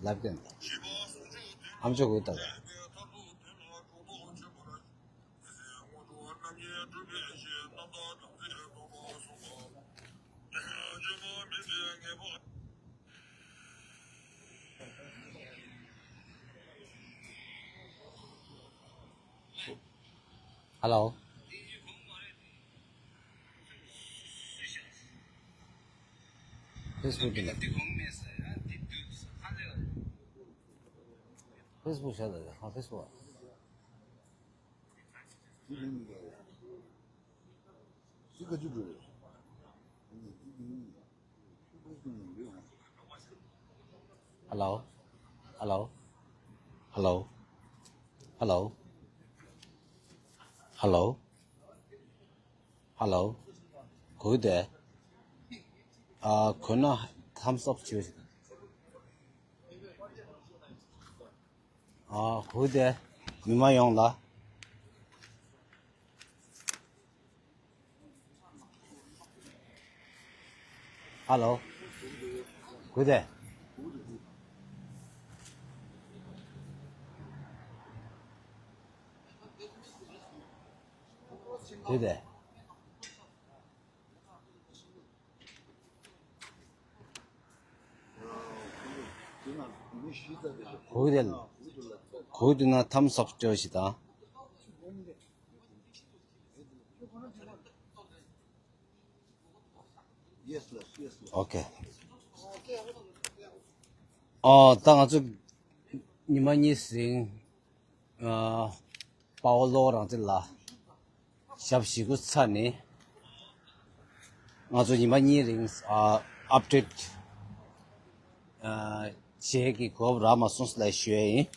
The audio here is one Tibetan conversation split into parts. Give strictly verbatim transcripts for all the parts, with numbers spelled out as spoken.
ལབ་ཀྱི་འདུག་ཨམ་ཅོག་གིས་ལྟ་དང་། Hello. Facebook དེ་ལ། Facebook བྱ་དང་། ཧ། Facebook། Hello. Hello. Hello. Hello. Hello. Hello. གོ་གི་འདུག་ཨ། གོ་ན་thumbs up བྱོས། ཨ། གོ་གི་འདུག་མི་མང་ཡོངས་ལ། Hello. གོ་གི་འདུག་གོ་གི་འདུག་གོ་གི་འདུག་གོ་གི་འདུག་ན་thumbs up བྱོས་ཤིག་དང་། Okay. ཨོ། ད་ང་ཚོ་ཉི་མ་གཉིས་རིང་། ཨ། དཔའ་བོ་བློ་དགའ་རང་བཙན་ལགས་ཞབས་ཞུ་ཞུ་ཚར་ནས། ང་ཚོ་ཉི་མ་གཉིས་རིང་། ཨ། update། ཨ། བྱེད་ཀྱི་གོ་སྐབས་རག་མ་སོང་ལབ་ཞུ་ཡ་ཡིན།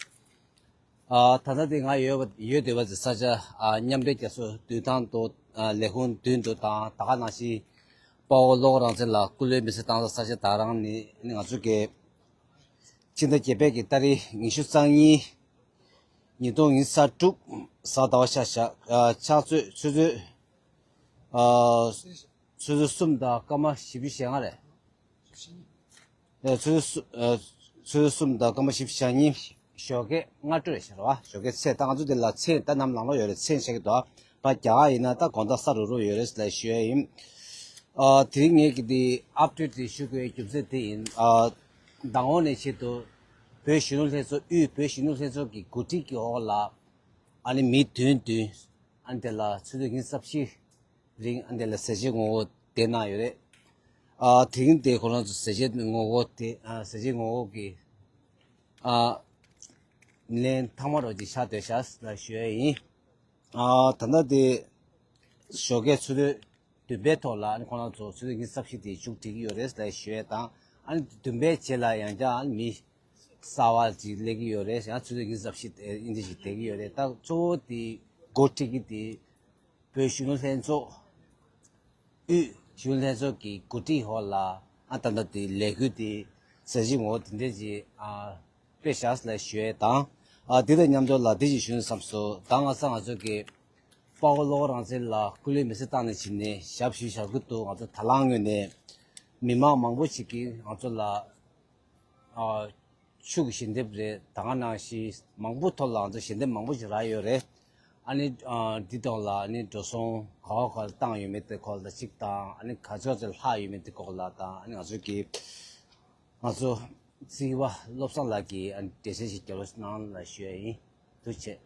ཨ། ད་ལྟ་དེ་ང་ཡོད་པ། ཡོད་བསྡད་པ་དེ་ས་ཆ། ཨ། མཉམ་འབྲེལ་རྒྱལ་ཚོགས་མདུན་ཐང་དུ། ཨ། ལས་ཁུངས་མདུན་དུ་དང་། ད་ག་ནང་བཞིན་དཔའ་བོ་བློ་དགའ་རང་བཙན་ལགས་སྐུ་ལུས་མེ་སྲེག་བཏང་ས་ས་ཆ་ད་རང་ནི། ནི་ང་ཚོ་གི་ཕྱི་ཟླ་བརྒྱད་པའི་གི་ཏ་རིག་ཉི་ཤུ་རྩ་གཉིས། ཉིས་སྟོང་ཉི་ཤུ་རྩ་དྲུག་གཟའ་ཟླ་བ་ཤར་ཤག་ཨ། ཕྱག་ཚོད་ཆུ་ཚོད། ཨ། ཆུ་ཚོད་གསུམ་དང་སྐར་མ་བཞི་བཅུ་ཞེ་ལྔ་རེད། ཨ། ཆུ་ཚོད་གསུ། ཨ། ཆུ་ཚོད་གསུམ་དང་སྐར་མ་བཞི་བཅུ་ཞེ་གཉིས། ཞོགས་ཀས་སྔ་དྲོ་རེད་ཤག་རེད་པ། ཞོགས་ཀས་མཚན། ད་ང་ཚོ་འདི་ལ་མཚན་ད་ནམ་ལངས་ལོ་ཡོད་རེད། མཚན་ཆགས་ཀྱི་འདུག་པ། རྒྱ་གར་ཡིན་ན་ད་དགོང་དག་གཟའ་རུབ་རུབ་ཡོད་རེད་ལབ་ཞུ་ཡ་ཡིན། ཨ། དེ་རིང་ངེད་ཀྱིས་འདི་update དེ་ཞུ་དགོས་རྒྱུ་མཚན་དེ་ཡིན། ཨ། མདང་དགོང་ནས་ཆེད་དུ་བོད་གཞོན་ནུ་ལྷན་ཚོགས། དབུས་བོད་གཞོན་ནུ་ལྷན་ཚོགས་ཀྱི་གོ་སྒྲིག་གི་འོག་ལ། ཨ་ནི་མི་བདུན་བདུན། ཨ་ནི་དེ་ལ་ཆུ་ཚོད་ཉི་ཤུ་རྩ་བཞི་རིང་ཨ་ནི་དེ་ལ་ཟས་བཅད་ངོ་རྒོལ་དེ་གནང་ཡོད་རེད། ཨ། དེ་རིང་དེ་ཁོ་རང་ཚོ་ཟས་བཅད་ངོ་རྒོལ་དེ། ཨ། ཟས་བཅད་ངོ་རྒོལ་གྱི། ཨ། ལན་ཐང་མ་རོ་ཅིག་ཆགས་བསྡད་ཤག་ལབ་ཞུ་ཡ་ཡིན། ཨ། ད་ལྟ་དེ་ཞོགས་ཀས་ཆུ་ཚོད་བདུན་པའི་ཐོག་ལ། ཨ་ནི་ཁོ་རང་ཚོ་ཆུ་ཚོད་ཉི་ཤུ་རྩ་བཞི་དེ་མཇུག་སྒྲིལ་གྱི་ཡོད་རེད་ལབ་ཞུ་ཡ་དང་། ཨ་ནི་བདུན་པའི་རྗེས་ལ་ཡང་བསྐྱར་ཨ་ནི་མི་གསར་པ་ཅིག་སླེབས་ཀྱི་ཡོད་རེད། ཡང་ཆུ་ཚོད་ཉི་ཤུ་རྩ་བཞི་དེ་འདི་ཞིག་བསྡད་ཀྱི་ཡོད་རེད། ད་གཙོ་བོ་དེ་འགོ་ཁྲིད་ཀྱི་དེ་བོད་གཞོན་ནུ་ལྷན་ཚོགས། དབུས་གཞོན་ནུ་ལྷན་ཚོགས་ཀྱི་གོ་སྒྲིག་འོག་ལ། ཨ། ད་ལྟ་དེ་ལས་འགུལ་དེ་ཟས་བཅད་ངོ་རྒོལ་དེ་འདྲ་ཅིག་ཨ། སྤེལ་བཞག་ལབ་ཞུ་ཡས་དང་། ཨ། དེ་དང་མཉམ་དུ་ལ་དེ་ཅིག་ཞུ་ན་བསམ་སོང་། ད་ང་ཚོ་ང་ཚོ་གི་དཔའ་བོ་བློ་དགའ་རང་བཙན་ལགས་སྐུ་ལུས་མེ་སྲེག་བཏང་ནས་ཕྱིན་ནས་ཞབས་ཞུ་བྱ་རྒྱུ་དེ་ང་ཚོ་དང་བླངས་ངོས་ནས་མི་མང་མང་པོ་ཞིག་གིས་ང་ཚོ་ལ། ཨ། ཤུགས་ཀྱིས་ཞལ་འདེབས་རེད། ད་ག་ནང་བཞིན་མང་པོ་ཐོག་ལ་ང་ཚོ་ཞལ་འདེབས་མང་པོ་ཞིག་རག་ཡོད་རེད། ཨ་ནི། ཨ། འདི་ཐོག་ལ་ཨ་ནི་འགྲོ་སོང་ག་བ་ག་ལ་བཏང་ཡོད་མེད་དེ་སྐོར་ལ་གཅིག་དང་། ཨ་ནི་ག་ཚོད་ཙམ་ལྷག་ཡོད་མེད་དེ་སྐོར་ལ་དང་། ཨ་ནི་ང་ཚོ་གི་ང་ཚོ་རྩིས་པ་བློ་བཟང་ལགས་ཀྱིས་ཨ་ནི་འགྲེལ་བཤད་ཞིག་རྒྱབ་རོགས་གནང་ལབ་ཞུ་ཡ་ཡིན། ཐུགས་རྗེ་ཆེ།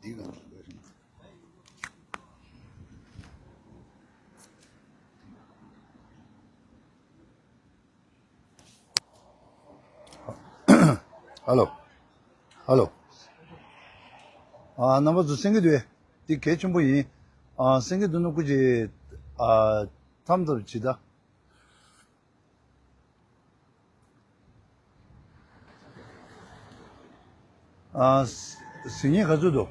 འདི་གང་རེད། ཧ་ལོ། ཧ་ལོ། ཨ། རྣམ་པ་ཚོ་གསན་གྱི་འདུག་གས། འདི་གལ་ཆེན་པོ་ཡིན། ཨ། གསན་གྱི་འདུག་ན་སྐུ་མཁྱེན། ཨ། thumbs up བྱེད་ད། ཨ། ཟིན་ཉེ་ག་ཚོད་འདུག་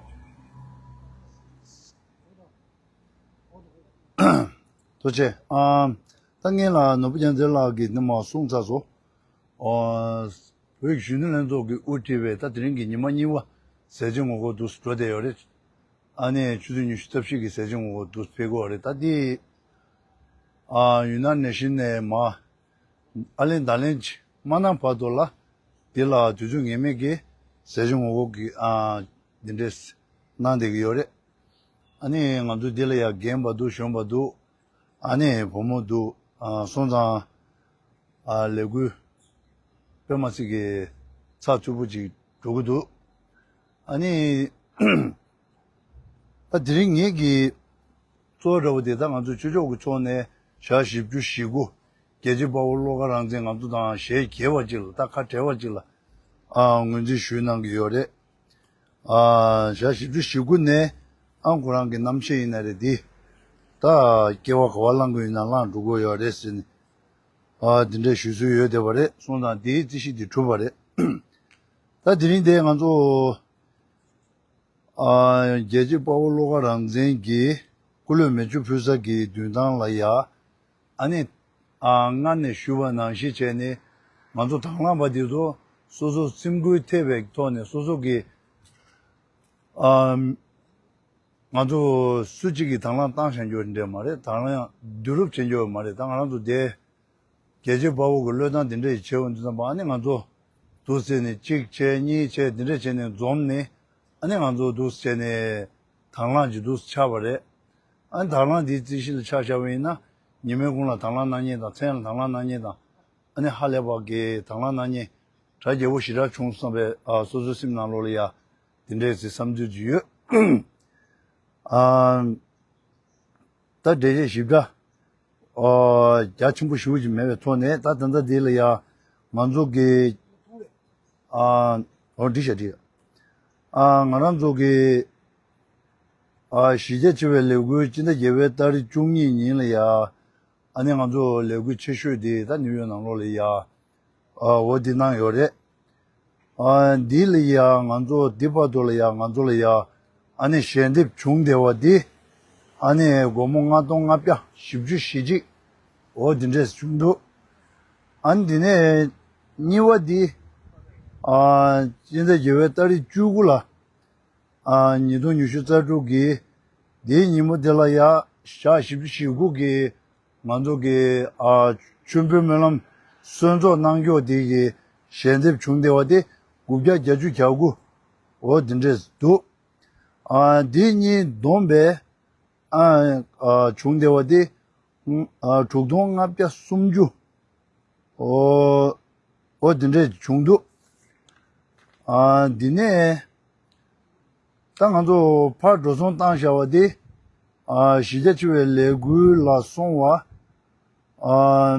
ཐུགས་རྗེ་ཆེ། ཨ། ད་སྔོན་ལ་ནོར་བུ་རྒྱལ་མཚན་ལགས་ཀྱིས་ནི་མར་གསུངས་ཚར་སོང་། ཨ། བོད་གཞོན་ནུ་ལྷན་ཚོགས་ཀྱིས་དབུ་ཁྲིད་པའི་ད་དེ་རིང་གི་ཉི་མ་གཉིས་པ་ཟས་བཅད་ངོ་རྒོལ་འདུག་སེ་འགྲོ་བསྡད་ཡོད་རེད། ཨ་ནི་ཆུ་ཚོད་ཉི་ཤུ་རྩ་བཞི་གི་ཟས་བཅད་ངོ་རྒོལ་འདུག་སེ་སྤེལ་གྱི་ཡོད་རེད། ད་དེ། ཨ་ཡུན་ནན་ནེ་ཤན་ནས་མར་ཨ་ལན་ད་ལན་ཅིག་མ་གནང་བར་དུ་ལ་འདི་ལ་དུས་ཚོད་ངེས་མེད་ཀྱི་ཟས་བཅད་ངོ་རྒོལ་གྱི་ཨ་འདི་འདྲས་གནང་བསྡད་ཀྱི་ཡོད་རེད། ཨ་ནི་ང་ཚོ་འདི་ལ་ཡ་རྒན་པ་འདུག་གཞོན་པ་འདུག་ཨ་ནི་བུ་མོ་འདུག་ཨ་སོང་ཙང་ཨ་ལས་འགུལ་དཔེ་མ་སྲིད་ཀྱི་ཚགས་ཚུད་པོ་ཅིག་འགྲོ་གི་འདུག་ཨ་ནི་ད་དེ་རིང་ངེད་ཀྱི་གཙོ་བོ་འདྲ་བོ་དེ་ད་ང་ཚོ་ཆོས་ཕྱོགས་ཀྱི་ཕྱོགས་ནས་ཞག་བཞི་བཅུ་ཞེ་དགུ་རྒྱལ་གཅེས་དཔའ་བོ་བློ་དགའ་རང་བཙན་ང་ཚོ་དང་ཞལ་གྱེས་པ་ཅིག་ལ་ད་ཁ་བྲལ་བ་ཅིག་ལ་ཨ་ངོས་འཛིན་ཞུས་གནང་གི་ཡོད་རེད། ཨ་ཞག་བཞི་བཅུ་ཞེ་དགུ་ནས་ཨ་ཁོ་རང་གི་རྣམ་ཤེས་ཡིན་ན་རེད་དེ་ད་སྐྱེ་བ་ག་བ་བླང་དགོས་ཡིན་ན་བླང་འགྲོ་དགོས་ཡོད་རེད་ཟེར་ནས་ཨ་དེ་འདྲ་ཞུ་སྲོལ་ཡོད་བསྡད་པ་རེད། སོང་ཙང་དེའི་རྩིས་གཞི་དེ་གྲུབ་པ་རེད། ད་དེ་རིང་དེ་ང་ཚོ་ཨ་རྒྱལ་གཅེས་དཔའ་བོ་བློ་དགའ་རང་བཙན་གྱི་སྐུ་ལུས་མེ་མཆོད་ཕུལ་ས་གི་མདུན་ཐང་ལ་ཡ། ཨ་ནི་ཨ་སྔར་ནས་ཞུས་པ་ནང་བཞིན་བྱས་ནས་ང་ཚོ་དང་བླངས་པ་འདི་ཚོ་སོ་སོ་སེམས་འགུལ་ཐེབས་པའི་ཐོག་ནས་སོ་སོ་གི་ཨ་ང་ཚོ་སུ་གཅིག་གིས་དང་བླངས་བཏང་བཞག་རྒྱུ་འདྲ་མ་རེད། དང་བླངས་བསྡུ་རུབ་བྱེད་རྒྱུ་མ་རེད། ད་ང་རང་ཚོ་དེ་རྒྱལ་གཅེས་དཔའ་བོ་གི་བློས་བཏང་དེ་འདྲ་ཡི་བྱེད་འོང་དུས་ཙམ་པ་ཨ་ནི་ང་ཚོ་འདུག་ཟེར་ནས་གཅིག་བྱས་གཉིས་བྱས་དེ་འདྲ་བྱས་ནས་འཛོམས་ནས་ཨ་ནི་ང་ཚོ་འདུག་བྱས་ནས་དང་བླངས་ཀྱི་འདུག་ཆགས་པ་རེད། ཨ་ནི་དང་བླངས་དེའི་རྩིས་གཞི་ལ་ཆ་བཞག་པ་ཡིན་ན་ཉི་མའི་གུང་ལ་དང་བླངས་གནང་མཁན་དང་མཚན་ལ་དང་བླངས་གནང་མཁན་དང་ཨ་ནི་ཧ་ལས་པ་གི་དང་བླངས་གནང་མཁན་གྲ་རྒྱས་པོ་ཞེ་དྲག་བྱུང་བསམ་པའི་ཨ་སོ་སོའི་སེམས་ནང་ལོགས་ལ་ཡ་དེ་འདྲའི་ཟེར་བསམ་ཚུལ་ཅིག་ཡོད། ཨ་ད་འགྲེལ་བཤད་ཞིབ་ཕྲ་ཨ་རྒྱ་ཆེན་པོ་ཞེ་པོ་ཅིག་མེད་པའི་ཐོག་ནས་ད་ད་ལྟ་འདི་ལ་ཡ་ང་ཚོ་གི་ཨ་འོ་འགྲིག་ཤག་འགྲིག་ཨ་ང་རང་ཚོ་གི་ཨ་གཞིས་རྒྱ་ཆེ་བའི་ལས་འགུལ་སྤྱི་ཟླ་བརྒྱད་པའི་ཏ་རིག་བཅུ་གཉིས་ཉིན་ལ་ཡ་ཨ་ནི་ང་ཚོ་ལས་འགུལ་ཆེ་ཤོས་དེ་ད་ནིའུ་ཡོག་ནང་ལོགས་ལ་ཡ་ཨ་འོ་འདི་གནང་ཡོད་རེད། ཨ་འདི་ལ་ཡ་ང་ཚོ་འདི་བར་དུ་ལ་ཡ་ང་ཚོ་ལ་ཡ་ཨ་ནི་ཞལ་འདེབས་བྱུང་བསྡད་པ་འདི་ཨ་ནི་སྒོར་མོ་ལྔ་སྟོང་ལྔ་བརྒྱ་བཞི་བཅུ་ཞེ་གཅིག་འོ་འདི་འདྲས་བྱུང་འདུག་ཨ་ནི་འདི་ནས་གཉིས་པ་འདི་ཨ་སྤྱི་ཟླ་བརྒྱད་པའི་ཏ་རིག་བཅུ་དགུ་ལ་ཨ་ཉིས་སྟོང་ཉི་ཤུ་རྩ་དྲུག་གི་དེའི་ཉིན་མོ་དེ་ལ་ཡ་ཞག་བཞི་བཅུ་ཞེ་དགུ་གི་ང་ཚོ་གི་ཨ་མཆོད་འབུལ་སྨོན་ལམ་གསོལ་ཚོགས་གནང་ཕྱོགས་དེ་གི་ཞལ་འདེབས་བྱུང་བསྡད་པ་དེ་དགུ་བརྒྱ་བརྒྱད་ཅུ་གྱ་དགུ་འོ་དེ་འདྲས་འདུག་ཨ་དེ་གཉིས་བསྡོམས་པས་ཨ་ཨ་བྱུང་བསྡད་པ་དེ་ཨ་དྲུག་སྟོང་ལྔ་བརྒྱ་སུམ་ཅུ་འོ་འོ་དེ་འདྲས་བྱུང་འདུག་ཨ་འདི་ནས་ད་ང་ཚོ་ཕར་འགྲོ་སོང་བཏང་བཞག་པ་དེ་ཨ་གཞིས་རྒྱ་ཆེ་བའི་ལས་འགུལ་ལ་སོང་བ་ཨ་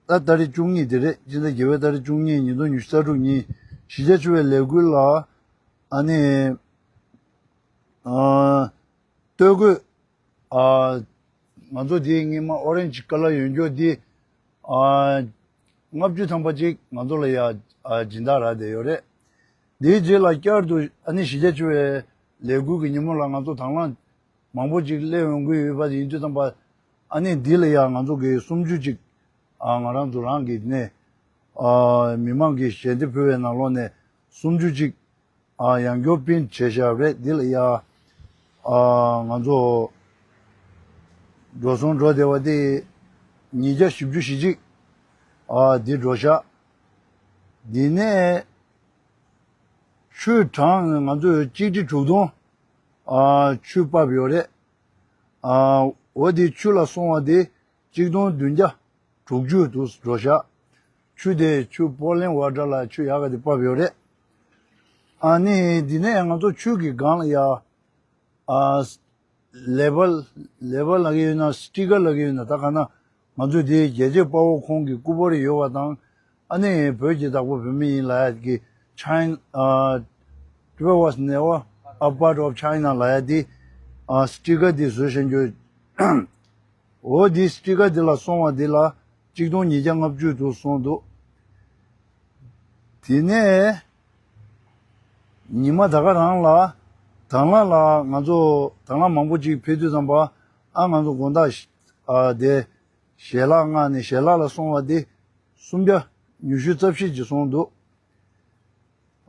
ད་ཏ་རིག་བཅུ་གཉིས་དེ་རེད། སྤྱི་ཟླ་བརྒྱད་པའི་ཏ་རིག་བཅུ་གཉིས་ཉིས་སྟོང་ཉི་ཤུ་རྩ་དྲུག་ཉིན་གཞིས་རྒྱ་ཆེ་བའི་ལས་འགུལ་ལ་ཨ་ནི་ཨ་སྟོད་གོས་ཨ་ང་ཚོ་འདི་སྔོན་མ་ཨོ་རེན་ཇི་ཀ་ལར་ཡོད་རྒྱུ་འདི་ཨ་ལྔ་བཅུ་ཐམ་པ་ཅིག་ང་ཚོ་ལ་ཡ་ཨ་སྦྱིན་བདག་རག་བསྡད་ཡོད་རེད། འདིའི་རྗེས་ལ་བསྐྱར་དུ་ཨ་ནི་གཞིས་རྒྱ་ཆེ་བའི་ལས་འགུལ་གྱི་ཉིན་མོ་ལ་ང་ཚོ་དང་བླངས་མང་པོ་ཅིག་སླེབས་ཡོང་གི་ཡོད་པ་ཡིན་དུས་ཙམ་པ་ཨ་ནི་འདི་ལ་ཡ་ང་ཚོ་གི་སུམ་ཅུ་ཅིག་ཨ་ང་རང་ཚོ་རང་གི་ནས་ཨ་མི་མང་གི་ཞལ་འདེབས་ཕུལ་བའི་ནང་ལོགས་ནས་སུམ་ཅུ་ཅིག་ཨ་ཡང་སྐྱོར་པིན་བྱས་བཞག་རེད། འདི་ལ་ཡ་ཨ་ང་ཚོ་འགྲོ་སོང་འགྲོ་བསྡད་པ་དེ་ཉིས་བརྒྱ་བཞི་བཅུ་ཞེ་གཅིག་ཨ་འདི་འགྲོ་ཤག་འདི་ནས་ཆུ་གྲངས་ང་ཚོས་གཅིག་ཁྲི་དྲུག་སྟོང་ཨ་ཆུ་ཕབ་ཡོད་རེད། ཨ་འོ་དེ་ཆུ་ལ་སོང་བ་དེ་གཅིག་སྟོང་བདུན་བརྒྱ་དྲུག་ཅུ་དུ་འགྲོ་ཤག་ཆུ་དེ་ཆུ་པོར་ལེན་ཝ་ཊར་ལ་ཆུ་ཡག་ག་དེ་ཕབ་ཡོད་རེད། ཨ་ནི་འདི་ནས་ང་ཚོ་ཆུ་གི་སྒང་ལ་ཡ་ཨ་ལེ་བལ་ལེ་བལ་ལབ་ཀྱི་ཡོད་ན་སི་ཊི་ཀར་ལབ་ཀྱི་ཡོད་ན་ད་ག་ན་ང་ཚོ་དེ་རྒྱལ་གཅེས་དཔའ་བོ་ཁོང་གི་སྐུ་པར་ཡོད་པ་དང་ཨ་ནི་བོད་ཀྱི་བདག་པོ་བོད་མི་ཡིན་ལབ་ཡ་གི་China ཨ་Tibet was never a part of China ལབ་ཡ་དེ་ཨ་སི་ཊི་ཀར་དེ་བཟོས་བཞག་རྒྱུ། འོ་དེ་སི་ཊི་ཀར་དེ་ལ་སོང་བ་དེ་ལ་གཅིག་སྟོང་ཉིས་བརྒྱ་ལྔ་བཅུ་དུ་སོང་འདུག་དེ་ནས་ཉི་མ་ད་ག་རང་ལ་དང་བླངས་ལ་ང་ཚོ་དང་བླངས་མང་པོ་ཅིག་ཕེབས་དུས་ཙམ་པ་ཨ་ང་ཚོ་དགོང་དག་ཨ་དེ་ཞལ་ལག་མངགས་ནས་ཞལ་ལག་ལ་སོང་བ་དེ་སུམ་བརྒྱ་ཉི་ཤུ་རྩ་བཞི་ཅིག་སོང་འདུག་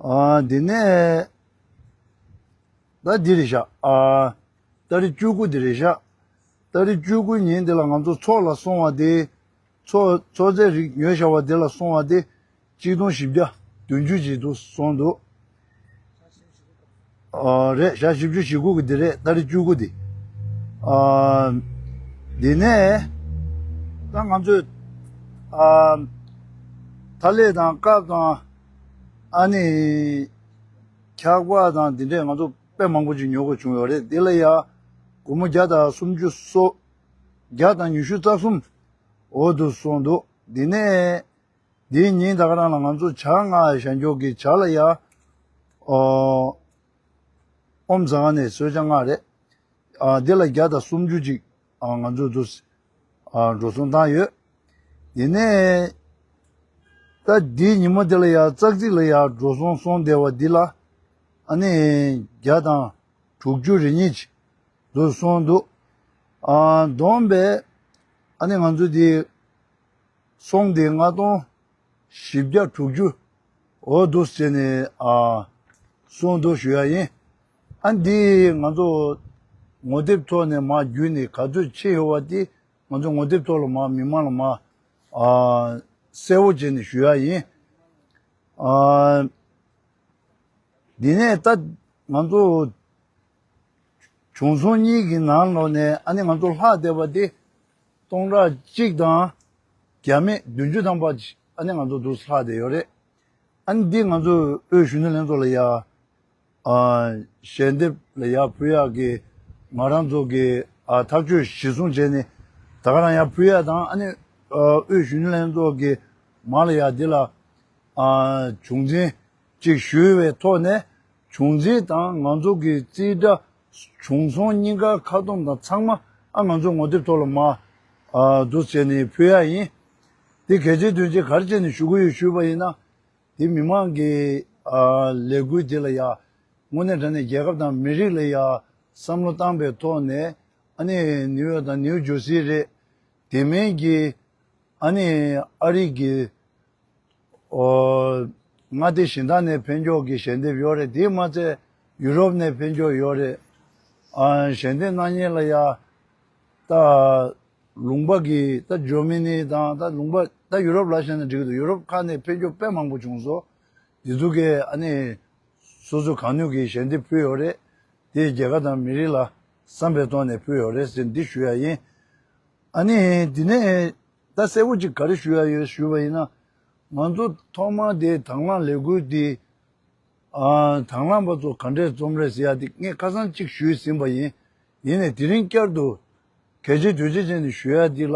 ཨ་དེ་ནས་ད་འདི་རེད་ཤག་ཨ་ཏ་རིག་བཅུ་དགུ་འདི་རེད་ཤག་ཏ་རིག་བཅུ་དགུ་ཉིན་དེ་ལ་ང་ཚོ་ཚོགས་ལ་སོང་བ་དེ། ཚོགས་ཚོགས་རྫས་རིགས་ཉོས་བཞག་པ་དེ་ལ་སོང་བ་དེ་གཅིག་སྟོང་བཞི་བརྒྱ་བདུན་ཅུ་ཅིག་འདུག་སོང་འདུག་ཨ་རེད། ཞག་བཞི་བཅུ་ཞེ་དགུ་གི་དེ་རེད། ཏ་རིག་བཅུ་དགུ་དེ། ཨ་དེ་ནས་ད་ང་ཚོས་ཨ་ཐ་ལེ་དང་ཀབ་དང་ཨ་ནི་འཁྱག་པ་དང་དེ་འདྲས་ང་ཚོ་དཔེ་མང་པོ་ཅིག་ཉོ་དགོས་བྱུང་ཡོད་རེད། དེ་ལ་ཡ་སྒོར་མོ་བརྒྱ་དང་སུམ་ཅུ་སོ་བརྒྱ་དང་ཉི་ཤུ་རྩ་གསུམ་འོ་འདུག་སོང་འདུག་དེ་ནས་དེའི་ཉིན་ད་ག་རང་ལ་ང་ཚོ་ཇ་མངགས་བཞག་འཇོག་གི་ཇ་ལ་ཡ་ཨོ་ཨོམ་ཟ་ཁང་ནས་གསོལ་ཇ་མངགས་རེད། ཨ་འདི་ལ་བརྒྱ་དང་སུམ་ཅུ་ཅིག་ཨ་ང་ཚོ་འདུག་ཨ་འགྲོ་སོང་བཏང་ཡོད། དེ་ནས་ད་འདིའི་ཉིན་མོ་དེ་ལ་ཡ་ཙག་ཙིག་ལ་ཡ་འགྲོ་སོང་སོང་བསྡད་པ་འདི་ལ་ཨ་ནི་བརྒྱ་དང་དྲུག་ཅུ་རེ་གཉིས་ཅིག་འདུག་སོང་འདུག་ཨ་བསྡོམས་པས་ཨ་ནི་ང་ཚོ་འདི་སོང་སྟེ་ལྔ་སྟོང་བཞི་བརྒྱ་དྲུག་ཅུ་འོ་འདུག་བྱས་ནས་ཨ་སོང་འདུག་ཞུ་ཡ་ཡིན། ཨ་འདི་ང་ཚོ་ངོ་དེབ་ཐོག་ནས་མར་བརྒྱུད་ནས་ག་ཚོད་ཕྱིན་ཡོད་པ་དེ་ང་ཚོ་ངོ་དེབ་ཐོག་ལ་མར་མི་མང་ལ་མར་ཨ་གསལ་པོ་བྱས་ནས་ཞུ་ཡ་ཡིན། ཨ་འདི་ནས་ད་ང་ཚོ་བྱུང་སོང་གཉིས་ཀྱི་ནང་ལོགས་ནས་ཨ་ནི་ང་ཚོ་ལྷག་བསྡད་པ་དེ་སྟོང་ཕྲག་གཅིག་དང་བརྒྱ་མེད་བདུན་ཅུ་ཐམ་པ་ཅིག་ཨ་ནི་ང་ཚོ་འདུག་ལྷག་བསྡད་ཡོད་རེད། ཨ་ནི་འདི་ང་ཚོ་དབུས་གཞོན་ནུ་ལྷན་ཚོགས་ལ་ཡ་ཨ་ཞལ་འདེབས་ལ་ཡ་ཕུལ་ཡག་གི་ང་རང་ཚོ་གི་ཨ་ཐག་གཅོད་གཞིར་བཟུང་བྱས་ནས་ད་ག་རང་ཡ་ཕུལ་ཡག་དང་ཨ་ནི་ཨ་དབུས་གཞོན་ནུ་ལྷན་ཚོགས་ཀྱི་མ་ལ་ཡ་འདི་ལ་ཨ་བྱུང་འཛིན་ཅིག་ཞུས་པའི་ཐོག་ནས་བྱུང་འཛིན་དང་ང་ཚོ་གི་རྩིས་ཁྲ་བྱུང་སོང་གཉིས་ཀ་ཁ་སྟོང་དང་ཚང་མ་ཨ་ང་ཚོ་ངོ་དེབ་ཐོག་ལ་མ་ཨ་འདུག་བྱས་ནས་ཕུལ་ཡག་ཡིན། དེ་གལ་ཆེའི་དོན་ཆེན་ག་རེ་བྱས་ནས་ཞུ་གི་ཡོད་ཞུས་པ་ཡིན་ན། དེ་མི་མང་གི་ཨ་ལས་འགུལ་དེ་ལ་ཡ་དངོས་གནས་དྲང་གནས་རྒྱལ་ཁབ་དང་མི་རིགས་ལ་ཡ་བསམ་བློ་བཏང་པའི་ཐོག་ནས་ཨ་ནི་ནིའུ་ཡོག་དང་ནིའུ་ཇར་སི་རེད། དེ་མིན་གྱི་ཨ་ནི་ཨ་རི་གི་ཨོ་མངའ་སྡེ་གཞན་དག་ནས་ཕེབས་འབྱོར་གྱི་ཞལ་འདེབས་ཡོད་རེད། དེ་མ་ཚད་ཡུ་རོབ་ནས་ཕེབས་འབྱོར་ཡོད་རེད། ཨ་ཞལ་འདེབས་གནང་མཁན་ལ་ཡ་ད་ལུང་པ་གི་ད་ཇར་མ་ནི་དང་ད་ལུང་པ་ད་ཡུ་རོབ་ལ་བཞག་ན་འགྲིག་གི་འདུག་ཡུ་རོབ་ཁག་ནས་ཕེབས་འབྱོར་དཔེ་མང་པོ་བྱུང་སོང་། དེ་ཚོ་གས་ཨ་ནི་སོ་སོ་གང་ནུས་ཀྱིས་ཞལ་འདེབས་ཕུལ་ཡོད་རེད། དེ་རྒྱལ་ཁབ་དང་མི་རིགས་ལ་བསམ་པའི་ཐོག་ནས་ཕུལ་ཡོད་རེད་ཟེར་འདི་ཞུ་ཡ་ཡིན། ཨ་ནི་དེ་ནས་ད་གསལ་པོ་ཅིག་ག་རེ་ཞུ་ཡ་ཡོད་ཞུས་པ་ཡིན་ན། ང་ཚོ་ཐོག་མར་དེ་དང་བླངས་ལས་འགུལ་འདི་ཨ་དང་བླངས་པ་ཚོ་ག་འདྲས་འཛོམས་རེད་ཟེར་ཡ་དེ་ངས་ཁ་སང་གཅིག་ཞུས་ཟིན་པ་ཡིན། ཡིན་ནའི་དེ་རིང་བསྐྱར་དུ་གལ་ཆེ་དོན་ཆེ་བྱས་ནས་ཞུ་ཡ་འདི་ལ་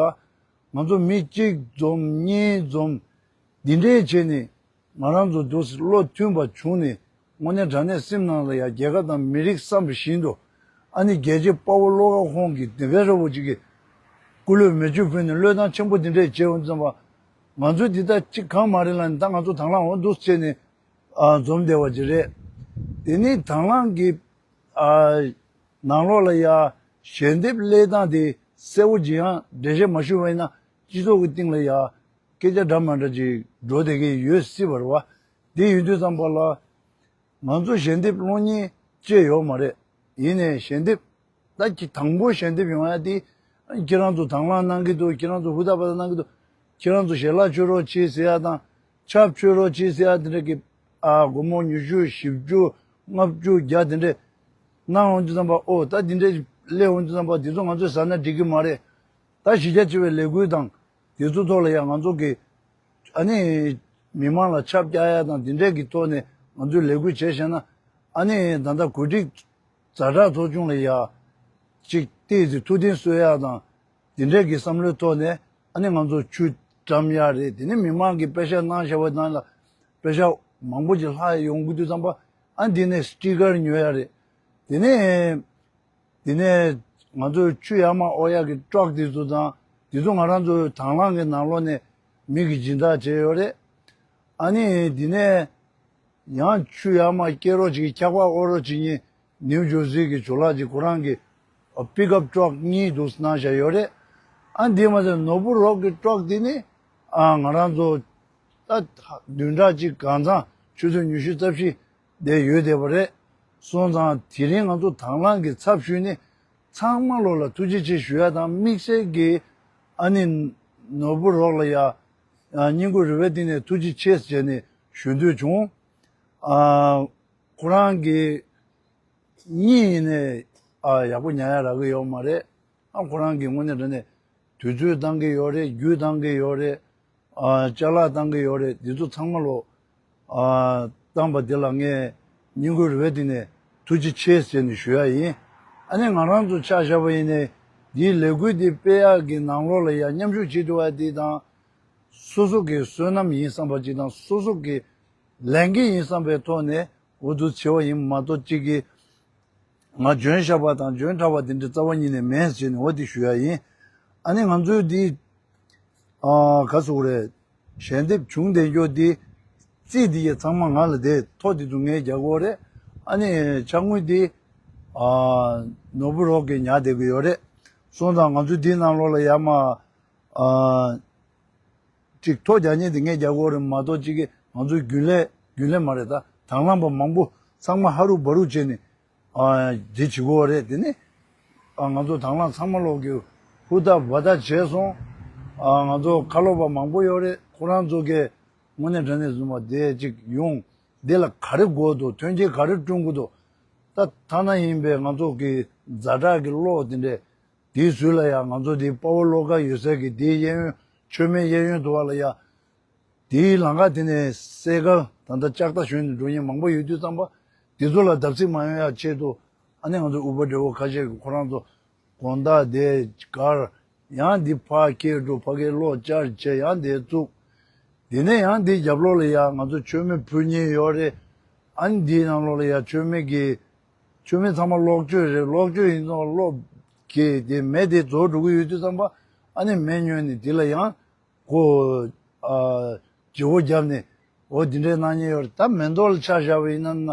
ང་ཚོ་མི་གཅིག་འཛོམས་གཉིས་འཛོམས་འདི་འདྲས་བྱས་ནས། ང་རང་ཚོ་འདུག་སེ་བློ་མཐུན་པ་བྱུང་ནས་དངོས་གནས་དྲང་གནས་སེམས་ནང་ལ་ཡང་རྒྱལ་ཁབ་དང་མི་རིགས་བསམ་པ་བཞིན་དུ་ཨ་ནི་རྒྱལ་གཅེས་དཔའ་བོ་བློ་དགའ་ཁོང་གིས་དེ་གའི་ར་བོ་ཅིག་གིས་སྐུ་ལུས་མེ་མཆོད་ཕུལ་ནས་བློས་བཏང་ཆེན་པོ་འདི་འདྲས་བྱས་ཡོང་དུས་ཙམ་པ་ང་ཚོ་འདི་ལྟ་ཅིག་གང་མ་རེད་ལབ་ནས་ད་ང་ཚོ་དང་བླངས་འོང་འདུག་བྱས་ནས་ཨ་འཛོམས་བསྡད་པ་ཅིག་རེད། དེ་ནི་དང་བླངས་ཀྱི་ཨ་ནང་ལོགས་ལ་ཡ་ཞལ་འདེབས་སླེབས་སྟངས་དེ་གསལ་པོ་ཅིག་ཡང་འགྲེལ་བཤད་མ་ཞུས་པ་ཡིན་ན་སྤྱི་ཚོགས་ཀྱི་སྟེང་ལ་ཡ། སྐད་ཆ་འདྲ་མ་འདྲ་ཅིག་འགྲོ་བསྡད་ཀྱི་ཡོད་སྲིད་པ་རེད་བ། དེ་ཡིན་དུས་ཙམ་པ་ལ་ང་ཚོ་ཞལ་འདེབས་སློང་མཁན་ཅིག་ཡོད་མ་རེད། ཡིན་ནའི་ཞལ་འདེབས་ད་ཁྱི་དང་པོ་ཞལ་འདེབས་ཡོང་ཡ་དེ་ཁྱེད་རང་ཚོ་དང་བླངས་གནང་གི་འདུག་ཁྱེད་རང་ཚོ་ཧུར་ཐག་པ་ཐག་གནང་གི་འདུག་ཁྱེད་རང་ཚོ་ཞལ་ལག་མཆོད་རོགས་བྱེད་ཟེར་ཡ་དང་ཆབ་མཆོད་རོགས་བྱེད་ཟེར་ཡ་དེ་འདྲ་གི་ཨ་སྒོར་མོ་ཉི་ཤུ་བཞི་བཅུ་ལྔ་བཅུ་བརྒྱ་དེ་འདྲས་གནང་འོང་དུས་ཙམ་པ་ཨོ་ད་དེ་འདྲས་སླེབས་འོང་དུས་ཙམ་པ་དེ་ཚོ་ང་ཚོས་ཟ་ན་འགྲིག་གི་མ་རེད། ད་གཞི་རྒྱ་ཆེ་བའི་ལས་འགུལ་དང་དེ་ཚོ་ཐོག་ལ་ཡང་ང་ཚོ་གི་ཨ་ནི་མི་མང་ལ་ཆབ་རྒྱག་ཡ་དང་དེ་འདྲས་ཀྱི་ཐོག་ནས་ང་ཚོས་ལས་འགུལ་བྱས་བཞག་ན་ཨ་ནི་ད་ལྟ་གོ་སྒྲིག་ཛ་དྲག་ཚོགས་ཆུང་ལ་ཡ་གཅིག་ཏོག་ཙམ་ཐུགས་བདེན་གསོ་ཡ་དང་དེ་འདྲས་ཀྱི་བསམ་བློའི་ཐོག་ནས་ཨ་ནི་ང་ཚོ་ཆུ་བཀྲམ་ཡ་རེད། དེ་ནི་མི་མང་གིས་པེ་ཤ་གནང་བཞག་པ་དང་ལ་པེ་ཤ་མང་པོ་ཅིག་ལྷག་ཡོང་གི་དུས་ཙམ་པ་ཨ་འདི་ནས་སི་ཊི་ཀར་ཉོ་ཡ་རེད། དེ་ནས། དེ་ནས་ང་ཚོས་ཆུ་ཡར་མར་དབོར་ཡག་གི་ཊྲག་དེ་ཚོ་དང་དེ་ཚོ་ང་རང་ཚོའི་དང་བླངས་ཀྱི་ནང་ལོགས་ནས་མི་གིས་སྦྱིན་བདག་བྱས་ཡོད་རེད། ཨ་ནི་དེ་ནས་ཡང་ཆུ་ཡར་མར་སྐྱེལ་རོགས་བྱེད་ཀྱི་འཁྱག་པ་དབོར་རོགས་བྱེད་མཁན་ནིའུ་ཇར་སི་གི་ཇོ་ལགས་ཀྱིས་ཁོ་རང་གི་པིག་ཨབ་ཊྲག་གཉིས་འདུག་གནང་བཞག་ཡོད་རེད། ཨ་འདི་མ་ཟད་ནོར་བུ་རོགས་ཀྱི་ཊྲག་དེ་ནི་ཨ་ང་རང་ཚོ་ད་བདུན་ཕྲག་གཅིག་གང་ཚང་ཆུ་ཚོད་ཉི་ཤུ་རྩ་བཞི་བསྡད་ཡོད་བསྡད་པ་རེད། སོང་ཙང་དེ་རིང་ང་ཚོ་དང་བླངས་ཀྱི་ཚབ་ཞུས་ནས་ ཚང་མ་ལོ་ལ་ཐུགས་རྗེ་ཆེ་ཞུ་ཡ་དང་དམིགས་བསལ་གྱི་ཨ་ནི་ནོར་བུ་རོགས་ལ་ཡ་ཨ་སྙིང་ཁུང་རུས་པའི་གཏིང་ནས་ཐུགས་རྗེ་ཆེ་ཟེར་ནས་ཞུ་འདོད་བྱུང་། ཨ་ཁོ་རང་གི་གཉིད་ཡིན་ནས་ཨ་ཡག་པོ་ཉལ་ཡ་རག་གི་ཡོད་མ་རེད། ཨ་ཁོ་རང་གི་དངོས་གནས་དྲང་གནས་དུས་ཚོད་བཏང་གི་ཡོད་རེད། རྒྱུ་བཏང་གི་ཡོད་རེད། ཨ་ཅ་ལག་བཏང་གི་ཡོད་རེད། འདི་ཚོ་ཚང་མ་ལོ་ཨ་བཏང་པ་འདི་ལ་ངས་སྙིང་ཁུང་རུས་པའི་གཏིང་ནས་ཐུགས་རྗེ་ཆེ་ཟེར་ནས་ཞུ་ཡ་ཡིན། ཨ་ནི་ང་རང་ཚོ་ཆ་བཞག་པ་ཡིན་ནའི་འདིའི་ལས་འགུལ་འདི་སྤེལ་ཡག་གི་ནང་ལོགས་ལ་ཡ་མཉམ་ཞུགས་བྱེད་ཐུབ་པ་འདི་དང་། སོ་སོ་གི་བསོད་ནམས་ཡིན་བསམ་པ་ཅིག་དང་། སོ་སོ་གི་ལས་འགན་ཡིན་བསམ་པའི་ཐོག་ནས་འོ་འདུག་བྱེད་པ་ཡིན་མ་གཏོགས་གཅིག་གིས་ང་འཇོན་ཤག་པ་དང་འཇོན་དྲགས་པ་དེ་འདྲ་རྩ་བ་ཉིད་ནས་མེད་ཟེར་ནས་འོ་དེ་ཞུ་ཡ་ཡིན། ཨ་ནི་ང་ཚོའི་འདི་ཨ་ག་ཟེར་དགོས་རེད། ཞལ་འདེབས་བྱུང་བསྡད་རྒྱུ་འདི་རྩིས་འདི་གས་ཚང་མ་ང་ལ་དེ་ཐོ་དེ་ཚོ་ངས་རྒྱག་དགོས་རེད། ཨ་ནི་ཕྱག་དངུལ་འདི་ཨ་ནོར་བུ་རོགས་ཀྱིས་ཉར་བསྡད་ཀྱི་ཡོད་རེད། སོང་ཙང་ང་ཚོའི་འདིའི་ནང་ལོགས་ལ་ཡར་མར་ཨ་ཅིག་ཐོ་རྒྱག་མཁན་དེ་ངས་རྒྱག་དགོས་རེད་མ་གཏོགས། ཅིག་གིས་ང་ཚོའི་རྒྱུན་ལས་རྒྱུན་ལས་མ་རེད་ད། དང་བླངས་པ་མང་པོ་ཚང་མ་ཧ་རུག་བ་རུག་བྱས་ནས་ཨ་འདི་བྱེད་དགོས་རེད། དེ་ནི་ཨ་ང་ཚོ་དང་བླངས་ཚང་མ་ལོག་གི་ཧུར་ཐག་འབད་ཐག་བྱས་སོང་། ཨ་ང་ཚོ་ཁ་ལོ་བ་མང་པོ་ཡོད་རེད། ཁོ་རང་ཚོ་གིས་དངོས་གནས་དྲང་གནས་བཟུང་བ་དེ་ཅིག་ཡོང་། འདི་ལ་ག་རེ་དགོས་འདུག། མཐུན་རྐྱེན་ག་རེ་བསྐྲུན་དགོས་འདུག། ད་ཐ་ན་ཡིན་པའི་ང་ཚོ་གི་ཛ་དྲག་གི་གློག་དེ་འདྲས། དེའི་ཟུར་ལ་ཡང་ང་ཚོ་དེའི་དཔའ་བོ་བློ་དགའ་ཡོད་སའི་གི་དེའི་གཡས་གཡོན་མཆོད་མེ་གཡས་གཡོན་དུ་བ་ལ་ཡ། དེའི་ལམ་ཁ་དེ་ནས་སེལ་ཁ་ད་ལྟ་ལྕགས་རྟ་ཞོན་ནས་འགྲོ་མཁན་མང་པོ་ཡོད་དུས་ཙམ་པ། དེ་ཚོ་ལ་བརྡབ་གསིག་མ་ཡོང་ཡ་ཆེད་དུ་ཨ་ནི་ང་ཚོ་དབུ་པ་བགྲེས་པོ་ཁ་ཤས་ཀྱིས་ཁོ་རང་ཚོ་དགོང་དག་དེ་སྒར་ཡང་འདི་ཕར་ཁྱེར་འགྲོ། ཕ་གིའི་གློག་བཅར་བྱས་ཡང་དེ་བཙུགས། དེ་ནས་ཡང་འདིའི་རྒྱབ་ལོགས་ལ་ཡ་ང་ཚོ་མཆོད་མེ་ཕུལ་མཁན་ཡོད་རེད། ཨ་ནི་འདིའི་ནང་ལོགས་ལ་ཡ་མཆོད་མེ་གི་མཆོད་མེ་ཚང་མ་གློག་བཅོས་རེད། གློག་བཅོས་ཡིན་ཙང་གློག་གི་དེ་མེ་དེ་རྫོགས་འགྲོ་གི་ཡོད་དུས་ཙམ་པ། ཨ་ནི་མེ་ཉོས་ནས་དེ་ལ་ཡང་ཁོ་ཨ་བརྗེ་བོ་བརྒྱབ་ནས་འོ་འདི་འདྲའི་གནང་མཁན་ཡོད་རེད། ད་མེ་ཏོག་ལ་ཆ་བཞག་པ་ཡིན་ན་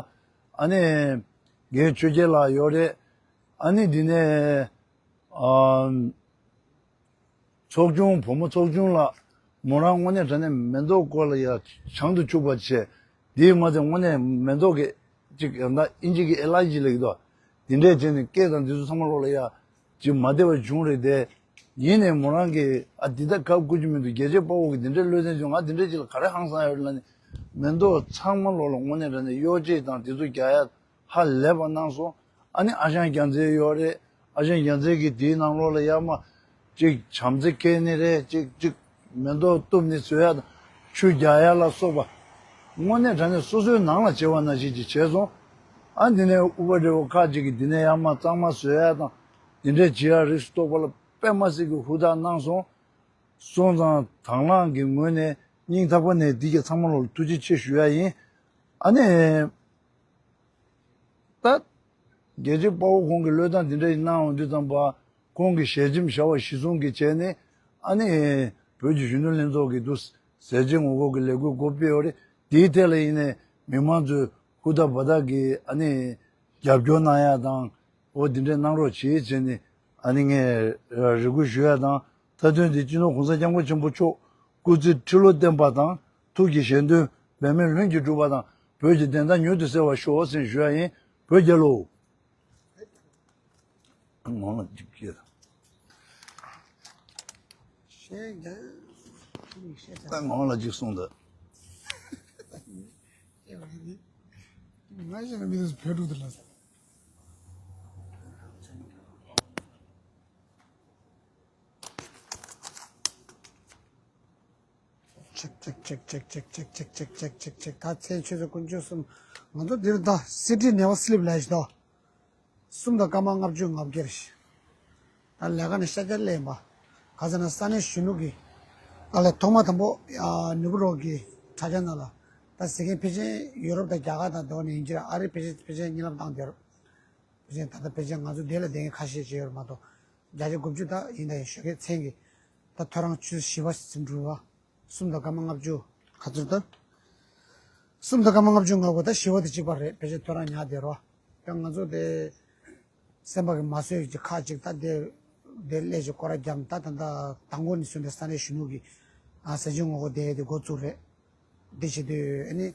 ཨ་ནི་རྒན་ཆོས་རྒྱལ་ལགས་ཡོད་རེད། ཨ་ནི་འདི་ནས་ཨ་ཚོགས་ཆུང་བུ་མོ་ཚོགས་ཆུང་ལགས་མོ་རང་དངོས་གནས་དྲང་གནས་མེ་ཏོག་སྐོར་ལ་ཡ་བྱང་དུ་ཆུག་པ་བྱས། དེའི་ངོས་དེ་དངོས་གནས་མེ་ཏོག་གི་ཅིག་ཡང་ད་ཨིན་ཇི་གི་ཨེ་ལར་ཇི་ལབ་ཀྱི་འདུག། དེ་འདྲས་བྱས་ནས་སྐད་དང་དེ་ཚོ་ཚང་མ་ལོག་ལ་ཡ་ཅིག་མ་བདེ་བ་བྱུང་རེད་དེ། ཡིན་ནས་མོ་རང་གིས་ཨ་འདི་ད་ཁབ་བསྐུར་གྱི་མི་འདུག། རྒྱལ་གཅེས་དཔའ་བོ་གིས་འདི་འདྲས་བློས་བཏང་བྱུང་། ང་འདི་འདྲས་ཅིག་ལ་ག་རེ་ཧང་སང་ཡོད་ལབ་ནས་མེ་ཏོག་ཚང་མ་ལོག་ལ་དངོས་གནས་དྲང་གནས་གཡོ་ཅིག་དང་དེ་ཚོ་རྒྱག་ཡ་ཧ་ལས་པ་གནང་སོང་། ཨ་ནི་ཨ་ཞང་རྒྱལ་མཚན་ཡོད་རེད། ཨ་ཞང་རྒྱལ་མཚན་གྱིས་དེའི་ནང་ལོགས་ལ་ཡར་མར་ཅིག་བྱམས་བརྩེ་སྐྱེས་ནི་རེད། ཅིག་ཅིག་མེ་ཏོག་གཏུབ་ནི་བཟོ་ཡ་དང་ཆུ་རྒྱག་ཡ་ལ་སོགས་པ། དངོས་གནས་དྲང་གནས་སོ་སོའི་ནང་ལ་བྱེད་པ་ནང་བཞིན་ཅིག་བྱས་སོང་། ཨ་འདི་ནས་དབུ་པ་བགྲེས་པོ་ཁག་ཅིག་གིས་འདི་ནས་ཡར་མར་གཙང་མ་བཟོ་ཡ་དང་འདི་འདྲས་བྱེད་ཡ་རིགས་སུ་གཏོགས་པ་ལ་དཔེ་མ་སྲིད་ཀྱི་ཧུར་ཐག་གནང་སོང་། སོང་ཙང་དང་བླངས་ཀྱི་ངོས་ནས་སྙིང་ཐག་པ་ནས་འདི་ག་ཚང་མ་ལོག་ལ་ཐུགས་རྗེ་ཆེ་ཞུ་ཡ་ཡིན། ཨ་ནི། ད། རྒྱལ་གཅེས་དཔའ་བོ་ཁོང་གིས་བློས་བཏང་འདི་འདྲ་ཞིག་གནང་འོང་དུས་ཙམ་པ། ཁོང་གི་ཞལ་ཆེམས་བྱ་བ་གཞིར་བཟུང་གིས་བྱས་ནས་ཨ་ནི། བོད་ཀྱི་གཞོན་ནུ་ལྷན་ཚོགས་ཀྱིས་འདུག་ཟས་བཅད་ངོ་རྒོལ་གྱི་ལས་འགུལ་འགོ་སྤེལ་ཡོད་རེད། དེའི་ཐད་ལ་ཡིན་ནའི་མི་མང་ཚོས་ཧུར་ཐག་འབད་ཐག་གིས་ཨ་ནི། རྒྱབ་སྐྱོར་གནང་ཡ་དང་། འོ་འདི་འདྲ་གནང་རོགས་གྱིས་བྱས་ནས་ཨ་ནི་ངས་རེ་སྐུལ་ཞུ་ཡ་དང་། མཐའ་དོན་འདི་སྤྱི་ནོར་༸གོང་ས་༸སྐྱབས་མགོན་ཆེན་པོ་མཆོག་སྐུ་ཚེ་ཁྲི་ལོ་བརྟན་པ་དང་། ཐུགས་ཀྱི་བཞེད་དོན་འབད་མེད་ལྷུན་གྱིས་འགྲུབ་པ་དང་། བོད་ཀྱི་བདེན་མཐའ་མྱུར་དུ་གསལ་བར་ཤོག་ཟེར་ཞུ་ཡ་ཡིན། བོད་རྒྱལ་ལོ། ངོ་ལ་གཅིག་སྐྱེས། ད་ངོ་ལ་གཅིག་གསུངས་ད། ང་ཡང་མི་དེ་བོད་ཕྲུག་དེ་ལ། ཅིག་ཅིག་ཅིག་ཅིག་ཅིག་ཅིག་ཅིག་ཅིག་ཅིག་ཅིག་ཅིག་ཅིག་ཅིག་ད་མཚན་ཆོས་སུ་དཀོན་མཆོག་གསུམ། ང་ཚོ་འདིར་ད་སི་ཊི་ནེ་བར་སི་ལིབ་ལབ་ཞིག་འདུག། གསུམ་དང་སྐར་མ་ལྔ་བཅུ་ང་བརྒྱད་རེད། ད་ལས་ཀ་ནས་ཤར་རྒྱག་སླེབས་ཡིན་པ། ག་ཟེར་ན་ས་གནས་གཞོན་ནུ་གི། ཨ་ལས་ཐོག་མ་དང་པོ་ནོར་བུ་རོགས་ཀྱི་དྲ་རྒྱ་ནང་ལ། ད་ཟེར་མཁན་ཕལ་ཆེར་ཡུ་རོབ་དང་རྒྱ་གར་དང་དེ་བ་ནས་ཡིན་གྱི་རེད། ཨ་རི་ཕལ་ཆེར་ཕལ་ཆེར་བརྙན་ལམ་བཏང་བསྡད་རེད། ཕལ་ཆེར་ད་ལྟ་ཕལ་ཆེར་ང་ཚོ་འདི་ལ་བསྡད་མཁན་ཁ་ཤས་ཅིག་ཡོད་རེད་མ་གཏོགས། བརྒྱ་ཆ་དགུ་བཅུ་ད་ཡིན་ད་ཡིན་ཞོགས་ཀས་མཚན་གྱི། ད་ཐོ་རངས་ཆུ་ཚོད་བཞི་པ་ཟིན་འགྲོ་བ། གསུམ་དང་སྐར་མ་ལྔ་བཅུ། ག་ཚོད་ད། གསུམ་དང་སྐར་མ་ལྔ་བཅུ་ང་དགོས་ད་བཞི་པ་དེ་གཅིག་པ་རེད། ཕལ་ཆེར་ཐོ་རངས་ཉལ་བསྡད་རོགས། ཡང་ང་ཚོ་དེ། སེམས་པ་གི་མ་བཟོད་ཀྱི་ཁག་ཅིག་ད་དེ། དེ་སླེབས་ཀྱི་སྐོར་ར་རྒྱབ་ད་ད་ད་དང་པོ་ནས་བཟུང་སྟེ་ས་གནས་གཞོན་ནུ་གི། ཨ་ཟས་བཅད་ངོ་རྒོལ་དེ་དེ་འགོ་བཙུགས་རེད། དེ་བྱེད་དུས་ཨ་ནི།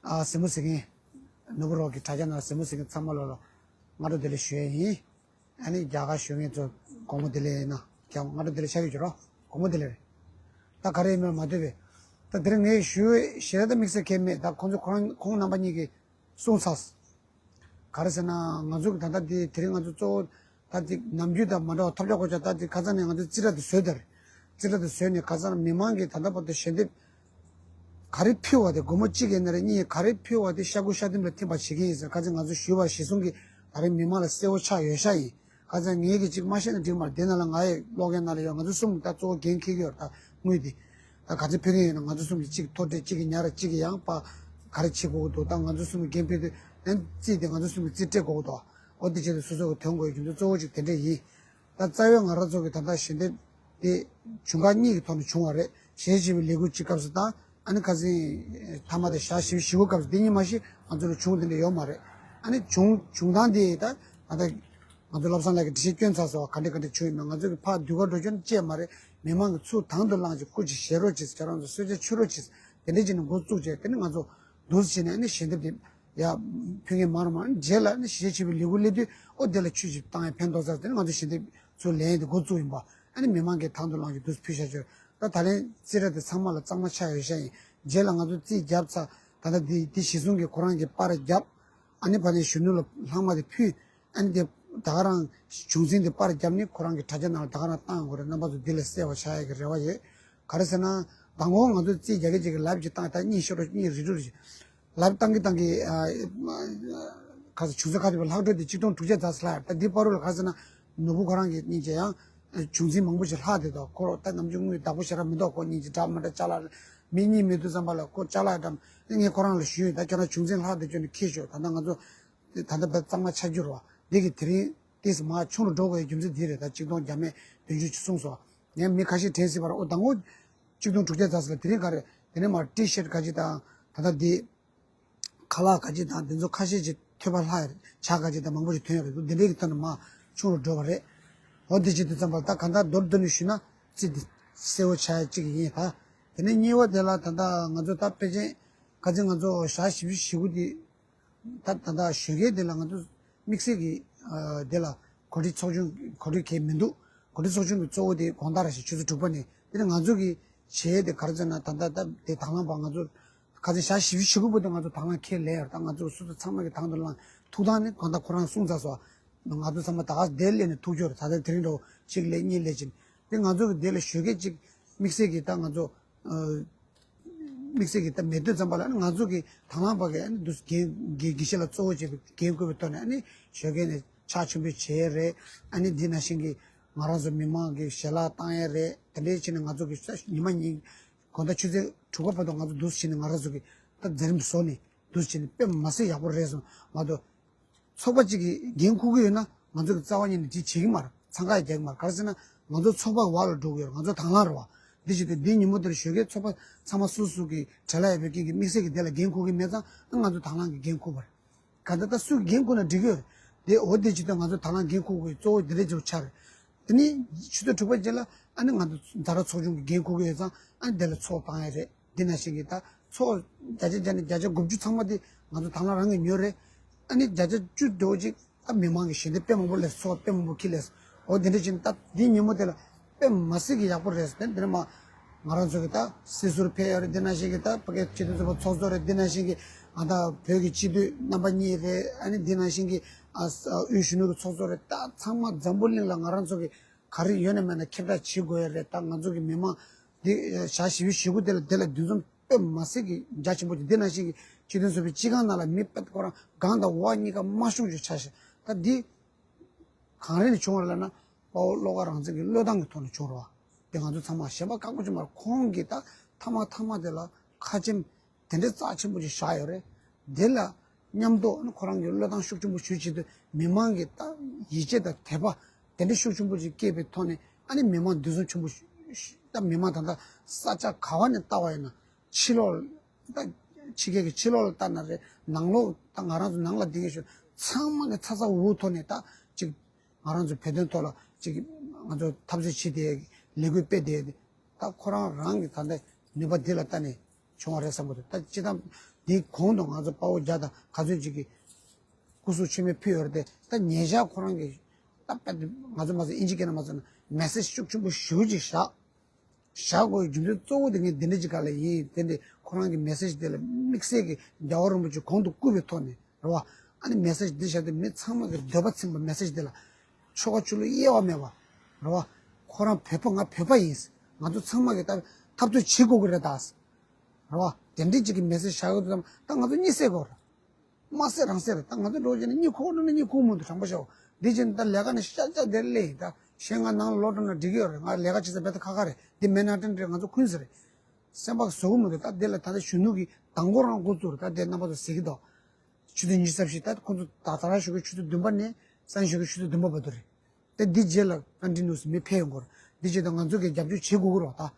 ཨ་གཟིགས་མོ་གཟིགས་མཁན། ནོར་བུ་རོགས་ཀྱི་དྲ་རྒྱ་ནང་གཟིགས་མོ་གཟིགས་མཁན་ཚང་མ་ལོ་ལ། སྔ་དྲོ་བདེ་ལེགས་ཞུ་ཡས་ཡིན། ཨ་ནི་རྒྱ་གར་གཞོན་སྐྱེས་ཚོ་དགོང་མོ་བདེ་ལེགས་ཡིན་ན་རྒྱ་སྔ་དྲོ་བདེ་ལེགས་ཆགས་ཀྱི་ཡོད་རོ། དགོང་མོ་བདེ་ལེགས་རེད། ད་ག་རེ་ཡིན་མིན་མ་ལྟོས་པས། ད་དེ་རིང་ངས་ཞུ་ཞེ་དྲག་ད་དམིགས་བསལ་གང་ཡང་མེད། ད་ཁོང་ཚོ་ཁོ་རང་ཁོང་རྣམ་པ་གཉིས་ཀྱིས་གསུངས་ཚར། ག་རེ་ཟེར་ན་ང་ཚོ་གི་ད་ལྟ་དེ་དེ་རིང་ང་ཚོ་གཙོ་བོ་ད་དེ་ནམ་རྒྱུན་དང་མ་འདྲ་བ་ཐོབ་རྒྱག་དགོས་ཆ། ད་དེ་ཁ་སང་ནས་ང་ཚོ་རྩིས་ཁྲ་དེ་བཟོས་ད་རེད། རྩིས་ཁྲ་དེ་བཟོས་ནས་ཁ་སང་མི་མང་གིས་ད་ལྟ་བར་དུ་ཞལ་འདེབས་ག་རེ་ཕུལ་བ་དེ་སྒོར་མོ་གཅིག་ཡིན་ན་རེད། གཉིས་ག་རེ་ཕུལ་བ་དེ་ཤ་ཁུ་ཤ་ཐུམ་ལ་ཐིམ་པ་བྱེད་ཀྱི་ཡིན་ཟེར། ཁ་སང་ང་ཚོ་ཞུས་པ་གཞི་བཟུང་གིས་ད་རེས་མི་མང་ལ་གསལ་བོ་ཆགས་ཡོད་ཤག་ཡིན། ཁ་སང་ངེད་ཀྱིས་གཅིག་མ་བཤད་ན་འགྲིག་མ་རེད། དེ་ནང་ལ་ང་ཡི་ཀློག་མཁན་ནང་ལ་ཡོད། ང་ཚོ་གསུམ་ད་གཙོ་བོ་འགན་འཁྱེར་གྱི་ཡོད་རེད། ད་དངུལ་དེ་ད་ག་ཚོད་ཕུལ་གྱི་ཡོད་ན། ང་ཚོ་གསུམ་གྱིས་གཅིག་མཐོ་གྲས་གཅིག་གིས་ཉར་གཅིག་གིས་ཡང་པ་ག་རེ་བྱེད་དགོས་ཀྱི་འདུག་ད་ང་ཚོ་གསུམ་གྱི་འགན་ཕུལ་དུས་ཨན་རྩིས་དེ་ང་ཚོ་གསུམ་གྱིས་རྩིས་སྤྲད་དགོས་ཀྱི་འདུག་འོ་དེ་བྱས་ཏེ་སོ་སོ་གི་དོན་དགོས་ཀྱི་འདུག་གཙོ་བོ་གཅིག་དེ་འདྲ་ཡིན། ད་རྩ་བའི་ང་རང་ཚོ་གི་ད་ལྟ་ཞལ་འདེབས་དེ་བྱུང་ཁག་གཉིས་ཀྱི་ཐོག་ནས་བྱུང་བ་རེད། ཞལ་བཞེས་པའི་ལས་འགུལ་གཅིག་སྐབས་སུ་དང་ཨ་ནི་ཁ་སང་མཐའ་མ་དེ་ཞག་བཞི་བཅུ་ཞེ་དགུ་སྐབས་སུ་དེ་གཉིས་མ་གཏོགས་ང་ཚོ་ལ་བྱུང་དེ་འདྲ་ཡོད་མ་རེད། ཨ་ནི་བྱུང་བྱུང་སྟངས་དེ་ད་ད་ལྟ་ང་ཚོ་བློ་བཟང་ལགས་ཀྱིས་འགྲེལ་བཤད་བསྐྱོན་ཚར་སོང་བ། ག་འདྲ་ག་འདྲ་བྱུང་ཡོད་མེད། ང་ཚོ་གི་ཕར་དུས་ག་འགྲོ་སྐྱོད་བཅས་མ་རེད། མི་མང་གི་ཚུར་དང་དུ་བླངས་ཀྱི་སྐུ་མཁྱེན་བཞེས་རོགས་གྱིས། ཁྱེད་རང་ཚོ་གསོལ་ཇ་མཆོད་རོགས་གྱིས། དེ་འདྲ་བྱས་ནས་འགོ་བཙུགས་བྱས། དེ་ནས་ང་ཚོ་འདུག་སེ་བྱས་ནས་ཨ་ནི་ཞལ་འདེབས་དེ་ཡ་ཕུལ་མཁན་མང་རུ་མང་། རྗེས་ལ་ཨ་ནི་ཞལ་བཞེས་པའི་ལས་འགུལ་སླེབས་དུས་ཨོ་དེ་ལ་ཆུ་ཞིག་བཏང་ཡ་ཕན་ཐོགས་ཚར། དེ་ནས་ང་ཚོ་ཞལ་འདེབས་ཚུར་ལེན་ཡ་དེ་འགོ་བཙུགས་ཡིན་པ། ཨ་ནི་མི་མང་གིས་དང་དུ་བླངས་ཀྱི་འདུག་སེ་ཕུལ་བཞག་ཆོག་ད་ད་ལན་རྩིས་ཁྲ་དེ་ཚང་མ་ལ་གཙང་མ་ཆགས་ཡོད་ཤག་ཡིན། རྗེས་ལ་ང་ཚོ་རྩིས་བརྒྱབ་ཚར། ད་ལྟ་འདི་འདི་གཞི་བཟུང་གིས་ཁོ་རང་གི་པར་བརྒྱབ། ཨ་ནི་ཕ་ནས་གཞོན་ནུ་ལ་ལྷག་མ་དེ་ཕུལ། ཨ་ནི་དེ་ད་ག་རང་བྱུང་འཛིན་དེ་པར་བརྒྱབ་ནས་ཁོ་རང་གི་དྲ་རྒྱ་ནང་ལ་ད་ག་རང་བཏང་དགོས་རེད། རྣམ་པ་ཚོ་འདི་ལ་གསལ་བ་ཆགས་ཡག་གི་རེ་བ་ཡོད། ག་རེ་ཟེར་ན་མདང་དགོང་ང་ཚོ་རྩིས་རྒྱག་གི་རྒྱག་གི་ལབ་ཅིག་བཏང་ད་གཉིད་ཤོར་རོ་གཉིད་རིལ་རུ་རེད། ལབ་བཏང་གི་བཏང་གི་ཨ་ཨ་ག་ས་བྱུང་ས་ཁ་ཐུག་པའི་ལྷག་འཕྲོ་དེ་ཆིག་སྟོང་དྲུག་བརྒྱ་ཙམ་ལྷག་ཡོད། ད་འདི་བར་དུ་ལ་ག་རེ་ཟེར་ན་ནོར་བུ་ཁོ་རང་གི་སྙིང་རྗེ་ཡང་བྱུང་འཛིན་མང་པོ་ཞིག་ལྷག་བསྡད་འདུག་ཁོ་ད་ནམ་རྒྱུན་དངུལ་བདག་པོ་ཞེ་དྲག་མི་འདུག་ཁོ་སྙིང་རྗེ་འདྲ་མི་འདྲ་ཅ་ལག་མི་གཉིས་མི་འདུག་བསམ་པ་ལ་ཁོ་ཅ་ལག་འདྲ་ངས་ཁོ་རང་ལ་ཞུས་ཡོད། ད་ཁྱོད་རང་བྱུང་འཛིན་ལྷག་བསྡད་ཁྱོད་ནི་ཁྱེར་ཤོག་ད་ལྟ་ང་ཚོ་ད་ལྟ་བས་གཙང་མ་ཆགས་རྒྱུ་རེད་བ། འདི་གི་དེ་རིང་ཏིས་མ་ཆུང་རུ་འགྲོ་དགོས་ཡའི་རྒྱུ་མཚན་འདི་རེད། ད་ཆིག་སྟོང་བརྒྱ་མེད་བདུན་ཅུ་གསུངས་སོང་། ངས་མི་ཁ་ཤས་དྲན་སྲིད་པ་རེད། ཨོ་ད་ངོ་ཆིག་སྟོང་དྲུག་བརྒྱ་ཙམ་ཟེར་ལ་དེ་རིང་ག་རེ་དེ་ནས་མར་ཏི་ཤར་ག་ཅིག་དང་ད་ལྟ་འདི་ཁ་ལག་ག་ཅིག་དང་དེ་ཚོ་ཁ་ཤས་ཅིག་ཐོས་པ་ལྷག་ཡོད། ཇ་ག་ཅིག་དང་མང་པོ་ཞིག་ཐོན་ཡོད་རེད་འདུག་འདི་འདྲའི་གི་ཐོག་ནས་མར་ཆུང་རུ་འགྲོ་བ་རེད། ཨོ་དེ་ཅིག་དུས་ཙམ་པར་ད་གང་ལྟར་མདོར་བསྡུས་ནས་ཞུས་ན་རྩིས་འདི་གསལ་བོ་ཆགས་ཡ་གཅིག་ཡིན། ད་དེ་ནས་གཉིས་པ་དེ་ལ་ད་ལྟ་ང་ཚོ་ད་ཕལ་ཆེར་ག་ཚོད་ང་ཚོ་ཞག་བཞི་བཅུ་ཞེ་དགུ་འདི་ད་ད་ལྟ་ཞོགས་ཀས་དེ་ལ་ང་ཚོ་དམིགས་བསལ་གྱི་ཨ་དེ་ལ་གོ་སྒྲིག་ཚོགས་ཆུང་གོ་སྒྲིག་གང་ཡང་མི་འདུག་གོ་སྒྲིག་ཚོགས་ཆུང་གི་གཙོ་བོ་དེ་དགོང་དག་རེ་ཞིག་ཆུ་ཚོད་དྲུག་པ་ནས་དེ་ནས་ང་ཚོ་གི་བྱས་དེ་ག་རེ་ཟེར་ན་ད་ལྟ་ད་དེ་དང་བླངས་པ་ང་ཚོ་ག་ཚོད་ཞག་བཞི་བཅུ་ཞེ་དགུ་བར་དུ་ང་ཚོ་དང་བླངས་ཁས་ལེན་ཡོད་རེད། ད་ང་ཚོ་སོ་སོ་ཚང་མ་གི་དང་དུ་བླངས་ཐུགས་དང་ནི་གང་ལྟར་ཁོ་རང་གསུངས་ཚར་སོང་། ང་ཚོ་ཚང་མ་ད་ག་དེ་སླེབས་ནས་ཐུག་རྒྱུ་རེད། ད་ལྟ་དེ་རིང་འགྲོ་གཅིག་སླེབས་གཉིས་སླེབས་ཕྱིན་དེ་ང་ཚོ་གི་དེ་ལ་ཞོགས་ཀས་གཅིག་དམིགས་བསལ་གྱི་ད་ང་ཚོ་ཨ། དམིགས་བསལ་གྱི་ད་མེད་དུས་ཙམ་པ་ལ་ནི་ང་ཚོ་གི་དང་བླངས་པ་གི་ཨ་ནི་འདུ་འགན་འགན་འགན་འཁྱེར་ལ་གཙོ་བོ་བྱས་པའི་འགན་འཁུར་བའི་ཐོག་ནས་ཨ་ནི་ཞོགས་ཀས་ནས་ཕྱག་མཆོད་འབུལ་བྱས་རེད། ཨ་ནི་འདི་ནང་བཞིན་གྱི་ང་རང་ཚོ་མི་མང་གི་ཞལ་ལག་བཏང་ཡས་རེད། དེ་འདྲའི་ཕྱིན་ནས་ང་ཚོ་གི་ས་ཉི་མ་ཉིན་དགོང་དག་ཆུ་ཚོད་དྲུག་པ་བར་དུ་ང་ཚོ་འདུ་བྱས་ནས་ང་རང་ཚོ་གི་ད་མཛད་རིམ་བཟོ་ནས་འདུ་བྱས་ནས་དཔེ་མ་སྲིད་ཡག་པོ་རེད་སོང་མ་གཏོགས། ཚོགས་པ་གཅིག་གིས་འགན་འཁུར་གྱི་ཡོད་ན་ང་ཚོ་གི་རྩ་བ་ཉིད་ནས་དེ་བྱེད་ཀྱི་མ་རེད། འཚང་ཁ་ཡང་རྒྱག་གི་མ་རེད། ག་རེ་ཟེར་ན་ང་ཚོ་ཚོགས་པ་འོག་ལ་འགྲོ་གི་ཡོད་རེད། ང་ཚོ་དང་བླངས་རེད་བ། འདི་བྱེད་དུས་འདི་ཉིན་མོ་དེར་ཞོགས་ཀས་ཚོགས་པ་ཚང་མ་སོ་སོ་གི་བྲེལ་བ་ཡོད་པའི་རྐྱེན་གྱིས་དམིགས་བསལ་གྱི་དེ་ལ་འགན་འཁུར་གྱི་མེད་ཙང་ང་ཚོ་དང་བླངས་ཀྱི་འགན་འཁུར་བ་རེད། ག་ད་ལྟ་སུ་གི་འགན་འཁུར་ན་འགྲིག་གི་ཡོད་རེད། དེ་འོ་དེ་བྱེད་དུས་ང་ཚོ་དང་བླངས་འགན་འཁུར་དགོས་གཙོ་བོ་དེ་འདྲ་ཅིག་ཆགས་རེད། དེ་ནས་ཆུ་ཚོད་དྲུག་པ་རྗེས་ལ་ཨ་ནི་ང་ཚོ་ཛ་དྲག་ཚོགས་ཆུང་གི་འགན་འཁུར་གྱི་ཡོད་ཙང་ཨ་ནི་དེ་ལ་ཚོགས་བཏང་ཡ་རེད། འདི་ནང་བཞིན་གྱི་ད་ཚོགས་བརྒྱ་ཆ་བརྒྱ་ནས་བརྒྱ་ཆ་དགུ་བཅུ་ཚང་མ་དེ་ང་ཚོ་དང་བླངས་རང་གིས་ཉོས་རེད། ཨ་ནི་བརྒྱ་ཆ་བཅུ་འདྲ་བོ་ཅིག་ད་མི་མང་གི་ཞལ་འདེབས་དཔེ་མང་པོ་སླེབས། ཚོགས་དཔེ་མང་པོ་ཁྱེར་སླེབས། འོ་དེ་འདྲ་བྱས་ནས་ད་འདི་ཉིན་མོ་དེ་ལ་དཔེ་མ་སྲིད་ཀྱི་ཡག་པོ་རེད། དེ་འདིར་མ་ང་རང་ཚོ་གི་ད་སྲིད་ཟུར་ཕེབས་ཡོད་རེད། འདི་ནང་བཞིན་གྱི་ད་ཕ་གིའི་སྤྱི་འཐུས་ཚོགས་པ་ཚོགས་གཙོ་རེད། འདི་ནང་བཞིན་གྱི་ང་ད་བོད་ཀྱི་སྤྱི་འཐུས་རྣམ་པ་གཉིས་རེད། ཨ་ནི་འདི་ནང་བཞིན་གྱི་ཨ་ས་དབུས་གཞོན་ནུ་གི་ཚོགས་གཙོ་རེད། ད་ཚང་མ་འཛམ་བུ་གླིང་ལ་ང་རང་ཚོ་གི་ག་རེ་ཡོད་ན་མེད་ན་ཁྱབ་བསྒྲགས་བྱེད་དགོས་ཡ་རེད། ད་ང་ཚོ་གི་མི་མང་འདི་ཞག་བཞི་བཅུ་ཞེ་དགུ་དེ་ལ་དེ་ལ་འདུ་འཛོམས་དཔེ་མ་སྲིད་ཀྱི་རྒྱ་ཆེན་པོ་ཅིག་འདི་ནང་བཞིན་གྱི་སྤྱི་མཐུན་ཚོགས་པའི་སྤྱི་ཁང་ནང་ལ་མི་དཔེ་ཁོ་རང་སྒང་དང་འོག་གཉིས་ཀ་མ་ཤོང་ཅིག་ཆགས་ཤག་ད་འདི་གང་རེད་ནས་བྱུང་བ་རེད་ལབ་ན་དཔའ་བོ་བློ་དགའ་རང་བཙན་གྱི་བློས་བཏང་གི་ཐོག་ནས་བྱུང་རེད་བ། དེ་ང་ཚོ་ཚང་མ་ཞེན་པ་བཀག་པོ་ཅིག་མ་རེད། ཁོང་གིས་ད་མཐའ་མ་མཐའ་མ་དེ་ལ་ཁ་ཆེམས་དེ་འདྲའི་རྩ་ཆེན་པོ་ཅིག་བཞག་ཡོད་རེད། དེ་ལ་མཉམ་དུ་ཨ་ནི་ཁོ་རང་གི་བློས་བཏང་ཤུགས་ཆེན་པོ་ཞུ་བྱེད་དུས་མི་མང་གི་ད་ཡིད་ཆེས་དང་དད་པ་དེ་འདྲ་ཤུགས་ཆེན་པོ་ཅིག་སྐྱེས་པའི་ཐོག་ནས་ཨ་ནི་མི་མང་འདུ་འཛོམས་ཆེན་པོ་ཞུ་ཞུ་ད་མི་མང་ད་ལྟ་ས་ཆ་ག་བ་ནས་ལྟ་བ་ཡིན་ན་ཕྱི་ལོགས་ད་ཕྱི་རྒྱལ་གྱི་ཕྱི་ལོགས་ལ་ལྟ་ན་རེད། ནང་ལོགས་ད་ང་རང་ཚོ་ནང་ལ་བསྡད་མཁན་ཞུ་ཚང་མ་གི་ཚ་ཚ་འུར་འུར་ཐོག་ནས་ད་ཅིག་ང་རང་ཚོ་བོད་དོན་ཐོག་ལ་ཅིག་ང་ཚོ་འཐབ་རྩོད་བྱེད་བསྡད་ལས་འགུལ་སྤེལ་བསྡད་ད་ཁོ་རང་རང་གི་ད་ལྟ་ནུས་པ་འདི་ལ་ལྟ་ནས་བྱུང་བ་རེད་བསམ་གི་འདུག་ད་སྤྱིར་བཏང་འདིའི་གོང་དུ་ང་ཚོ་དཔའ་བོ་བརྒྱ་དང་ག་ཚོད་ཅིག་གིས་སྐུ་གཟུགས་མཆོད་མེ་ཕུལ་ཡོད་རེད་དེ་ད་ཉེ་ཆར་ཁོ་རང་གི་ ད་པད་ང་ཚོ་མ་ཚོ་ཨིན་ཇི་སྐད་ནང་མ་ཚོ་ན་མེ་སེ་ཇི་ཤུགས་ཆེན་པོ་ཞེ་པོ་ཅིག་བཞག་བཞག་དགོས་རྒྱུ་མཚན་གཙོ་བོ་དེ་ངས་འདི་འདྲ་ཅིག་ག་ལ་ཡིན། དེ་འདྲ་ཁོ་རང་གི་མེ་སེ་ཇི་དེ་ལ་དམིགས་བསལ་གྱི་རྒྱལ་བ་རིན་པོ་ཆེ་གོང་དུ་བཀུར་བའི་ཐོག་ནས་རེད་བ། ཨ་ནི་མེ་སེ་ཇི་འདི་བཞག་དུས་མི་ཚང་མ་གི་འདོད་པ་ཚིམ་པ་མེ་སེ་ཇི་དེ་ལ་ཆོལ་ཁ་ཆོས་ལུགས་དབྱེ་བ་མེད་པ་རེད་བ། ཁོ་རང་བོད་པ་ང་བོད་པ་ཡིན། ང་ཚོ་ཚང་མ་གི་ད་འཐབ་རྩོད་བྱེད་དགོས་ཀྱི་རེད་ད། རེད་བ། དེ་འདྲ་ཅིག་གི་མེ་སེ་ཇི་བཞག་ཡོད་དུས་ཙམ་ད་ང་ཚོ་གཉིད་སད་དགོས་རེད། མ་ཟེར་རང་ཟེར་ད་ང་ཚོ་འགྲོ་བྱས་ནས་གཉིད་ཁུག་ན་གཉིད་ཁུག་མི་འདུག་དྲང་པོ་བཤད། འདི་བྱས་ནས་ད་ལས་ཀ་ནས་ཤ་ཚ་དེར་སླེབས་ཡིན། ད་གཞན་ང་ནང་ལ་ལོག་འགྲོ་ན་འགྲིག་གི་ཡོད་རེད། ང་ལས་ཀ་བྱེད་ས་རྦད་དེ་ཁག་ཁག་རེད། འདི་མན་ཧ་ཊན་རེད། ང་ཚོ་ཁུན་ས་རེད། སེམས་པ་བཟོ་གི་མི་འདུག་ད་འདི་ལ་ད་ལྟ་གཞོན་ནུ་གི་མདང་དགོང་རང་འགོ་བཙུགས་རེད། ད་འདི་རྣམ་པ་ཚོ་གཟིགས་ཀྱི་འདུག་ཆུ་ཚོད་ཉི་ཤུ་རྩ་བཞི་ད་ཁོང་ཚོ་ད་ད་རང་ཞོགས་ཀྱི་ཆུ་ཚོད་བདུན་པ་ནས་སང་ཞོགས་ཀྱི་ཆུ་ཚོད་བདུན་པ་བར་དུ་རེད། དེ་འདི་རྗེས་ལ་ཀོན་ཊི་ནུ་སི་མི་ཕེབས་ཡོང་གི་རེད། འདི་རྗེས་ད་ང་ཚོ་གིས་རྒྱབ་སྐྱོར་བྱེད་དགོས་ཀྱི་རེད་ད།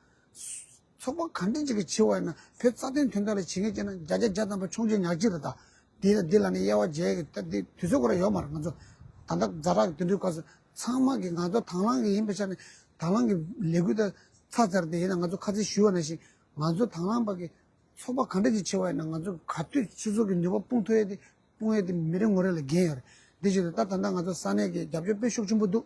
ཚོགས་པ་ག་འདྲ་ཅིག་གིས་བྱེད་པ་ཡིན་ན་བོད་རྩ་དོན་དོན་དག་ལ་བྱེད་མཁན་བྱས་ན་བརྒྱ་ཆ་བརྒྱ་ཐམ་པ་མཆོང་བརྒྱུད་ཉག་གཅིག་རེད་ད། འདི་ལ་འདི་ལ་ནི་དབྱེ་བ་འབྱེད་ཀྱི་ད་འདི་དུས་ཚོད་ཁོ་རང་ཡོད་མ་རེད། ང་ཚོ་ད་ལྟ་ཛ་དྲག་གི་དུས་འགྲོས་སྐབས་སུ་ཚང་མ་གིས་ང་ཚོ་དང་བླངས་ཀྱི་ཡིན་པའི་ཆ་ནས་དང་བླངས་ཀྱི་ལས་འགུལ་ད་ཚར་ཚར་དེ་ཡིན་ན་ང་ཚོ་ཁ་ཚིག་ཞུས་པ་ནང་བཞིན་ང་ཚོ་དང་བླངས་པ་གི་ཚོགས་པ་ག་འདྲ་ཅིག་བྱེད་པ་ཡིན་ན་ང་ཚོ་ག་དུས་སོ་སོ་གི་ནུས་པ་སྤུངས་ཐུབ་ཡས་དེ་སྤུངས་ཡས་དེ་མི་རེ་ངོ་རེ་ལ་འགན་ཡོད་རེད། དེ་བཞིན་དུ་ད་ད་ལྟ་ང་ཚོ་ས་གནས་ཀྱི་རྒྱབ་སྐྱོར་དཔེ་ཤུགས་ཆེན་པོ་འདུག་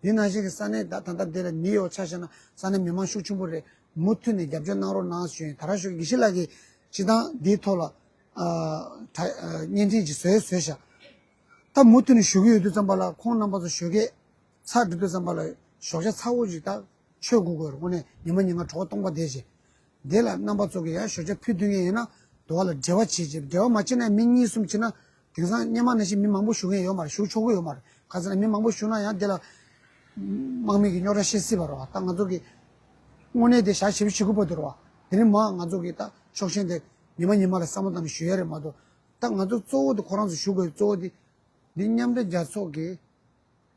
དེ་ནང་བཞིན་གྱི་ས་གནས་ད་ད་ལྟ་དེ་ལ་ནིའུ་ཡོག་ཆ་བཞག་ན་ས་གནས་མི་མང་ཤུགས་ཆེན་པོ་རེད། མུ་མཐུད་ནས་རྒྱབ་སྐྱོར་གནང་རོགས་གནང་ཞུ་ཡིན། ད་རང་ཞོགས་ཀྱི་དགེ་བཤེས་ལགས་ཀྱིས་སྤྱི་བཏང་འདིའི་ཐོག་ལ་ཨ་ད་ཨ་བརྙན་འཕྲིན་ཅིག་བཟོས་བཟོས་བཞག་ད་མུ་མཐུད་ནས་ཞུ་གི་ཡོད་དུས་ཙམ་པ་ལ་ཁོང་རྣམ་པ་ཚོ་ཞོགས་ཀས་ཚར་འགྲོ་དུས་ཙམ་པ་ལ་ཞོགས་ཇ་ཚ་བོ་ཅིག་ད་མཆོད་དགོས་དགོས་རེད། དངོས་གནས་ཉི་མ་ཉིན་གང་གྲོད་ཁོག་སྟོང་པ་བསྡད་བྱས། དེ་ལ་རྣམ་པ་ཚོ་གིས་ཡང་ཞོགས་ཇ་ཕུལ་སྡོད་མཁན་ཡིན་ན་དོ་བ་ལ་འབྲེལ་བ་བྱེད་ཅིག་འབྲེལ་བ་མ་བྱེད་ན་མི་གཉིས་གསུམ་བྱེད་ན་དེང་སང་སྔོན་མ་ནང་བཞིན་མི་མང་པོ་ཞུ་མཁན་ཡོད་མ་རེད། ཞུ་ཆོག་གི་ཡོད་མ་རེད། ག་ཟེར་ན་མི་མང་པོ་ཞུ་ན་ཡང་དེ་ལ་དམག་མི་གི་རྙོག་དྲ་བཤད་སྲིད་པ་རེད་བ། ད་ང་ཚོ་གི་དངོས་གནས་དེ་ཞག་ཞེ་པོ་ཞེ་དགུ་བར་དུ་རེད་བ། དེ་ནི་མ་ང་ཚོ་གི་ད་ཕྱོགས་ཞེན་དེ་ཉི་མ་ཉི་མ་ལ་བསམ་བློ་བཏང་ནས་ཞུ་ཡ་རེད་མ་གཏོགས། ད་ང་ཚོ་གཙོ་བོ་དེ་ཁོ་རང་ཚོ་ཞུ་དགོས་གཙོ་བོ་དེ་འདི་མཉམ་འབྲེལ་རྒྱལ་ཚོགས་ཀྱི་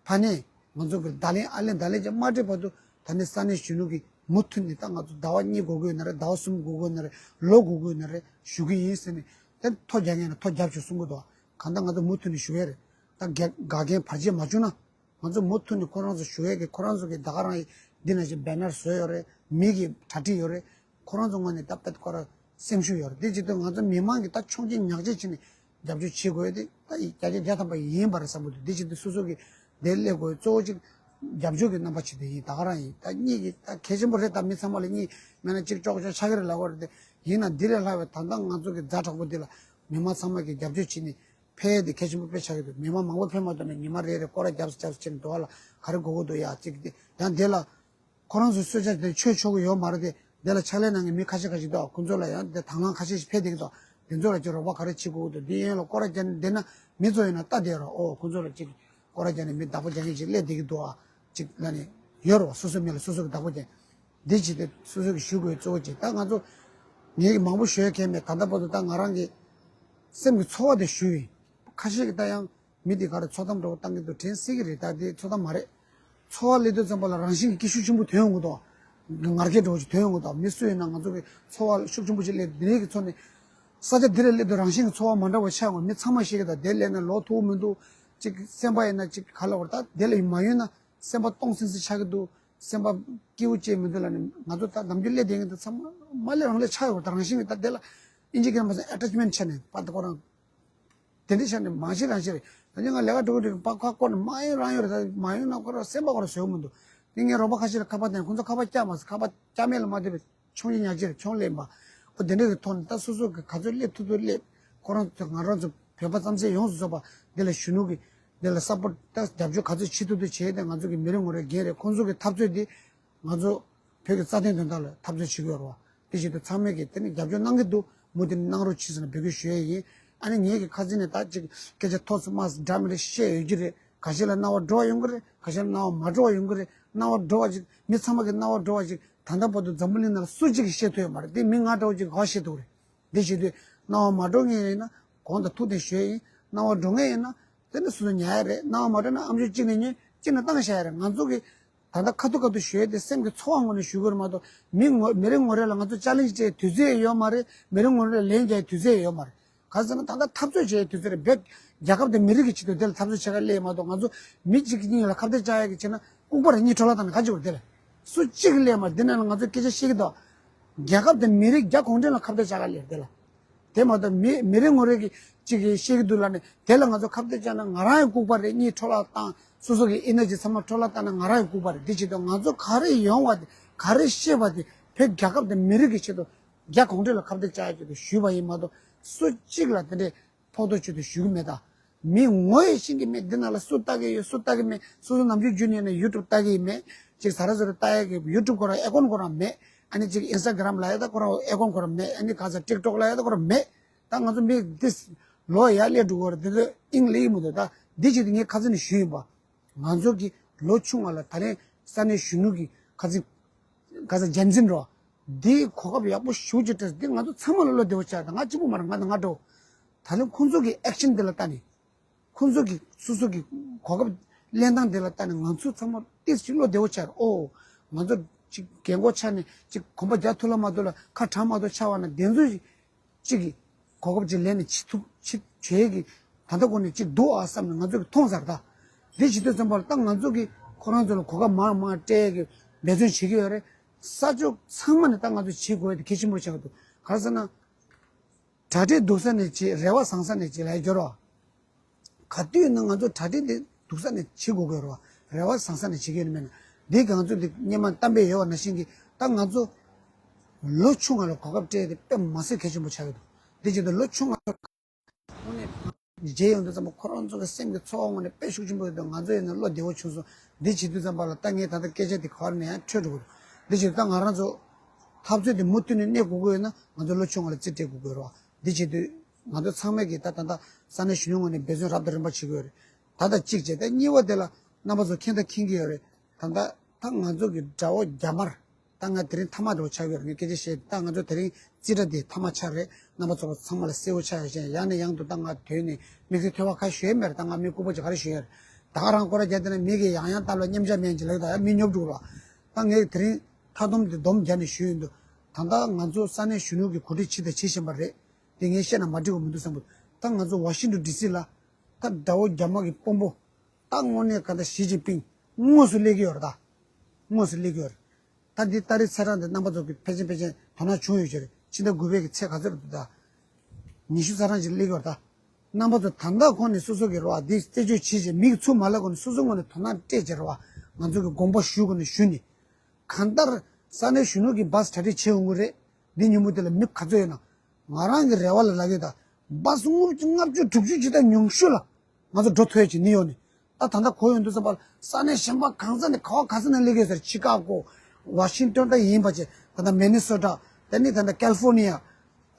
ཕ་ནས་ང་ཚོ་གི་བརྡ་ལན་ཨ་ལན་བརྡ་ལན་ཅིག་མ་སྤྲད་བར་དུ་ད་ནི་ས་གནས་གཞོན་ནུ་གིས་མུ་མཐུད་ནས་ད་ང་ཚོ་ཟླ་བ་གཉིས་འགོར་གི་ཡོད་ན་རེད། ཟླ་བ་གསུམ་འགོར་གི་ཡོད་ན་རེད། ལོ་འགོར་གི་ཡོད་ན་རེད། ཞུ་གི་ཡིན་ཟེར་ནས་དེ་ཐོ་རྒྱག་མཁན་ལ་ཐོ་རྒྱབ་བྱོས་གསུང་གི་འདུག་གང་ལྟར་ང་ཚོ་མུ་མཐུད་ནས་ཞུ་ཡས་རེད། ད་དགག་དགག་རྐྱེན་བར་ཆད་མ་བྱུང་ན་ང་ཚོ་མུ་མཐུད་ནས་ཁོ་རང་ཚོ་ཞུ་ཡས་ཀྱི་ཁོ་རང་ཚོ་གི་ད་ག་རང་ཡི་འདི་ནང་བཞིན་བེ་ནར་བཟོས་ཡོད་རེད། མི་གི་གྲ་སྒྲིག་ཡོད་རེད། ཁོ་རང་ཚོ་ངོས་ནས་ད་དཔེ་ཁོ་རང་སེམས་ཤུགས་ཡོད་རེད། དེ་བྱེད་དུས་ང་ཚོ་མི་མང་གིས་ད་མཆོང་སྐྱེད་ཉག་སྐྱེད་བྱས་ནས་རྒྱབ་སྐྱོར་བྱེད་དགོས་ཡོད་དེ་ད་ཡི་བརྒྱ་ཆ་བརྒྱ་ཐམ་པ་ཡིན་པ་རེད་བསམ་གྱི་འདུག་དེ་བྱེད་དུས་སོ་སོ་གི་དེ་སླེབས་དགོས་གཙོ་བོ་གཅིག་རྒྱབ་སྐྱོར་གྱི་རྣམ་པ་ཆེད་དུ་ཡིན། ད་ག་རང་ཡིན། ད་གཉིས་ཀྱི་ད་གལ་ཆེན་པོ་རེད། ད་མི་ཚང་མ་ལ་གཉིས་མེད་ན་གཅིག་ཅོག་ཅོག་ཆགས་ཀྱི་རེད་ལབ་པ་རེད་དེ། ཡིན་ན་འདི་ལས་ལྷག་པའི་ད་ལྟ་ང་ཚོ་གི་ཛ་དྲག་པོ་འདི་ལ་མི་མང་ཚང་མ་གིས་རྒྱབ་སྐྱོར་བྱས་ནས་ཕེབས་ཡས་དེ་གལ་ཆེན་པོ་དཔེ་ཆགས་ཀྱི་འདུག་མི་མང་མང་པོ་ཕེབས་མ་ཐུབ་ན་ཉི་མ་རེ་རེ་སྐོར་ར་རྒྱབ་རྒྱབ་བྱས་ནས་འགྲོ་བ་ལ་ག་རེ་དགོས་ཀྱི་འདུག་ཡ་གཅིག་དེ་ཡང་དེ་ལ། ཁོ་རང་ཚོའི་གསོལ་ཇ་དེ་མཆོད་ཆོག་གི་ཡོད་མ་རེད་དེ། དེ་ལ་ཕྱག་ལས་གནང་མཁན་མི་ཁ་ཤས་ཁ་ཤས་འདུག་ཁོ་ཚོ་ལ་ཡང་དེ་དང་བླངས་ཁ་ཤས་ཤིག་ཕེབས་བསྡད་ཀྱི་འདུག་དེ་ཚོ་ལ་ཅིག་རོགས་པ་ག་རེ་བྱེད་དགོས་ཀྱི་འདུག་འདི་ཡན་ལ་སྐོར་ར་རྒྱག་ནས་བསྡད་ན་མི་ཚོ་ཡིན་ན་ལྟ་བསྡད་རོགས། ཨོ་ཁོ་ཚོ་ལ་ཅིག་སྐོར་ར་རྒྱག་ནས་མི་བདག་པོ་རྒྱག་མཁན་ཅིག་སླེབས་བསྡད་ཀྱི་འདུག་ཨ་ཅིག་ལ་ནི་ཡོད་རོགས། སོ་སོའི་མི་ལ་སོ་སོ་གི་བདག་པོ་རྒྱག་འདི་ཅིག་དེ་སོ་སོ་གི་ཞུ་དགོས་གཙོ་བོ་ཅིག་ད་ང་ཚོ་ངེད་ཀྱི་མང་པོ་ཞུ་ཡ་གལ་མེད། ད་ལྟ་བར་དུ་ད་ང་རང་གི་སེམས་ཀྱི་ཚོར་བ་དེ་ཞུ་ཡིན། ཁ་ཤས་ཀྱིས་ད་ཡང་། མི་དེ་ག་རེ་འཚོ་གཏམ་འདྲ་བོ་བཏང་གི་འདུག་དྲན་སྲིད་ཀྱི་རེད། ད་དེ་འཚོ་གཏམ་མ་རེད། འཚོ་བ་སླེབས་དུས་ཙམ་པ་ལ་རང་བཞིན་གྱི་སྐྱིད་ཤུགས་ཆེན་པོ་ཐོན་ཡོང་གི་འདུག་ངར་སྐད་འདྲ་བོ་ཅིག་ཐོན་ཡོང་གི་འདུག་མི་སུ་ཡིན་ན་ང་ཚོ་གི་འཚོ་བ་ཤུགས་ཆེན་པོ་ཅིག་སླེབས་འདི་ནས་ཀྱི་འཚོ་ནས་ས་ཆ་འདི་ལ་སླེབས་དུས་རང་བཞིན་གྱི་འཚོ་བ་མ་འདྲ་བ་ཆགས་ཡོང་། མི་ཚང་མ་ཤེས་ཀྱི་འདུག་དེ་སླེབས་ན་ལོ་མཐོ་པོ་མི་འདུག་ཅིག་སེམས་པ་ཡིན་ན་ཅིག་ག་ལ་བར་ད་དེ་ལ་མ་ཡོང་ན་སེམས་པ་སྟོང་སིང་སིང་ཆགས་ཀྱི་འདུག་སེམས་པ་སྐྱིད་པོ་ཅིག་མི་འདུག་ལབ་ནས་ང་ཚོ་ད་ནམ་རྒྱུན་སླེབས་བསྡད་མཁན་དེ་ཚང་མ་མ་སླེབས་རང་སླེབས་ཆགས་ཡོང་བ་ད་རང་བཞིན་གྱི་ད་དེ་ལ་ཨིན་ཇི་སྐད་ནང་མ་ཟེར་ཨེ་ཊེཆ་མེན་ཊི་ཆགས་ནས་པ་ད་ཁོ་རང་། དེ་འདྲ་བྱས་ནས་མང་ཤས་རང་ཤས་རེད། ད་ནི་ང་ལས་ཀ་འགྲོ་གི་འགྲོ་གི་པ་ཁ་བསྐོར་ནས་མ་ཡོང་རང་ཡོང་རེད། ད་མ་ཡོང་ན་ཁོ་རང་སེམས་པ་ཁོ་རང་བཟོད་མི་འདུག་དེ་ངས་རོགས་པ་ཁ་ཤས་ལ་ཁ་པར་བཏང་། ཁོ་ཚོ་ཁ་པར་བཀྱག་མ་སོང་། ཁ་པར་བཀྱག་མེད་ལ་མ་ལྟོས་པའི་མཆོང་ཡ་ཉག་ཅིག་རེད། མཆོང་སླེབས་མ། ཨོ་དེ་འདྲ་གི་ཐོག་ནས་ད་སོ་སོ་གི་ག་ཚོད་སླེབས་ཐུབ་ཐུབ་སླེབས། ཁོ་རང་ཚོ་ང་རང་ཚོ་བོད་པ་རྩམ་ཟན་ཡོངས་སུ་རྫོགས་པ་འདི་ལ་གཞོན་ནུ་གི་འདི་ལ་སབ་པོར་ཊི་ད་རྒྱབ་སྐྱོར་ག་ཚོད་བྱེད་ཐུབ་ཐུབ་བྱས་ཏེ་ང་ཚོ་གི་མི་རེ་ངོ་རེ་འགན་རེད། ཁོང་ཚོ་གི་འཐབ་རྩོད་འདི། ང་ཚོ་བོད་ཀྱི་རྩ་དོན་དོན་དག་ལ་འཐབ་རྩོད་བྱེད་ཀྱི་ཡོད་རེད་བ། དེ་བཞིན་དུ་ཚང་མས་ཀྱིས་དེ་ནི་རྒྱབ་སྐྱོར་གནང་གི་འདུག་མུ་མཐུད་ནས་གནང་རོགས་གྱིས་ཟེར་ནས་འབོད་སྐུལ་ཞུ་ཡས་ཡིན། ཨ་ནི་ངེད་ཀྱི་ཁ་སང་ནས་ད་ཅིག་སྐད་ཆ་ཐོག་སུ་མ་འདྲ་མི་འདྲ་བཤད་ཡོད་ཀྱི་རེད། ཁ་ཤས་ལ་རྣ་བ་འགྲོ་བ་ཡོང་གི་རེད། ཁ་ཤས་ལ་རྣ་བ་མ་འགྲོ་བ་ཡོང་གི་རེད། རྣ་བ་འགྲོ་བ་ཅིག་མི་ཚང་མ་གི་རྣ་བ་འགྲོ་བ་ཅིག་ད་ལྟ་བར་དུ་འཛམ་བུ་གླིང་ནང་ལ་སུ་གཅིག་གིས་བཤད་ཐུབ་ཡོད་མ་རེད། དེ་མི་ང་འདྲ་བོ་ཅིག་གིས་ག་བཤད་ཐུབ་རེད། འདི་བྱེད་དུས་རྣ་བ་མ་འགྲོ་མཁན་ཡིན་ན་གོང་དུ་ཐུག་སྟེ་ཞུ་ཡས་ཡིན། རྣ་བ་འགྲོ་མཁན་ཡིན་ན་དེ་ནི་སོ་སོ་ཉར་ཡས་རེད། རྣ་བ་མ་འགྲོ་ན་ཨམ་ཅོག་གཅིག་ནས་ཉན། གཅིག་ནས་བཏང་བཞག་ཡས་རེད། ང་ཚོ་གི་ད་ལྟ་ཁ་ཐུག་ཁ་ཐུག་ཞུ་ཡས་དེ་སེམས་ཀྱི་ཚོར་བ་ངོས་ནས་ཞུ་དགོས་རེད་མ་གཏོགས་མི་ངོ་མི་རེ་ངོ་རེ་ལ་ང་ཚོ་ཅ་ལེན་ཇི་བྱེད་དུས་ཚོད་ཡོད་མ་རེད། མི་རེ་ངོ་རེ་ལ་ལན་རྒྱག་དུས་ཚོད་ཡོད་མ་རེད། ག་ཟེར་ན་ད་ལྟ་འཐབ་རྩོད་བྱེད་ཡས་དུས་ཚོད་རེད། བོད་རྒྱལ་ཁབ་དང་མི་རིགས་ཀྱི་ཆེད་དུ་དེ་ལ་འཐབ་རྩོད་བྱེད་ག་སླེབས་མ་གཏོགས་ང་ཚོ་མི་གཅིག་གཉིས་ལ་ཁ་གཏད་བཅག་ཡས་ཀྱི་བྱས་ན་ལྐུགས་པ་རེད། གཉིད་བྲོ་བརླག་བཏང་ན་ག་ཅིག་བར་དེ་ལ་སུ་གཅིག་སླེབས་མ་རེད། འདི་ནང་ལ་ང་ཚོ་སྐད་ཆ་བཤད་ཀྱི་འདུག་རྒྱལ་ཁབ་དང་མི་རིགས་རྒྱ་གུང་ཁྲན་ལ་ཁ་གཏད་བཅག་ག་སླེབས་དེ་ལ། དེ་མ་གཏོགས་མི་མི་རེ་ངོ་རེ་གི་གཅིག་གིས་བཤད་ཀྱི་འདུག་ལབ་ནས་དེ་ལ་ང་ཚོ་ཁ་གཏད་བཅག་ན་ང་རང་ཡང་ལྐུགས་པ་རེད། གཉིས་འཕྲོ་བརླག་བཏང་། སོ་སོ་གི་ཨེ་ནར་ཇི་ཚང་མ་འཕྲོ་བརླག་བཏང་ན་ང་རང་ཡང་ལྐུགས་པ་རེད། དེ་བྱེད་དུས་ང་ཚོ་ག་རེ་ཡོང་བ་དེ་ག་རེ་ཤེས་པ་དེ་བོད་རྒྱལ་ཁབ་དང་མི་རིགས་ཀྱི་ཆེད་དུ་རྒྱ་གུང་ཁྲན་ལ་ཁ་གཏད་བཅག་ཡ་ཆེད་དུ་ཞུས་པ་ཡིན་མ་གཏོགས་སུ་གཅིག་ལ་དེ་འདྲའི་ཕོག་ཐུག་ཆེད་དུ་ཞུ་གི་མེད། ད་མི་ངོ་ཡི་ཤེས་ཀྱི་མེད། འདི་ནང་ལ་སུ་ལྟ་གི་ཡོད་སུ་ལྟ་གི་མེད། སོ་སོ་ནམ་རྒྱུན་རྒྱུན་ནས་ནས་ཡུ་ཊུབ་ལྟ་གི་མེད། ཅིག་ཟ་ར་ཟ་ར་ལྟ་ཡ་གི་ཡུ་ཊུབ་ཁོ་རང་ཨེ་ཀོན་ཁོ་རང་མེད། ཨ་ནི་ཅིག་ཨིན་སི་ཊ་གྷི་རམ་ལ་ཡ་ད་ཁོ་རང་ཨེ་ཀོན་ཁོ་རང་མེད། ཨ་ནི་ག་ས་ཊིག་ཊོག་ལ་ཡ་ད་ཁོ་རང་མེད། ད་ང་ཚོ་མི་འདི་ལོ་ཡར་སླེབས་འགྲོ་གི་རེད། འདི་ཚོ་དབྱིངས་སླེབས་ཀྱི་མི་འདུག་ད་འདི་བྱེད་དུས་ངས་ཁ་སང་ནས་ཞུས་ཡིན་པ། ང་ཚོ་གི་ལོ་ཆུང་བ་ལ་ད་རེས་ས་གནས་གཞོན་ནུ་གི་ཁ་སང་ག་ས་ཇན་ཛི་རོ། འདིའི་གོ་སྐབས་ཡག་པོ་ཞེ་པོ་ཅིག་སྤྲད། འདི་ང་ཚོ་ཚང་མ་ལ་བློ་བདེ་པོ་ཆགས། ད་ང་གཅིག་པུ་མ་རེད། ང་དང་ང་འདྲ་བོ། ད་ལན་ཁོང་ཚོ་གི་ཨེག་ཤན་འདི་ལ་ལྟ་ནས། ཁོང་ཚོ་གི་སོ་སོ་གི་གོ་སྐབས་ལེན་སྟངས་འདི་ལ་ལྟ་ནས་ང་ཚོ་ཚང་མ་ཏོག་ཙམ་བློ་བདེ་པོ་ཆགས་རེད། ཨོ། ང་ཚོ་ཅིག་རྒན་གོག་ཆགས་ནས་ཅིག་གོམ་པ་རྒྱག་ཐུབ་ལ་མ་ཐུབ་ལ་ཁ་གྲག་མ་ཐུབ་ཆགས་པ་ན་བདེན་ཚུལ་ཅིག་གི་གོ་སྐབས་ཅིག་ལེན་ནས་ཅིག་ཐུབ་ཅིག་བྱེད་ཀྱི་ད་ལྟ་གོ་ནས་ཅིག་འདུག་ཨ་བསམ་ནས་ང་ཚོ་གི་མཐོང་ཚར། ད་འདི་བྱེད་དུས་ཙམ་པ་ལ་ད་ང་ཚོ་གི་ཁོ་རང་ཚོ་ལ་གོ་སྐབས་མང་མང་སྤྲད་ཀྱི་འབད་བརྩོན་བྱེད་ཀྱི་ཡོད་རེད། ས་ཕྱོགས་ཚང་མ་ནས་ད་ང་ཚོ་བྱེད་དགོས་ཡ་དེ་གལ་ཆེན་པོ་ཆགས་ཀྱི་འདུག་ག་རེ་ཟེར་ན། གྲ་སྒྲིག་སྡུག་ས་ནས་བྱེད། རེ་བ་བཟང་ས་ནས་བྱེད་ལབ་ཡ་སྦྱོར་བ། ག་དུས་ན་ང་ཚོ་གྲ་སྒྲིག་འདི་སྡུག་ས་ནས་བྱེད་དགོས་ཀྱི་རེད་བ། རེ་བ་བཟང་ས་ནས་བྱེད་ཀྱི་ཡོད་མེད་ན། འདི་ག་ང་ཚོ་འདི་སྔོན་མ་གཏམ་དཔེ་ཡོད་པ་ནང་བཞིན་གྱི་ད་ང་ཚོ་ལོ་ཆུང་བ་ལ་གོ་སྐབས་སྤྲད་དེ་དཔེ་མ་སྲིད་གལ་ཆེན་པོ་ཆགས་ཀྱི་འདུག་འདི་བྱེད་དུས་ལོ་ཆུང་བ་དངོས་གནས་མཇལ་ཡོང་དུས་ཙམ་པ་ཁོ་རང་ཚོ་གི་སེམས་ཀྱི་ཚོར་བ་དངོས་གནས་དཔེ་ཤུགས་ཆེན་པོ་ཡོད་འདུག་ང་ཚོ་ཡིན་ན་བློ་བདེ་པོ་བྱུང་སོང་། འདི་བྱེད་དུས་ཙམ་པ་ལ་ད་ངས་ད་ལྟ་སྐད་ཆ་འདི་ག་བ་ནས་ཡང་འཕྲོས་འགྲོ་གི་འདུག་འདི་བྱེད་དུས་ད་ང་རང་ཚོ་འཐབ་རྩོད་འདི་མུ་མཐུད་ནས་གནས་དགོས་ཀྱི་ཡོད་ན་ང་ཚོ་ལོ་ཆུང་བ་ལ་རྩིས་སྤྲད་དགོས་ཀྱི་ཡོད་རེད་བ། འདི་བྱེད་དུས་ང་ཚོ་ཚང་མས་ཀྱིས་ད་ད་ལྟ་ས་གནས་གཞོན་ནུ་ངོས་ནས་འབད་བརྩོན་རབ་དང་རིམ་པ་བྱེད་ཀྱི་ཡོད་རེད། ད་ལྟ་གཅིག་བྱས། ད་གཉིས་པ་དེ་ལ་རྣམ་པ་ཚོ་མཁྱེན་ད་མཁྱེན་གྱི་ཡོད་རེད། ད་ལྟ་ད་ང་ཚོ་གི་དགྲ་བོ་རྒྱ་དམར། ད་ང་དེ་རིང་ཐ་མ་འདྲ་བོ་ཆགས་ཡོད་རེད། ངས་སྐད་ཆ་བཤད། ད་ང་ཚོ་དེ་རིང་རྩིས་ཁྲ་འདི་ཐ་མ་ཆགས་རེད། རྣམ་པ་ཚོ་ཚང་མ་ལ་གསལ་པོ་ཆགས་ཡོད་ཅེས། ཡང་ནས་ཡང་དུ་ད་ང་དོན་ནས་དམིགས་བསལ་ཐོས་པ་ཁ་ཤས་ཡོད་མེད་རེད། ད་ང་མི་ལྐུགས་པ་ཅིག་ག་རེ་ཞུ་ཡོད་རེད། ད་ག་རང་སྐོར་ར་རྒྱག་བསྡད་ན་མི་གིས་ཡང་ཡང་ལྟ་ལ་མཉམ་བཞག་མེད་ཅིག་ལབ་ད་ཡང་མི་ཉོབ་འགྲོ་ར། ད་ངས་དེ་རིང་མཐའ་སྡོམ་དེ་སྡོམ་རྒྱག་ནས་ཞུས་ཡོད་འདུག་ད་ལྟ་ང་ཚོ་ས་གནས་གཞོན་ནུ་གི་གོ་སྒྲིག་བྱེད་དང་བྱེད་བཞིན་པ་རེད། དེ་ངས་བཤད་ན་མ་འགྲིག་པ་མི་འདུག་བསམ་གི་འདུག་ད་ང་ཚོ་ཝ་ཤིང་ཊོན་ཌི་སི་ལ་ད་དགྲ་བོ་རྒྱ་དམར་གྱི་དཔོན་པོ། ད་དངོས་གནས་ག་ད་ཞི་ཅིན་ཕིང་དངོས་སུ་སླེབས་ཀྱི་ཡོད་རེད་ད། དངོས་སུ་སླེབས་ཀྱི་ཡོད་རེད། ད་འདི་ཏ་རིག་ཚེས་གྲངས་འདི་རྣམ་པ་ཚོ་གིས་ཕལ་ཆེར་ཕལ་ཆེར་དོ་སྣང་བྱུང་ཡོད་ཀྱི་རེད། ཕྱི་ཟླ་དགུ་པའི་གི་ཚེས་ག་ཚོད་རེད་འདུག་ད། ཉི་ཤུ་རྩ་གྲངས་ཅིག་སླེབས་ཀྱི་ཡོད་རེད་ད། རྣམ་པ་ཚོ་ད་ལྟ་ཁོང་ནས་སོ་སོ་གི་རེད་བ། འདི་རྩད་གཅོད་བྱེད་བྱེད་མིག་ཚུར་མ་ལབ་གོང་ནས་སོ་སོ་ངོས་ནས་དོ་སྣང་སྤྲད་བྱས་རེད་བ། ང་ཚོ་གི་དགོངས་པ་ཞུ་གོང་ནས་ཞུ་ནས། གང་ལྟར་ས་གནས་གཞོན་ནུ་གི་བཱས་གྲ་སྒྲིག་བྱེད་འོང་གི་རེད། འདི་ཉིན་མོ་དེ་ལ་མི་ག་ཚོད་ཡོད་ན། ང་རང་གི་རེ་བ་ལ་ལབ་ཀྱི་ཡོད་ད། བཱས་ལྔ་བཅུ་ལྔ་བཅུ་དྲུག་ཅུ་ཇི་ལྟར་ཉུང་ཤོས་ལ་ང་ཚོ་འགྲོ་ཐུབ་ཡ་ཅིག་ནིའུ་ཡོག་ནས། ད་ད་ལྟ་གོ་ཡོང་དུས་ཙམ་པ་ལ་ས་གནས་གཞན་པ་གང་ས་ནས་ག་བ་ག་ས་ནས་སླེབས་ཀྱི་ཡོད་ཟེར། ཆི་ཀ་གོ། ཝ་ཤིང་ཊོན་ད་ཡིན་པ་བྱས། ད་ལྟ་མི་ནི་སོ་ཊ། དེ་ནས་ད་ལྟ་ཀལ་ཧྥོར་ནི་ཡ།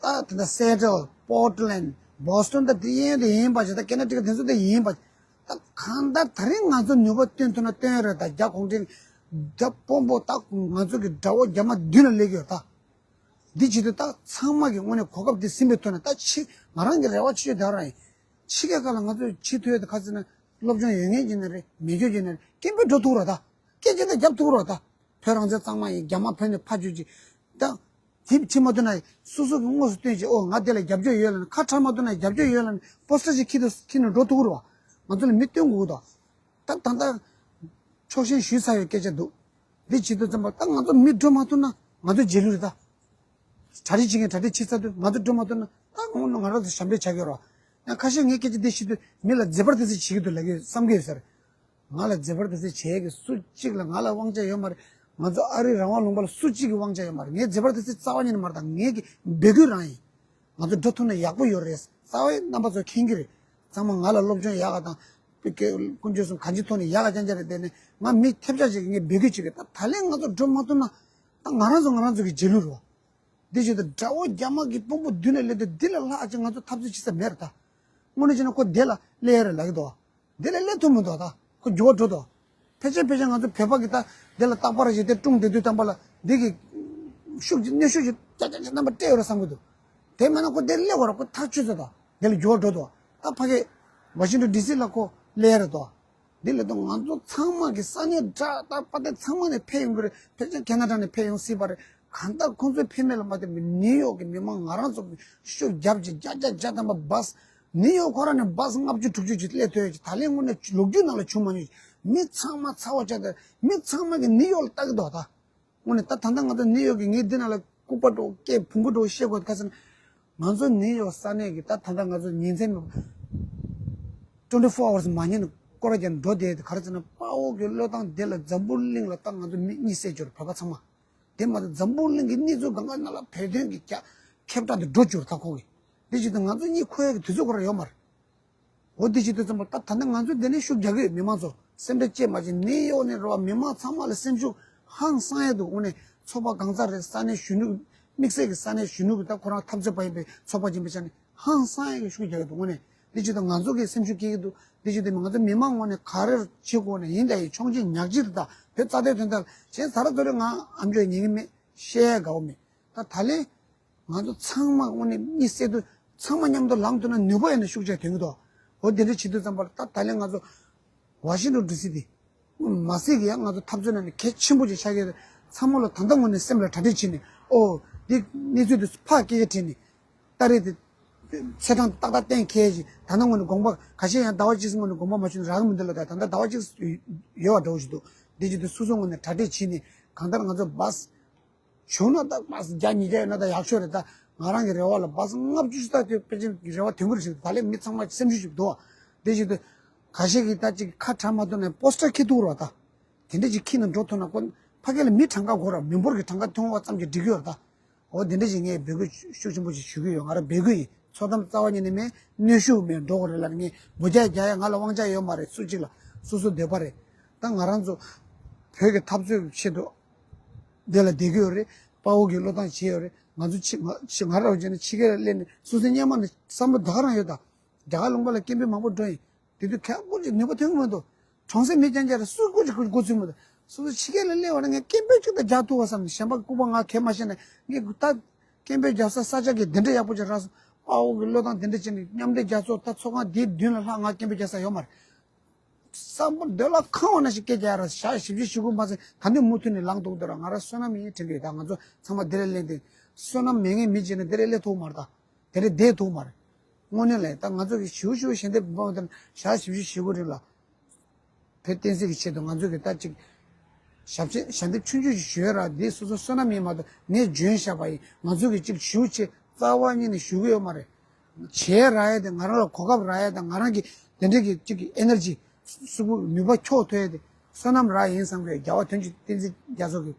ད་ད་ལྟ་སེ་ཊལ། པོར་ཊ་ལེན། བྷོ་སི་ཊོན། ད་དེ་ཡན་དེ་ཡིན་པ་བྱས། ད་ཀེ་ན་ཊི་ཀཊ་དེ་ཚོ་དེ་ཡིན་པ། ད་གང་ལྟར་ད་རིང་ང་ཚོ་ནུས་པ་བཏོན་ཐུབ་ན་བཏོན་ཡོད་རེད། ད་རྒྱ་གུང་ཁྲན་ད་དཔོན་པོ་ད་ང་ཚོ་གི་དགྲ་བོ་རྒྱ་དམར་མདུན་ལ་སླེབས་ཀྱི་ཡོད་ད། འདི་བྱེད་དུས་ད་ཚང་མ་གི་དངོས་གནས་གོ་སྐབས་འདི་ཟིན་པའི་ཐོག་ནས་ད་ཕྱི་ང་རང་གི་རེ་བ་ཆེ་ཤོས་དེ་རང་ཡིན། ཕྱི་རྒྱལ་ཁག་ལ་ང་ཚོས་བྱེད་ཐུབ་ཡོད་དེ་ག་ཟེར་ན་སློབ་སྦྱོང་ཡོད་མཁན་ཅིག་ན་རེད། མེད་མཁན་ཅིག་ན་རེད། སྐད་འབོད་འགྲོ་ཐུབ་རོགས་ད། སྐད་ཆ་དེ་རྒྱབ་ཐུབ་རོགས་ད། བོད་རང་བཙན་གཙང་མ་ཡིན། རྒྱ་དམར་བོད་ནས་ཕར་བཅུག་ཅིག་ད་དེ་བྱེད་མ་ཐུབ་ན་སོ་སོ་གི་དངོས་སུ་སྟོན་ཅིག་ཨོ་ང་དེ་ལ་རྒྱབ་སྐྱོར་ཡོད་ལབ་ནས། ཁ་གྲག་མ་ཐུབ་ན་རྒྱབ་སྐྱོར་ཡོད་ལབ་ནས་པོ་སི་ཊར་ཅིག་འཁྱེར་དུ་འཁྱེར་ནས་འགྲོ་ཐུབ་རོགས། ང་ཚོ་ལ་མི་སྟོན་དགོས་ཀྱི་འདུག་ད་ད་ལྟ་ཕྱོགས་ཞེན་ཞུས་ཚར་བའི་སྐད་ཆ་འདུག་འདི་བྱེད་དུས་ཙམ་པ་ད་ང་ཚོ་མི་འགྲོ་མ་ཐུབ་ན་ང་ཚོ་རྗེས་ལུས་རེད་ད། གྲ་སྒྲིག་བྱེད་མཁན་གྲ་སྒྲིག་བྱེད་ཚར་དུས་ང་ཚོ་འགྲོ་མ་ཐུབ་ན་ད་ངོ་ནས་ང་རང་ཚོ་ཞབས་འདྲེན་བྱ་གི་ཡོད་རེད། ཡང་ཁ་ཤས་ངས་སྐད་ཆ་འདི་བཤད་དུས་མི་ལ་ཛི་བར་དི་སི་བྱེད་ཀྱི་འདུག་ལབ་ཀྱི་བསམ་གྱི་ཡོད་ས་རེད། ང་ལ་ཛི་བར་དི་སི་བྱེད་ཀྱི་སུ་གཅིག་ལ་ང་ལ་དབང་ཆ་ཡོད་མ་རེད། ང་ཚོ་ཨ་རིའི་རང་དབང་ལུང་པ་ལ་སུ་གཅིག་གི་དབང་ཆ་ཡོད་མ་རེད། ངས་ཛི་བར་དི་སི་རྩ་བ་ཉིད་ནས་མ་རེད། ད་ངས་ཀྱི་འབོད་སྐུལ་རང་ཡིན། ང་ཚོ་འགྲོ་ཐུབ་ན་ཡག་པོ་ཡོད་རེད། རྩ་བའི་རྣམ་པ་ཚོ་མཁྱེན་གྱི་རེད། ཚང་མ་ང་ལ་སློབ་སྦྱོང་ཡག་ག་དང་། ཀུན་སྤྱོད་སོང་གང་ཅི་ཐོག་ནས་ཡག་ག་ཅན་ཅན་རེད། དེ་ནས་ང་མི་ཐེབས་ཆག་ཅིག་ངས་འབོད་སྐུལ་བྱེད་ཀྱི། ད་ད་ལན་ང་ཚོ་འགྲོ་མ་ཐུབ་ན་ད་ང་རང་ཚོ་ང་རང་ཚོ་གི་རྗེས་ལུས་རེད། འདི་བྱེད་དུས་དགྲ་བོ་རྒྱ་དམར་གྱི་དཔོན་པོ་མདུན་ལ་སླེབས་དུས་འདི་ལས་ལྷག་ཅིག་ང་ཚོ་འཐབ་རྩོད་བྱེད་ས་མེད་རེད་ད། དངོས་གནས་བྱས་ན་ཁོ་དེ་ལ་སླེབས་ཡ་རེད་ལབ་ཀྱི་འདུག་འདི་ལས་སླེབས་ཐུབ་མི་འདུག་ད་ཁོ་འགྱུར་བ་འགྲོ་འདུག་ཕལ་ཆེར་ཕལ་ཆེར་ང་ཚོ་བོད་པ་གི་ད་དེ་ལ་རྟག་པར་བྱས་ཏེ་ཀྲུང་བསྡད་དུས་ཙམ་པ་ལ་འདི་གི་ཤུགས་ཀྱི་གནོན་ཤུགས་ཀྱི་ཅག་ཅག་ཅག་རྣམ་པ་སྤྲད་ཡོད་རེད་བསམ་གྱི་འདུག་དེ་མིན་ན་ཁོ་དེ་སླེབས་དགོས་རེད། ཁོ་ཐག་ཆོད་ཚར་འདུག་དེ་ལ་འགྱུར་བ་འགྲོ་འདུག་ད་ཕ་གི་ཝ་ཤིང་ཊོན་ཌི་སི་ལ་ཁོ་སླེབས་ཡ་རེད་འདུག་འདི་ལས་ད་ང་ཚོ་ཚང་མ་གི་ས་གནས་དྲ་ད་པ་དེ་ཚང་མ་ནས་ཕེབས་ཡོང་གི་རེད། ཕལ་ཆེར་ཁེ་ན་ཌ་ནས་ཕེབས་ཡོང་སྲིད་པ་རེད། གང་ལྟར་ཁོང་ཚོའི་ཕེབས་མེད་ལ་མ་ལྟོས་པའི་ནིའུ་ཡོག་གི་མི་མང་ང་རང་ཚོ་ཤུགས་རྒྱབ་ཀྱི་བརྒྱ་ཆ་བརྒྱ་ཐམ་པ་བཱས། ནིའུ་ཡོག་ཁོ་རང་ནས་བཱས་ལྔ་བཅུ་དྲུག་ཅུ་ཅིག་སླེབས་ཐུབ་ཡོད་ཀྱི། ད་ལན་དངོས་གནས་ལོ་རྒྱུས་ནང་ལ་བྱུང་མ་མྱོང་། མི་ཚང་མ་ཚ་བ་ཆགས་ཏེ་མི་ཚང་མ་གི་ནིའུ་ཡོག་ལ་ལྟ་གི་འདུག་ད་དངོས་གནས་ད་ད་ལྟ་ང་ཚོ་ནིའུ་ཡོག་གི་ངས་འདི་ནང་ལ་ལྐུགས་པ་འདྲ་བོ་སྐད་བོང་གུ་འདྲ་བོ་བཤད་དགོས་ཁ་སང་། ང་ཚོ་ནིའུ་ཡོག་ས་གནས་ཀྱི་ད་ད་ལྟ་ང་ཚོ་ཉིན་མཚན་twenty four hours མ་ཉན་སྐོར་རྒྱག་འགྲོ་བསྡད་དེ། ག་རེ་ཟེར་ན་དཔའ་བོ་གི་བློས་བཏང་དེ་ལ་འཛམ་བུ་གླིང་ལ་ད་ང་ཚོ་མི་གཉིད་སད་འགྱུར། བོད་པ་ཚང་མ། དེ་མ་ཚད་འཛམ་བུ་གླིང་གི་གནས་ཚུལ་གང་ག་ནང་ལ་བོད་དོན་གྱི་རྒྱ་ཁྱབ་བསྒྲགས་དེ་འགྲོ་འགྱུར། ད་ཁོང་གིས་དེ་བྱེད་དུས་ང་ཚོ་གཉིད་ཁུག་ཡག་གི་དུས་ཚོད་ཁོ་རང་ཡོད་མ་རེད། འོ་དེ་བྱེད་དུས་ཙམ་པ་ད་ད་ནི་ང་ཚོ་འདི་ནས་ཤུགས་རྒྱག་གི་ཡོད། མི་མང་ཚོ་སེམས་ཁྲལ་བཅས་མ་བྱེད། ནིའུ་ཡོག་ནས་རེད་བ། མི་མང་ཚང་མ་ལ་སེམས་ཤུགས་ཧང་སང་ཡག་འདུག། དངོས་གནས་ཚོགས་པ་གང་ཟག་རེད། ས་གནས་གཞོན་ནུ། དམིགས་བསལ་གྱི་ས་གནས་གཞོན་ནུ་གི་ད་ཁོ་རང་འཐབ་རྩོད་པ་ཡིན་པའི་ཚོགས་པ་ཡིན་པའི་ཆ་ནས་ཧང་སང་ཡག་གི་ཤུགས་རྒྱག་གི་འདུག། དངོས་གནས་འདི་བྱེད་དུས་ང་ཚོ་གི་སེམས་ཤུགས་སྐྱེ་གི་འདུག། འདི་བྱེད་དུས་ང་ཚོ་མི་མང་ངོས་ནས་ག་རེ་བྱེད་དགོས་ནས་ཡིན། ད་ཡི་ཆོག་མཆན་ཉག་གཅིག་རེད། ད་བོད་རྩ་དོན་དོན་དག་གཞན་ཟ་ར་ཚོ་རེ་ང་ཨམ་ཅོག་ཉན་གི་མེད། བཤད་ཡག་དགའ་བོ་མེད། ད་ད་ལན་ང་ཚོ་ཚང་མ་དངོས་གནས་གཉིད་སད་དུས་ཚང་མ་མཉམ་དུ་ལངས་ཐུབ་ན་ནུས་པ་ཡོད་ན་ཤུགས་ཆེ་ཐོན་གི་འདུག། འོ་དེ་འདྲ་བྱེད་དུས་ཙམ་པ་ལ་ད་ད་ལན་ང་ཚོ་ཝ་ཤིང་ཊོན་ཌི་སི་དེ་མ་ཟད་ཀྱི་ཡང་ང་ཚོ་འཐབ་རྩོད་ནང་ནས་གལ་ཆེན་པོ་ཅིག་ཆགས་ཀྱི་རེད། ཚང་མ་ལ་ད་ལྟ་ངོས་ནས་སེམས་ལ་གྲ་སྒྲིག་བྱས་ནས། ཨོ་འདི་གནས་ཚུལ་འདི་ཕར་སྐད་ཆ་དྲིས་ནས། ཏ་རིག་དེ་ཚེས་གྲངས་ཏག་ཏག་གཏན་འཁེལ་ཞིག། ད་ལྟ་ངོས་ནས་དགོངས་པ་ཁ་ཤས་ཡང་ཟླ་བ་གཅིག་ཙམ་ངོས་ནས་དགོངས་པ་མ་ཞུས་ན་རག་གི་མི་འདུག་ལ། ད་ད་ལྟ་ཟླ་བ་གཅིག་ཡོད་པ་འདྲ་བོ་ཞིག་འདུག། འདི་བྱེད་དུས་སོ་སོ་ངོས་ནས་གྲ་སྒྲིག་བྱས་ནས་གང་ལྟར་ང་ཚོ་བཱས་བྱུང་ན་ད་བཱས་བརྒྱ་ཉིས་བརྒྱ་ཡོད་ན་ད་ཡག་ཤོས་རེད། ད་ང་རང་གི་རེ་བ་ལ་བཱས་ལྔ་བཅུ་ཞིག་ད་དེ་པེ་ཅིན་གྱི་རེ་བ་དོན་གྱི་རེད་ཟེར། ད་ལན་མི་ཚང་མ་སེམས་ཤུགས་ཞིག་འདུག་བ། འདི་བྱེད་དུས་ག་ཤེད་ཀྱིས་ད་ཅིག་ཁ་གྲག་མ་ཐུབ་ན་པོ་སི་ཊར་འཁྱེར་ཐུབ་རོགས། ད་དེ་འདྲ་ཅིག་འཁྱེར་ནས་འགྲོ་ཐུབ་ན་ཁོ་ཕ་གི་ལ་མི་གྲངས་ཀ་དགོས་ར། མི་འབོར་གྱི་གྲངས་ཀ་མཐོང་བ་ཙམ་གྱིས་འགྲིག་གི་ཡོད་རེད་ད། འོ་དེ་འདྲ་ཞིག་ངས་འབོད་སྐུལ་ཤུགས་ཆེན་པོ་ཞིག་ཞུ་གི་ཡོད། ང་རང་འབོད་སྐུལ་ཡིན། ཚོགས་གཏམ་རྩ་བ་ཉིད་ནས་མེད། གནོན་ཤུགས་མེད། འགྲོ་དགོས་རེད་ལབ་ངས་འབོད་རྒྱག་རྒྱག་ཡ་ང་ལ་དབང་ཆ་ཡོད་མ་རེད། སུ་གཅིག་ལ་སོ་སོ་འདོད་པ་རེད། ད་ང་རང་ཚོ་བོད་ཀྱི་འཐབ་རྩོད་ཀྱི་ཆེད་དུ་འདི་ལ་བསྡད་ཀྱི་ཡོད་རེད། དཔའ་བོ་གི་བློས་བཏང་བྱས་ཡོད་རེད། ང་ཚོ་ཕྱི་ང་ཕྱི་ང་རང་བྱས་ན་ཕྱི་རྒྱལ་ལ་སླེབས་ནས་སོ་སོའི་སྔོན་མ་ནས་བསམ་བློ་ད་ག་རང་ཡོད། ད་རྒྱ་གར་ལུང་པ་ལ་སྐད་འབོད་མང་པོ་འགྲོ་ཡིན། དེ་དུས་ཁ་སྐོར་གྱི་ནུས་པ་ཐོན་གྱི་མི་འདུག། གྲོང་གསེབ་མི་རྐྱང་རྐྱང་རེད། སུ་སྐོར་གྱི་འགོ་ཚུགས་མི་འདུག། སོ་སོ་ཕྱི་རྒྱལ་ལ་སླེབས་པ་ན་ངས་སྐད་འབོད་ཅིག་ད་རྒྱག་ཐུབ་པ་བསམ་ནས། གཞན་པ་སྐུ་པར་ང་གད་མ་བཤད་ན་ངས་ད་སྐད་འབོད་རྒྱག་ས་ས་ཆ་གི་འདི་འདྲ་ཡག་པོ་ཅིག་རག་སོང་། དཔའ་བོ་གི་བློས་བཏང་དེ་འདྲ་བྱས་ནས་མཉམ་འབྲེལ་རྒྱལ་ཚོགས་ད་ཚོགས་ཁང་འདིའི་མདུན་ལ་ལྷག་ང་སྐད་འབོད་རྒྱག་ས་ཡོད་མ་རེད། བསམ་པ་འདོད་ལ་ཁང་བ་ན་ཞིག་སྐད་རྒྱག་ར། ཞག་བཞི་བཅུ་ཞེ་དགུ་མ་ཟིན་ད་ནི་མུ་མཐུད་ནས་ལངས་འདུག་འདུག་ར། ང་རང་བསོད་ནམས་ཡིན་དྲན་གི་ཡོད། ད་ང་ཚོ་ཚང་མ་འདི་ལ་སླེབས་ཏེ་བསོད་ནམས་མེད་མཁན་མི་གཅིག་ནི་འདི་ལ་སླེབས་ཐུབ་མ་རེད། ད་དེ་རེད་བསྡད་ཐུབ་མ་རེད། དངོས་གནས་ལ་ད་ང་ཚོ་གི་ཞེ་པོ་ཞེ་པོ་ཞལ་འདེབས་འབུལ་བ་དང་ཞག་བཞི་བཅུ་ཞེ་དགུ་རིང་ལ་བོད་བསྟན་སྲིད་ཀྱི་ཆེད་དུ་ང་ཚོ་གི་ད་ཅིག་ཞབས་ཕྱི་ཞལ་འདེབས་ཆུང་ཆུང་ཞིག་ཞུ་ཡ་ར། འདི་སོ་སོ་བསོད་ནམས་ཡིན་མ་གཏོགས་ངས་འཇོན་བཞག་པ་ཡིན། ང་ཚོ་གི་ཅིག་ཞེ་པོ་ཆེ་རྩ་བ་ཉིད་ནས་ཞུ་གི་ཡོད་མ་རེད། བྱས་རག་ཡ་དེ་ང་རང་ལ་གོ་སྐབས་རག་ཡ་དང་ང་རང་གི་དེ་འདྲ་གི་ཅིག་གི་ཨེ་ནར་ཇི་གཟུགས་པོ་ནུས་པ་འཁྱོག་ཐུབ་ཡ་དེ་བསོད་ནམས་རག་ཡིན་བསམ་གི་ཡོད། རྒྱལ་བ་དོན་གྱི་བསྟན་འཛིན་རྒྱ་མཚོ་གི་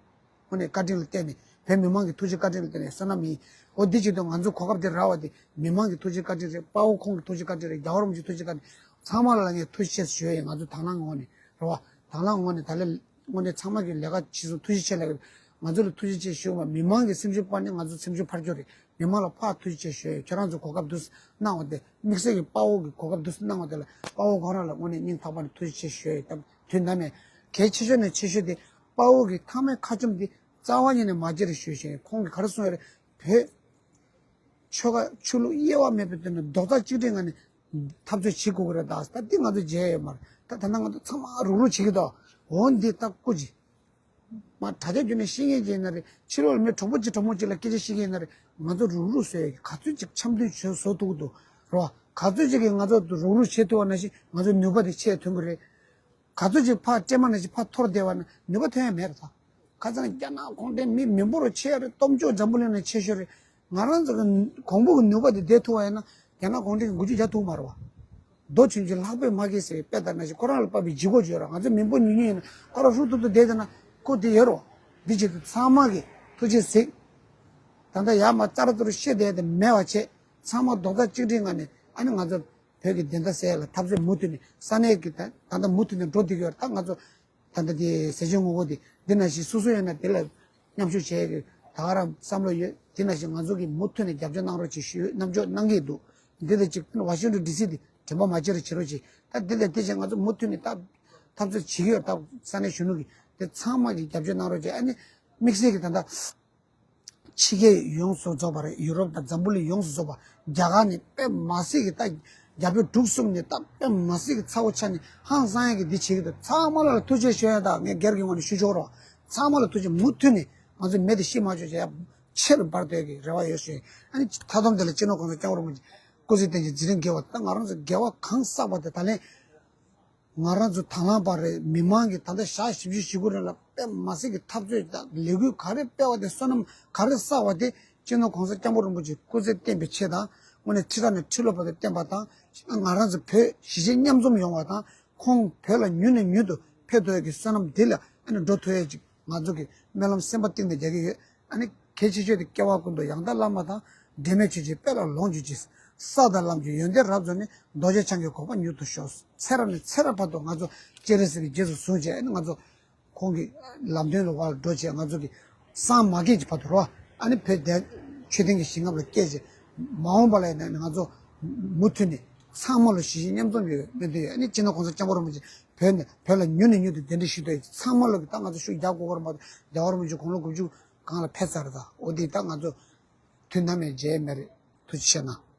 དངོས་གནས་བཀའ་དྲིན་ལ་བརྟེན་ནས་བོད་མི་མང་གི་ཐུགས་རྗེ་བཀའ་དྲིན་ལ་བརྟེན་ནས་བསོད་ནམས་ཡིན། འོ་འདི་བྱེད་དུས་ང་ཚོ་གོ་སྐབས་འདི་རག་པ་དེ་མི་མང་གི་ཐུགས་རྗེ་བཀའ་དྲིན་རེད། དཔའ་བོ་ཁོང་གི་ཐུགས་རྗེ་བཀའ་དྲིན་རེད། རྒྱལ་བ་རིན་པོ་ཆེའི་ཐུགས་རྗེ་བཀའ་དྲིན། ཚང་མ་ལ་ངས་ཐུགས་རྗེ་ཆེ་ཞུ་ཡ་ཡིན། ང་ཚོ་དང་བླངས་ངོས་ནས་རེད་བ། དང་བླངས་ངོས་ནས་ད་ལན་དངོས་གནས་ཚང་མ་གི་ལས་ཀ་བྱེད་སོང་། ཐུགས་རྗེ་ཆེ་ལབ་ཀྱི་རེད། ང་ཚོ་ལ་ཐུགས་རྗེ་ཆེ་ཞུ་བ། མི་མང་གི་སེམས་ཤུགས་སྤར་ནས་ང་ཚོ་སེམས་ཤུགས་འཕར་རྒྱུ་རེད། མི་མང་ལ་ཕར་ཐུགས་རྗེ་ཆེ་ཞུ་ཡ་ཡིན། ཁྱོད་རང་ཚོ་གོ་སྐབས་འདུག་གནང་བ་དེ། དམིགས་བསལ་གྱི་དཔའ་བོ་གི་གོ་སྐབས་འདུག་གནང་བ་དེ་ལ་དཔའ་བོ་ཁོ་རང་ལ་དངོས་གནས་སྙིང་ཐག་པ་ནས་ཐུགས་རྗེ་ཆེ་ཞུ་ཡ་ཡིན། ད་དུས་ནམ་ཡང་གལ་ཆེ་ཤོས་ནས་ཆེ་ཤོས་དེ་དཔའ་བོ་གི་མཐའ་མའི་ཁ་བཅུམ་དེ་རྩ་བ་ཉིད་ནས་མ་བརྗེད་རེ་ཞུ་ཞེས། ཁོང་གིས་ག་རེ་གསུངས་ཡོད་རེད། བོད་ཆོལ་ཁ་ཆོས་ལུགས་དབྱེ་བ་མེད་པའི་དོན་ནས་རྡོག་རྩ་གཅིག་སྒྲིལ་ངང་ནས་འཐབ་རྩོད་བྱེད་དགོས་ཀྱི་རེད། ད་ད་འདི་ང་ཚོ་མཇལ་ཡོད་མ་རེད། ད་ད་ལྟ་ང་ཚོ་ཚང་མ་རུག་རུག་བྱེད་ཀྱི་འདུག། འོ་འདི་ད་སྐུ་མཁྱེན། མ་དྲ་རྒྱ་བརྒྱུད་ནས་ཤེས་མཁན་ཅིག་ཡིན་ན་རེད། ཕྱི་ལོགས་ལ་མི་གྲོགས་པོ་གཅིག་གྲོགས་མོ་གཅིག་ལ་སྐད་ཆ་བཤད་མཁན་ཡིན་ན་རེད། ང་ཚོ་རུག་རུག་བཟོ་ཡ་གི་ག་ཚོད་ཅིག་འཆམ་མཐུན་བྱེད་བཟོ་ཐུབ་ཀྱི་འདུག་རེད་བ། ག་ཚོད་ཅིག་གིས་ང་ཚོ་རུག་རུག་བྱེད་ཐུབ་པ་ནང་བཞིན་ང་ཚོ་ནུས་པ་དེ་ཆེ་ཐོན་གྱི་རེད། ག་ཚོད་ཅིག་ཕར་སྤྲད་མ་ནང་བཞིན་ཕར་འཐོར་བསྡད་པ་ན་ནུས་པ་ཐོན་ཡ་མེད་རེད་ད། ཁ་སང་རྒྱ་ནག་གུང་ཁྲན་མི་མི་འབོར་ཆེ་རེད། སྟོབས་འབྱོར་འཛམ་བུ་གླིང་ནང་ཆེ་ཤོས་རེད། ང་རང་ཚོ་གི་གོང་བུ་གི་ནུས་པ་དེ་བསྡད་ཐུབ་པ་ཡིན་ན་རྒྱ་ནག་གུང་ཁྲན་གྱིས་འགུལ་སྐྱོད་རྒྱག་ཐུབ་མ་རེད་བ། རྡོ་ཆུང་ཆུང་ལྷགས་པས་མ་གོས་ཟེར་བའི་དཔེ་ལྟར་ན་ཞིག་ཁོ་རང་ལ་དཔག་པའི་ལྗིད་ཁོག་ཅིག་ཡོད་རེད། ང་ཚོ་མི་འབོར་ཉུང་ཉུང་ཡིན་ན་ཁོ་རང་ཧྲུག་ཐུབ་ཐུབ་བསྡད་བསྡད་ན་ཁོ་དེ་ཡོད་རེད་བ། འདི་བྱེད་དུས་ཚང་མ་གིས་ཐུགས་རྗེ་གཟིགས། ད་ལྟ་ཡར་མར་ཙ་ར་ཙ་རུ་བཤད་བསྡད་དེ་མེད་པ་བྱས། ཚང་མ་རྡོག་རྩ་གཅིག་སྒྲིལ་ངང་ནས་ཨ་ནི་ང་ཚོ་བོད་ཀྱི་བདེན་མཐའ་གསལ་ཡ་ལ་འཐབ་རྩོད་མུ་མཐུད་ནས་ས་གནས་ཀྱི་ད་ད་ལྟ་མུ་མཐུད་ནས་འགྲོ་བསྡད་ཀྱི་ཡོད་རེད། ད་ང་ཚོ་ད་ལྟ་དེ་ཟས་བཅད་ངོ་རྒོལ་དེ་འདི་ནང་བཞིན་སོ་སོ་ཡོད་ན་དེ་ལ་མཉམ་ཞུགས་བྱེད་ཀྱི་ད་ག་རང་བསམ་བློ་ཡོད། དེ་ནང་བཞིན་ང་ཚོ་གིས་མུ་མཐུད་ནས་རྒྱབ་སྐྱོར་གནང་རོགས་ཅེས་ཞུ་རྣམ་འཇོག་གནང་གི་འདུག། འདི་ལ་ཅིག་ཝ་ཤིང་ཊོན་ཌི་སི་དེ་དྲན་པ་མ་བརྗེད་རོགས་བྱེད་རོགས་ཅེས། ད་འདི་ལ་དེ་བཞིན་ང་ཚོ་མུ་མཐུད་ནས་ད་འཐབ་རྩོད་བྱེད་ཀྱི་ཡོད། ད་ས་གནས་གཞོན་ནུ་གིས་དེ་ཚང་མ་གིས་རྒྱབ་སྐྱོར་གནང་རོགས་ཅེས། ཨ་ནི་དམིགས་བསལ་གྱི་ད་ལྟ་ཕྱི་རྒྱལ་ཡོངས་སུ་རྫོགས་པ་རེད། ཡུ་རོབ་དང་འཛམ་བུ་གླིང་ཡོངས་སུ་རྫོགས་པ། རྒྱ་གར་ནས་དཔེ་མ་སྲིད་ཀྱི་ད་རྒྱ་བོད་འབྲུག་གསུམ་ནས་ད་དཔེ་མ་སྲིད་ཀྱི་ཚ་བོ་ཆགས་ནས་ཧང་སང་ཡག་གི་འདི་བྱེད་ཀྱི་འདུག། ཚང་མ་ལ་ཐུགས་རྗེ་ཆེ་ཞུ་ཡ། ད་ངས་སྒེར་གྱི་ངོས་ནས་ཞུ་ཆོག་རོགས། ཚང་མ་ལ་ཐུགས་རྗེ། མུ་མཐུད་ནས་ང་ཚོ་མེ་དེ་ཤི་མ་བཅུག་བྱ་ཡ་ཆེ་རུ་འབར་སྡོད་ཀྱི་རེ་བ་ཡོད་ཞུ་ཡ། ཨ་ནི་མཐའ་སྡོམ་དེ་ལ་སྤྱི་ནོར་གོང་ས་སྐྱབས་མགོན་རིན་པོ་ཆེ་སྐུ་ཚེ་བརྟན་ཅིང་དེ་རིང་དགེ་བ། ད་ང་རང་ཚོ་དགེ་བ་གང་བསགས་པ་དེ་ད་ལན། ང་རང་ཚོ་དང་བླངས་པ་རེད། མི་མང་གིས་ད་ལྟ་ཞག་བཞི་བཅུ་ཞེ་དགུ་རིང་ལ་དཔེ་མ་སྲིད་ཀྱི་འཐབ་རྩོད་དང་ལས་འགུལ་ག་རེ་སྤེལ་བ་དེ། བསོད་ནམས་ག་རེ་བསགས་པ་དེ་ སྤྱི་ནོར་༸གོང་ས་༸སྐྱབས་མགོན་རིན་པོ་ཆེའི་སྐུ་ཚེ་བརྟན་པའི་ཆེད་དང་། དངོས་གནས་ཁྲི་ཕྲག་ནས་ཁྲི་ལོ་བར་དུ་བརྟན་པ་དང་། ང་རང་ཚོ་བོད་གཞིས་བྱེས་མཉམ་འཛོམས་ཡོང་བ་དང་། ཁོང་བོད་ལ་མྱུར་ནས་མྱུར་དུ་ཕེབས་ཐུབ་ཡག་གི་བསོད་ནམས་འདི་ལ་ཨ་ནི་འགྲོ་ཐུབ་ཡག་ཅིག་ང་ཚོ་གི་སྨོན་ལམ་སེམས་པ་གཏིང་ནས་རྒྱག་གི་ཡོད། ཨ་ནི་གལ་ཆེ་ཤོས་དེ་སྐྱེ་བ་ཀུན་ཏུ་ཡང་དག་བླ་མ་དང་། འབྲལ་མེད་ཆོས་ཀྱི་དཔལ་ལ་ལོངས་སྤྱོད་ཅིང་། ས་དང་ལམ་གྱི་ཡོན་ཏན་རབ་རྫོགས་ནས། རྡོ་རྗེ་འཆང་གི་གོ་འཕང་མྱུར་དུ་ཤོག། ཚེ་རབས་ནས་ཚེ་རབས་བར་དུ་ང་ཚོ་སྤྱན་རས་གཟིགས་ཀྱི་རྗེས་སུ་བཟུང་བྱས། ཨ་ནི་ང་ཚོ་ཁོང་གི་ལམ་སྟོན་ལ་བར་འགྲོ་བྱས། ང་ཚོ་གི་སངས་མ་རྒྱས་ཀྱི་བར་དུ་རོ། ཨ་ནི་བོད་དེ་ཆོས་ལྡན་གྱི་ཞིང་ཁམས་ལ་སྐྱེས་བྱས། མ་འོངས་པ་ལ་ཡང་ང་ཚོ་མུ་མཐུད་ནས་ཚང་མ་ལ་གཞིས་བྱེས་མཉམ་འཛོམས་ཡོད་སྨོན་འདུན་ཡོད། ཨ་ནི་སྤྱི་ནོར་༸གོང་ས་༸སྐྱབས་མགོན་རིན་པོ་ཆེ་བོད་ནས་བོད་ལ་མྱུར་ནས་མྱུར་དུ་གདན་འདྲེན་ཞུ་འདོད་ཡོད། ཚང་མ་ལ་གི་ད་ང་ཚོ་ཤུགས་རྒྱག་དགོས་ཀྱི་རེད་མ་གཏོགས། རྒྱལ་བ་རིན་པོ་ཆེ་དགུང་ལོ་དགུ་བཅུ་གང་ལ་ཕེབས་ཚར་རེད། ད་འོ་དེ་ད་ང་ཚོ་དུས་ནམ་ཡང་བརྗེད་མེད་རེད། ཐུགས་རྗེ་ཆེ་གནང་།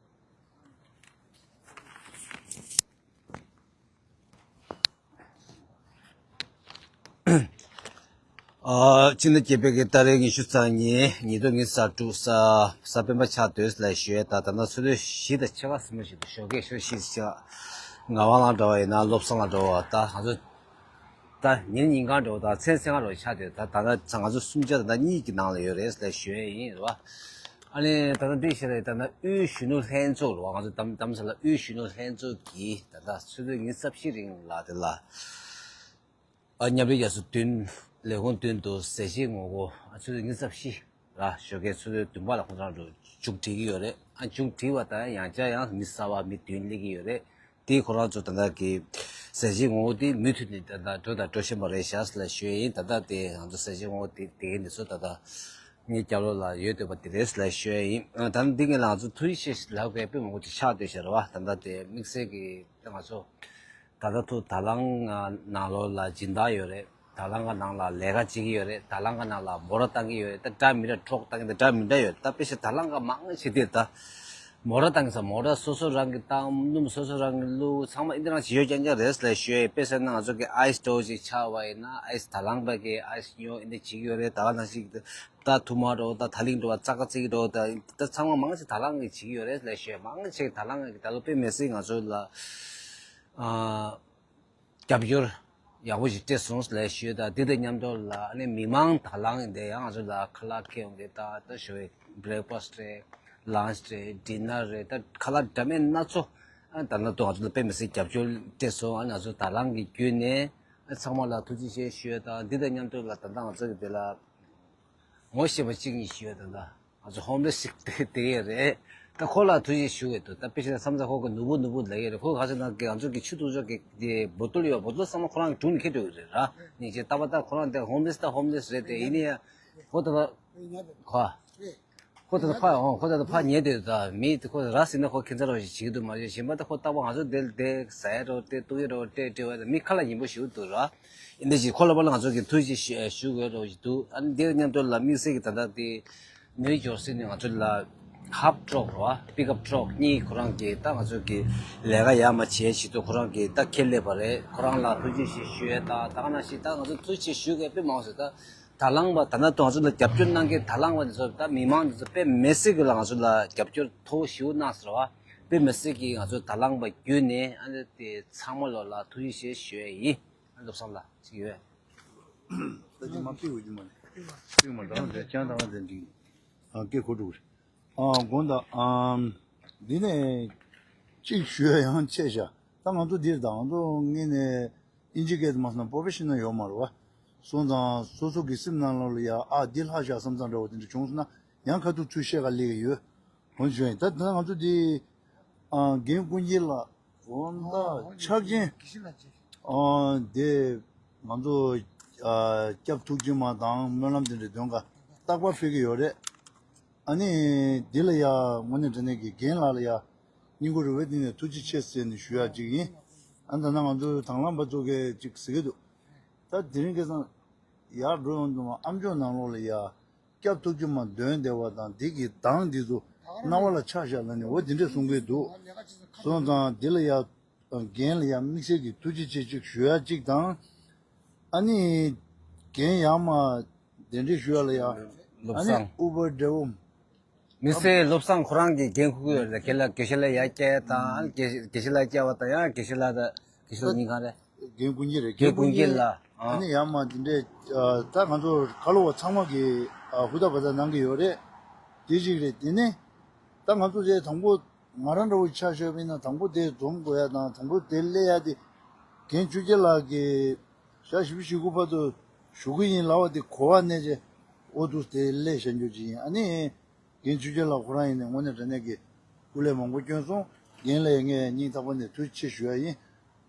ཨ། སྤྱི་ཟླ་བརྒྱད་པའི་གི་ཏ་རིག་ཉི་ཤུ་རྩ་གཉིས། ཉིས་སྟོང་ཉི་ཤུ་རྩ་དྲུག་གཟའ་གཟའ་སྤེན་པ་ཆགས་སྡོད་ལ་ཞུ་ཡས། ད་ད་ལྟ་ཆུ་ཚོད་བཞི་དང་ཕྱེད་ཀ་ཟིན་པ་ཞིག་འདུག་ཞོགས་ཀས་ཆུ་ཚོད་བཞི་དང་ཕྱེད་ཀ། ངག་དབང་ལགས་འདྲ་བ་ཡིན་ན། བློ་བཟང་ལགས་འདྲ་བ། ད་ང་ཚོ་ད་ཉིན་ཉིན་གང་འདྲ་བ་དང་མཚན་མཚན་གང་འདྲ་བ་ཆགས་སྡོད། ད་ད་ལྟ་ང་ཚོ་གསུམ་ཆ་ད་ལྟ་གཉིས་ཀྱི་ནང་ལ་ཡོད་རེད་ལ་ཞུ་ཡས་ཡིན་རེད་བ། ཨ་ནི་ད་ལྟ་འདི་ཞིག་རེད། ད་ལྟ་དབུས་གཞོན་ནུ་ལྷན་ཚོགས་རེད་བ། ང་ཚོ་དམ་དམ་ས་ལ་དབུས་གཞོན་ནུ་ལྷན་ཚོགས་ཀྱིས་ད་ལྟ་ཆུ་ཚོད་ཉི་ཤུ་རྩ་བཞི་རིང་ལ་དེ་ལ། ཨ། མཉམ་འབྲེལ་རྒྱལ་ཚོགས་མདུན། ལས་ཁུངས་མདུན་དུ་ཟས་བཅད་ངོ་རྒོལ། ཨ། ཆུ་ཚོད་ཉི་ཤུ་རྩ་བཞི་ར། ཞོགས་ཀའི་ཆུ་ཚོད་བདུན་པ་ལ་ཁོང་རང་ཚོ་མཇུག་སྒྲིལ་གྱི་ཡོད་རེད། ཨ། མཇུག་སྒྲིལ་བ་དང་ཡང་བསྐྱར་ཡང་མི་གསར་པ་མི་བདུན་སླེབས་ཀྱི་ཡོད་རེད། དེ་ཁོ་རང་ཚོ་ད་ལྟ་གི་ཟས་བཅད་ངོ་རྒོལ་དེ་མུ་མཐུད་ནས་ད་ལྟ་འགྲོ་དང་འགྲོ་བཞིན་པ་རེད་ཤག་ལ་ཞུ་ཡས་ཡིན། ད་ལྟ་དེ་ང་ཚོ་ཟས་བཅད་ངོ་རྒོལ་དེ་དེ་གའི་འདི་ཚོ་ད་ལྟ་ངའི་རྒྱབ་ལོགས་ལ་ཡོད་སྡོད་པ་དེ་རེད་ལ་ཞུ་ཡས་ཡིན། ཨ། ད་ནི་འདི་ངས་ལ་ང་ཚོ་ཐུགས་རྗེ་ཆེ་ལབ་མཁན་དཔེ་མང་པོ་ཅིག་ཆགས་སྡོད་ཤག་རེད་བ། ད་ལྟ་དེ་དམིགས་བསལ་གྱི་ད་ང་ཚོ་ད་ལྟ་ཐུག་དང་བླངས་ནང་ལོགས་ལ་སྦྱིན་བདག་ཡོད་རེད། དང་བླངས་ཀྱི་ནང་ལ་ལས་ཀ་བྱེད་ཀྱི་ཡོད་རེད། དང་བླངས་ཀྱི་ནང་ལ་མོ་ཊ་བཏང་གི་ཡོད་རེད། ད་འདྲ་མི་འདྲ་ཊོག་བཏང་གི་འདུག་འདྲ་མི་འདྲ་ཡོད་རེད། ད་དཔེ་བཞག་དང་བླངས་ཀྱི་མང་ཆེ་དེ་ད་མོ་ཊ་བཏང་གི་ས། མོ་ཊ་སོ་སོ་རང་གིས་བཏང་། སྣུམ་སོ་སོ་རང་གིས་བླུགས། ཚང་མ་འདི་འདྲ་ཞིག་ཡོད་རྐྱང་རྐྱང་རེད་ལ་ཞུ་ཡས། དཔེ་བཞག་ན་ང་ཚོ་གི་ཨའི་སི་འདྲ་བོ་ཅིག་ཆགས་པ་ཡིན་ན། ཨའི་སི་དང་བླངས་པ་གིས་ཨའི་སི་ཉོ་འདི་བྱེད་ཀྱི་ཡོད་རེད། ད་ག་ནང་བཞིན་ད་ཐུར་མ་འདྲ་བོ། ད་ད་ལིང་འདྲ་བོ། ཙག་ཙིག་འདྲ་བོ། ད་ད་ཚང་མ་མང་ཆེ་དང་བླངས་ཀྱིས་བྱེད་ཀྱི་ཡོད་རེད་ལ་ཞུ་ཡས། མང་ཆེ་དང་བླངས་ཀྱིས། ད་ལོ་དཔེ་མི་སྲིད་ང་ཚོ་ལ་ཨ། རྒྱབ་སྐྱོར་ཡག་པོ་ཞིག་སྤྲད་སོང་ལ་ཞུ་ཡས། ད་འདི་དང་མཉམ་དུ་ལ་ཨ་ནི་མི་མང་དང་བླངས་ཡིན་དེ་ཡང་ང་ཚོ་ལ་ཁ་ལག་ཁྱེར་ཡོང་དེ། ད་ད་ཞོ་བའི་བྷི་རེག་ཕ་སི་རེད། ལན་ཆི་རེད། ཌི་ནར་རེད། ད་ཁ་ལག་འདྲ་མིན་སྣ་ཚོགས། ཨ། ད་ལྟ་ང་ཚོ་ལ་དཔེ་མི་སྲིད་རྒྱབ་སྐྱོར་སྤྲད་སོང་། ཨ་ནི་ང་ཚོ་དང་བླངས་ཀྱི་བརྒྱུད་ནས། ཨ། ཚང་མ་ལ་ཐུགས་རྗེ་ཆེ་ཞུ་ཡས། ད་འདི་དང་མཉམ་དུ་ལ་ད་ལྟ་ང་ཚོ་གི་དེ་ལ་ངོ་ཤེས་པ་གཅིག་གཉིས་ཞུ་ཡས། ད་ལྟ་ང་ཚོ་ཧོམ་ལེ་སི་ཞིག་དེ་དེ་ཡོད་རེད། ད་ཁོ་ལ་ཐུགས་རྗེ་ཞུ་གི་འདུག་ད་དཔེ་བཞག་ན་མཚམས་མཚམས་ཁོ་གི་ནོར་བུ་ནོར་བུ་ལབ་ཡོད་རེད། ཁོ་ག་ཚོད་ན་གི་ང་ཚོ་གི་ཆུ་འཐུང་ཕྱོགས་ཀྱི་དེ་བོ་ཏོལ་ཡོད། བོ་ཏོལ་ཚང་མ་ཁོ་རང་གི་དྲུང་ནས་འཁྱེར་འགྲོ་གི་རེད་ར། ཉིན་ཅིག་ལྟ་བ་ལྟ། ཁོ་རང་དེ་ཧོམ་ལེ་སི་ད་ཧོམ་ལེ་སི་རེད་དེ། ཡིན་ནའི་ཁོ་ད་ལྟ་ཁོ། ཁོ་ད་ལྟ་ཕར་འོང་། ཁོ་ད་ལྟ་ཕར་ཉལ་སྡོད། ད་མི་དེ་ཁོ་ར་ཟིན་ན་ཁོ་ཁྱད་མཚར་བ་ཞིག་བྱེད་ཀྱི་འདུག་མ་གཞི་གཞན་པ་ད་ཁོ་རྟག་པར་ང་ཚོ་དེ་དེ་ཟ་ཡ་འདྲ་བོ་སྤྲད། བཏུང་ཡ་འདྲ་བོ་སྤྲད་སྤྲད་པ་དང་། མི་ཁ་ལག་ཡིན་པོ་ཞིག་འདུག་ར། ཡིན་དེ་ཅིག་ཁོ་ལ་པ་ལ་ང་ཚོ་གི་ཐུགས་རྗེ་ཞུ་ཞུ་དགོས་འདྲ་བོ་ཞིག་འདུག་ཨ་ནི་དེ་མཉམ་དུ་ལ་དམིགས་བསལ་གྱི་ད་ལྟ་དེ་ནིའུ་ཇར་སི་ནས་ང་ཚོ་ལ་ཧབ་ཊོག་ར་པིག་ཨབ་ཊོག་གཉིས་ཁོ་རང་གིས་ད་ང་ཚོ་གི་ལས་ཀ་ཡར་མར་བྱེད་ཆེད་དུ་ཁོ་རང་གིས་ད་ཁས་ལེན་པ་རེད། ཁོ་རང་ལ་ཐུགས་རྗེ་ཆེ་ཞུ་ཡས། ད་ད་ག་ནང་བཞིན་ད་ང་ཚོ་ཐུགས་རྗེ་ཆེ་ཞུ་དགོས་དཔེ་མང་ཟེར། ད་དང་བླངས་པ། ད་ལྟ་ང་ཚོ་ལ་རྒྱབ་སྐྱོར་གནང་མཁན་དང་བླངས་པ་འདི་ཚོ། ད་མི་མང་འདི་ཚོ་དཔེ་མི་སྲིད་ཀྱི་ལ་ང་ཚོ་ལ་རྒྱབ་སྐྱོར་མཐོ་པོ་ཞེ་པོ་གནང་ཟེར་བ། དཔེ་མི་སྲིད་ཀྱི་ང་ཚོ་དང་བླངས་པ་བརྒྱུད་ནས་ཨ་ནི་དེ་ཚང་མ་ལོ་ལ་ཐུགས་རྗེ་ཆེ་ཞུ་ཡས་ཡིན། ཨ། བློ་བཟང་ལགས་ཅིག་ཡོད། ད་ཅི་མ་ཕིག་འོས་ཀྱི་མ་རེད། ཕིག་མ་འདྲ་བ་འདྲ་རྐྱང་དང་བ་འདྲ་འགྲིག་ཨ། སྐད་ཁོ་འགྲོ་གི་རེད། ཨ། དགོངས་དག་ཨམ། འདི་ནས་གཅིག་ཞུ་ཡ་ཡང་ཆད་བཞག་ད་ང་ཚོ་འདིར་ད་ང་ཚོ་ངོས་ནས་ཨིན་ཇི་སྐད་དུ་མ་སོང་ན་པོ་རོ་ཕེ་ཤི་ནལ་ཡོད་མ་རེད་བ། སོང་ཙང་སོ་སོ་གི་སེམས་ནང་ལོགས་ལ་ཡ། ཨ། འདི་ལྷག་བཞག་བསམ་ཙང་འདྲ་བོ་དེ་འདྲ་བྱུང་སོང་ན་ཡང་ཁ་ཐུག་ཚུར་བཤད་ག་སླེབས་ཀྱི་ཡོད། འོ་བྱུང་ཡིན། ད་ད་ང་ཚོ་འདི། ཨ། རྒན་ཀུན་མཁྱེན་ལགས། དགོངས་དག་ཕྱག་ཆེན། ཨ། དེ་ང་ཚོ་ཨ། སྐྱབས་ཐུགས་རྗེ་མ་དང་སྨོན་ལམ་དེ་འདྲ་འདོན་ག་རྟག་པར་ཕེབས་ཀྱི་ཡོད་རེད། ཨ་ནི་འདི་ལ་ཡ་དངོས་གནས་དྲང་གནས་ཀྱི་རྒན་ལགས་ལ་ཡ་སྙིང་ཁུང་རུས་པའི་གཏིང་ནས་ཐུགས་རྗེ་ཆེ་ཟེར་ནས་ཞུ་ཡ་གཅིག་ཡིན། ཨ། ད་ནང་ང་ཚོའི་དང་བླངས་པ་ཚོ་གིས་གཅིག་ཟེར་གྱི་འདུག་ད་དེ་རིང་ཁ་སང་ཡར་འགྲོ་ཡོང་དུས་ཨ་མཆོག་ནང་ལོགས་ལ་ཡ་སྐྱབས་ཐུགས་རྗེ་མ་འདོན་བདེ་བ་དང་འདི་གི་གདངས་འདི་ཚོ་རྣ་བ་ལ་ཆགས་བཞག་ལབ་ནས་འོ་དེ་འདྲས་གསུང་གི་འདུག་སོང་ཙང་འདི་ལ་ཡ། རྒན་ལ་ཡང་དམིགས་བསལ་གྱི་ཐུགས་རྗེ་ཆེ་གཅིག་ཞུ་ཡ་གཅིག་དང་། ཨ་ནི་རྒན་ཡར་མར་གདན་འདྲེན་ཞུ་ཡ་ལ་ཡ། བློ་བཟང་། ཨ་ནི་དབུ་པ་འདྲ་བོ། དམིགས་བསལ་བློ་བཟང་ཁོ་རང་གི་འགན་འཁུར་གྱི་ཡོད་རེད། དགེ་ལགས་དགེ་བཤེས་ལགས་ཡར་བསྐྱལ་དང་། ཨ་ནི་དགེ་དགེ་བཤེས་ལགས་བསྐྱལ་བ་དང་། ཡང་དགེ་བཤེས་ལགས་དང་། དགེ་བཤེས་ལགས་གཉིས་གང་རེད། རྒན་ཀུན་མཁྱེན་རེད། རྒན་ཀུན་མཁྱེན་ལགས། ཨ་ནི་ཡར་མར་འདི་འདྲས་ད་ང་ཚོ་ཁ་ལོ་བ་ཚང་མ་གིས་ཧུར་ཐག་འབད་ཐག་གནང་གི་ཡོད་རེད། དེ་གཅིག་རེད། དེ་ནས་ད་ང་ཚོ་དེ་དང་པོ་ང་རང་འདྲ་བོ་ཆ་བཞག་པ་ཡིན་ན་དང་པོ་དེ་འཛོམས་དགོས་ཡ་དང་དང་པོ་དེ་སླེབས་ཡ་དེ་རྒན་ཆོས་རྒྱལ་ལགས་ཀྱིས་ཞག་བཞི་བཅུ་ཞེ་དགུ་བར་དུ་བཞུགས་ཀྱི་ཡིན་ལབ་པ་དེ་གོ་བ་གནས་བྱས་འོ་འདུག་དེ་སླེབས་བཞག་རྒྱུ་ཅིག་ཡིན། ཨ་ནི་རྒན་ཆོས་རྒྱལ་ལགས་ཁོ་རང་ཡིན་ནས་དངོས་གནས་དྲང་གནས་ཀྱི་སྐུ་ལས་མང་པོ་བསྐྱོན་སོང་། རྒན་ལགས་ངས་སྙིང་ཐག་པ་ནས་ཐུགས་རྗེ་ཆེ་ཞུ་ཡ་ཡིན།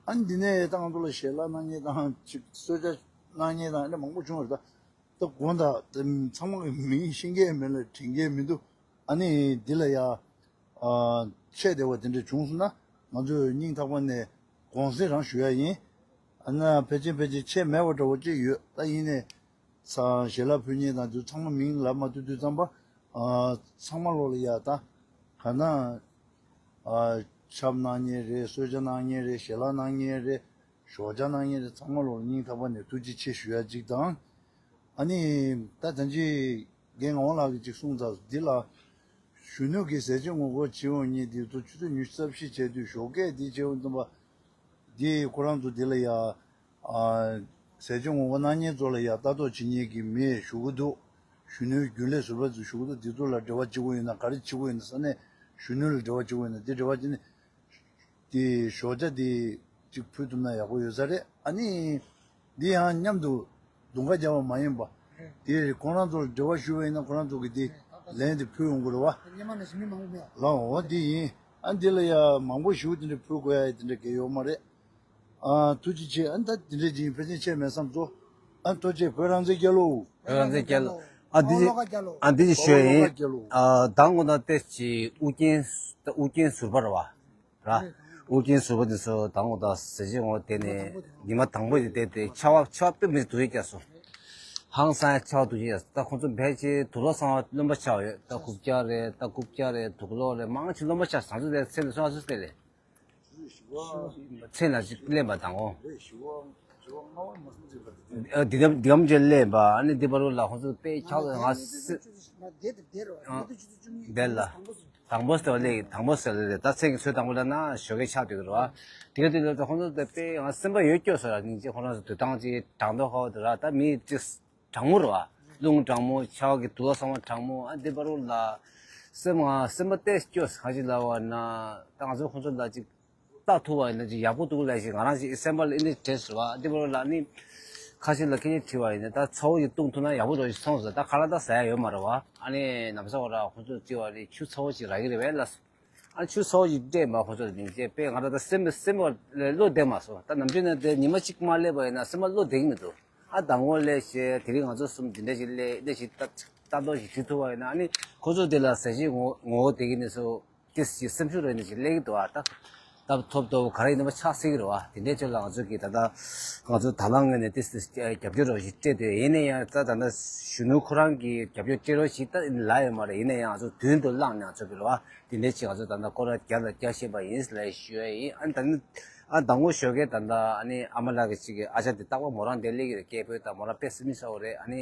ཨ་ནི་འདི་ནས་ད་ང་ཚོ་ལ་ཞལ་ལག་གནང་མཁན་དང་ཅིག་གསོལ་ཇ་གནང་མཁན་དང་ཨ་འདྲ་མང་པོ་བྱུང་བ་རེད། ད་ད་དགོངས་དག་ད་ཚང་མ་གི་མིང་ཤེས་མཁན་མེད་ལ་དྲན་མཁན་མི་འདུག་ཨ་ནི་འདི་ལ་ཡ་ཨ་ཆད་བདེ་བ་དེ་འདྲ་བྱུང་སོང་ན་ང་ཚོས་སྙིང་ཐག་པ་ནས་དགོངས་སེལ་རང་ཞུ་ཡ་ཡིན། ཨ་ན་ཕལ་ཆེར་ཕལ་ཆེར་ཆད་མེད་པ་འདྲ་བོ་ཅིག་ཡོད། ད་ཡིན་ནས་ས་ཞལ་ལག་ཕུལ་མཁན་དང་དུ་ཚང་མ་མིང་ལབ་མ་ཐུབ་དུས་ཙམ་པ་ཨ་ཚང་མ་ལོག་ལ་ཡ་ད་ག་ན་ཨ་ཆབ་གནང་མཁན་རེད། གསོལ་ཇ་གནང་མཁན་རེད། ཞལ་ལག་གནང་མཁན་རེད། ཞོགས་ཇ་གནང་མཁན་རེད། ཚང་མ་ལོག་ལ་སྙིང་ཐག་པ་ནས་ཐུགས་རྗེ་ཆེ་ཞུ་ཡ་གཅིག་དང་། ཨ་ནི་ད་ད་ཅི་རྒན་ངག་དབང་ལགས་ཀྱིས་ཅིག་གསུངས་ཚར་འདི་ལ་གཞོན་ནུ་གི་ཟས་བཅད་ངོ་རྒོལ་བྱེད་འོང་མཁན་འདི་ཚོ་ཆུ་ཚོད་ཉི་ཤུ་རྩ་བཞི་བྱས་དུས་ཞོགས་ཀས་འདི་བྱེད་འོང་དུས་པ་འདི་ཁོ་རང་ཚོ་འདི་ལ་ཡ། ཨ་ཟས་བཅད་ངོ་རྒོལ་གནང་མཁན་ཚོ་ལ་ཡ་ལྟ་རྟོག་བྱེད་མཁན་གྱི་མི་ཞུ་གི་འདུག་གཞོན་ནུའི་རྒྱུན་ལས་ཟུར་པ་ཚོ་ཞུ་གི་འདུག་འདི་ཚོ་ལ་འབྲེལ་བ་བྱེད་དགོས་ཡོད་ན་ག་རེ་བྱེད་དགོས་ཡོད་ན་ས་གནས་གཞོན་ནུ་ལ་འབྲེལ་བ་བྱེད་དགོས་ཡོད་ན་འདི་འབྲེལ་བ་བྱེད་ནས་དེ་ཞོགས་ཇ་དེ་གཅིག་ཕུལ་ཐུབ་ན་ཡག་པོ་ཡོད་ས་རེད། ཨ་ནི་འདི་ཡང་མཉམ་དུ་རྡུང་ཁ་རྒྱབ་པ་མ་ཡིན་པ་དེ་ཁོང་རང་ཚོ་ལ་འབྲེལ་བ་ཞུ་བ་ཡིན་ན་ཁོང་རང་ཚོ་གི་དེ་ལན་དེ་ཕུལ་ཡོང་དགོས་རེད་བ། ཉི་མ་ནང་བཞིན་མི་མང་པོ་མེད། ལའོ་འོ་དེ་ཡིན། ཨ་འདི་ལ་ཡ་མང་པོ་ཞུ་དེ་འདྲ་ཕུལ་དགོས་ཡ་དེ་འདྲ་གལ་ཡོད་མ་རེད། ཨ་ཐུགས་རྗེ་ཆེ། ཨ་ད་དེ་འདྲས་ཅིག་ཕལ་ཆེར་ཆད་མེད་བསམ་ཚོ། ཨ་ཐུགས་རྗེ་བོད་རང་བཙན་རྒྱལ་ལོ། བོད་རང་བཙན་རྒྱལ་ལོ། ཨ་འདི་ཨོ་ལོ་ཀ་རྒྱལ་ལོ། ཨ་འདི་ཅིག་ཞུ་ཡ་ཡིན། ཨོ་ལོ་ཀ་རྒྱལ་ལོ། ཨ་དང་པོ་ན་ཏེ་ཅི་ཨུ་རྒྱན་ཨུ་རྒྱན་ཟུར་པ་རེད་བ། ར། ཨུ་རྒྱན་ཟུར་པ་དེ་ཚོ་དང་པོ་ད་ཟས་བཅད་ངོ་དེ་ནས་ཉི་མ་དང་པོ་དེ་དེ་དེ་ཆར་པ་ཆར་པ་དཔེ་མི་སྲིད་དུ་ཡི་རྒྱག་སོང་། ཧང་སང་ཆར་པ་དུ་ཡི་རྒྱག་སོང་། ད་ཁོང་ཚོ་ཕལ་ཆེར་དུག་ལོག་ཚང་མ་རློན་པ་ཆགས་ཡོད། ད་རྐུབ་བཀྱག་རེད། ད་རྐུབ་བཀྱག་རེད། དུག་ལོག་རེད། མང་ཆེ་རློན་པ་ཆགས། ང་ཚོ་དེ་ཚེ་ལ་སོང་ཚོ་དེ་ལས། ཚེ་ལ་ཅིག་ལེན་པ་དང་འོ། འདི་གམ་འདི་གམ་ཅན་ལེན་པ་ཨ་ནི་འདི་པར་ལ་ཁོང་ཚོ་དཔེ་ཁྱག་ང་སི། དེ་ལ་དང་པོ་སི་ལེ་དང་པོ་སི་ལེ་ད་ཚེ་གི་ཚོད་དང་པོ་ལ་ན་ཞོགས་ཀས་ཆགས་དུས་རོ། དེ་ག་དུས་ལ་ད་ཁོང་ཚོ་དཔེ་ང་སེམས་པ་ཡོད་སྐྱོ་ས་ར་ནི་ཅི་ཁོང་རང་ཚོ་དུས་དང་ཅི་དྲང་དོ་ཧོ་དུ་ར་ད་མི་ཅི། གྲང་མོ་རེད་བ། རླུང་གྲང་མོ་ཆར་པ་གི་དུག་ལོག་ཚང་མ་གྲང་མོ། ཨ་འདི་པར་ལ་སེམས་ང་སེམས་པ་ཏོག་སྐྱོ་ས་ཅིག་ལབ་པ་ན་ད་ང་ཚོ་ཁོང་ཚོ་ལ་ཅིག་ལྟ་ཐུབ་པ་ཡིན་ན་ཅིག་ཡག་པོ་འདུག་ལབ་ཞིག་ང་རང་ཅིག་སེམས་པ་ལ་ཨེ་ནི་དྲན་སོང་བ། འདི་པར་ལ་ནི་ཁ་ཤས་ལ་སྐད་ཆ་དྲིས་པ་ཡིན་ན་ད་ཚ་བོ་ཞིག་བཏུང་ཐུབ་ན་ཡག་པོ་འདྲ་ཞིག་སོང་ཟེར། ད་ཁ་ལག་ད་ཟ་ཡ་ཡོད་མ་རེད་བ། ཨ་ནི་ནམ་ཟླ་བ་ར་ཁོང་ཚོ་དྲིས་པ་རེད། ཆུ་ཚ་བོ་ཞིག་རག་གི་རེད་པས་ལབ་སོང་། ཨ་ཆུ་ཚ་བོ་ཞིག་སྤྲད་མ་ཁོ་ཚོ་ལ་མིན་ཅེས་པས་ང་རང་ད་སེམས་སེམས་པ་ལ་བློ་བདེ་མ་སོང་། ད་ནམ་རྒྱུན་ནས་དེ་ཉི་མ་གཅིག་མ་སླེབས་པ་ཡིན་ན་སེམས་པ་བློ་བདེ་གི་མི་འདུག་ཨ་དང་པོ་ལས་བྱས་དེ་རིང་ང་ཚོ་གསུམ་འདི་འདྲ་ཞིག་སླེབས་འདི་ཞིག་ལྟ་ལྟ་རྟོག་ཞིག་བྱེད་ཐུབ་པ་ཡིན་ན་ཨ་ནི་ཁོ་ཚོ་དེ་ལ་ཟས་བཅད་ངོ་ངོ་བོ་དེ་གི་ནས་སུ་ཏིས་ཀྱི་སེམས་ཤུགས་རེ་ནས་ཞིག་སླེབས་ཀྱི་འདུག་ཨ་ད་སྟབས་ཐོབ་ཐོབ་ག་རེ་ཡིན་ན་མ་ཆགས་སྲིད་ཀྱི་རེད་བ། དེ་འདྲའི་ཆོས་ལ་ང་ཚོ་གི་ད་ལྟ་ང་ཚོ་དང་བླངས་ངོས་ནས་ཏིས་ཏིས་རྒྱབ་སྐྱོར་རོགས་ཞིག་སྤྲད་དུས་ཡིན་ན་ཡང་ད་ད་ལྟ་གཞོན་ནུ་ཁོ་རང་གི་རྒྱབ་སྐྱོར་སྤྲད་རོགས་ཞིག་ད་ལ་ཡོད་མ་རེད། ཡིན་ན་ཡང་ང་ཚོ་མདུན་དུ་བླངས་ནས་ང་ཚོ་གི་རེད་བ། དེ་འདྲའི་ཆེད་ང་ཚོ་ད་ལྟ་སྐོར་ར་བརྒྱ་དང་བརྒྱ་བཤད་པ་ཡིན་ལ་ཞུ་ཡ་ཡིན། ཨ་ནི་ད་ནི་ཨ་དང་པོ་ཞོགས་ཀས་ད་ལྟ་ཨ་ནི་ཨ་མ་ལགས་ཀྱི་ཅིག་གི་ཨ་ཅག་དེ་རྟག་པར་མོ་རང་དེ་སླེབས་ཀྱི་རེད། སྐད་འབོད་དང་མོ་རང་དཔེ་སེམས་ཤུགས་ཚ་བོ་རེད། ཨ་ནི་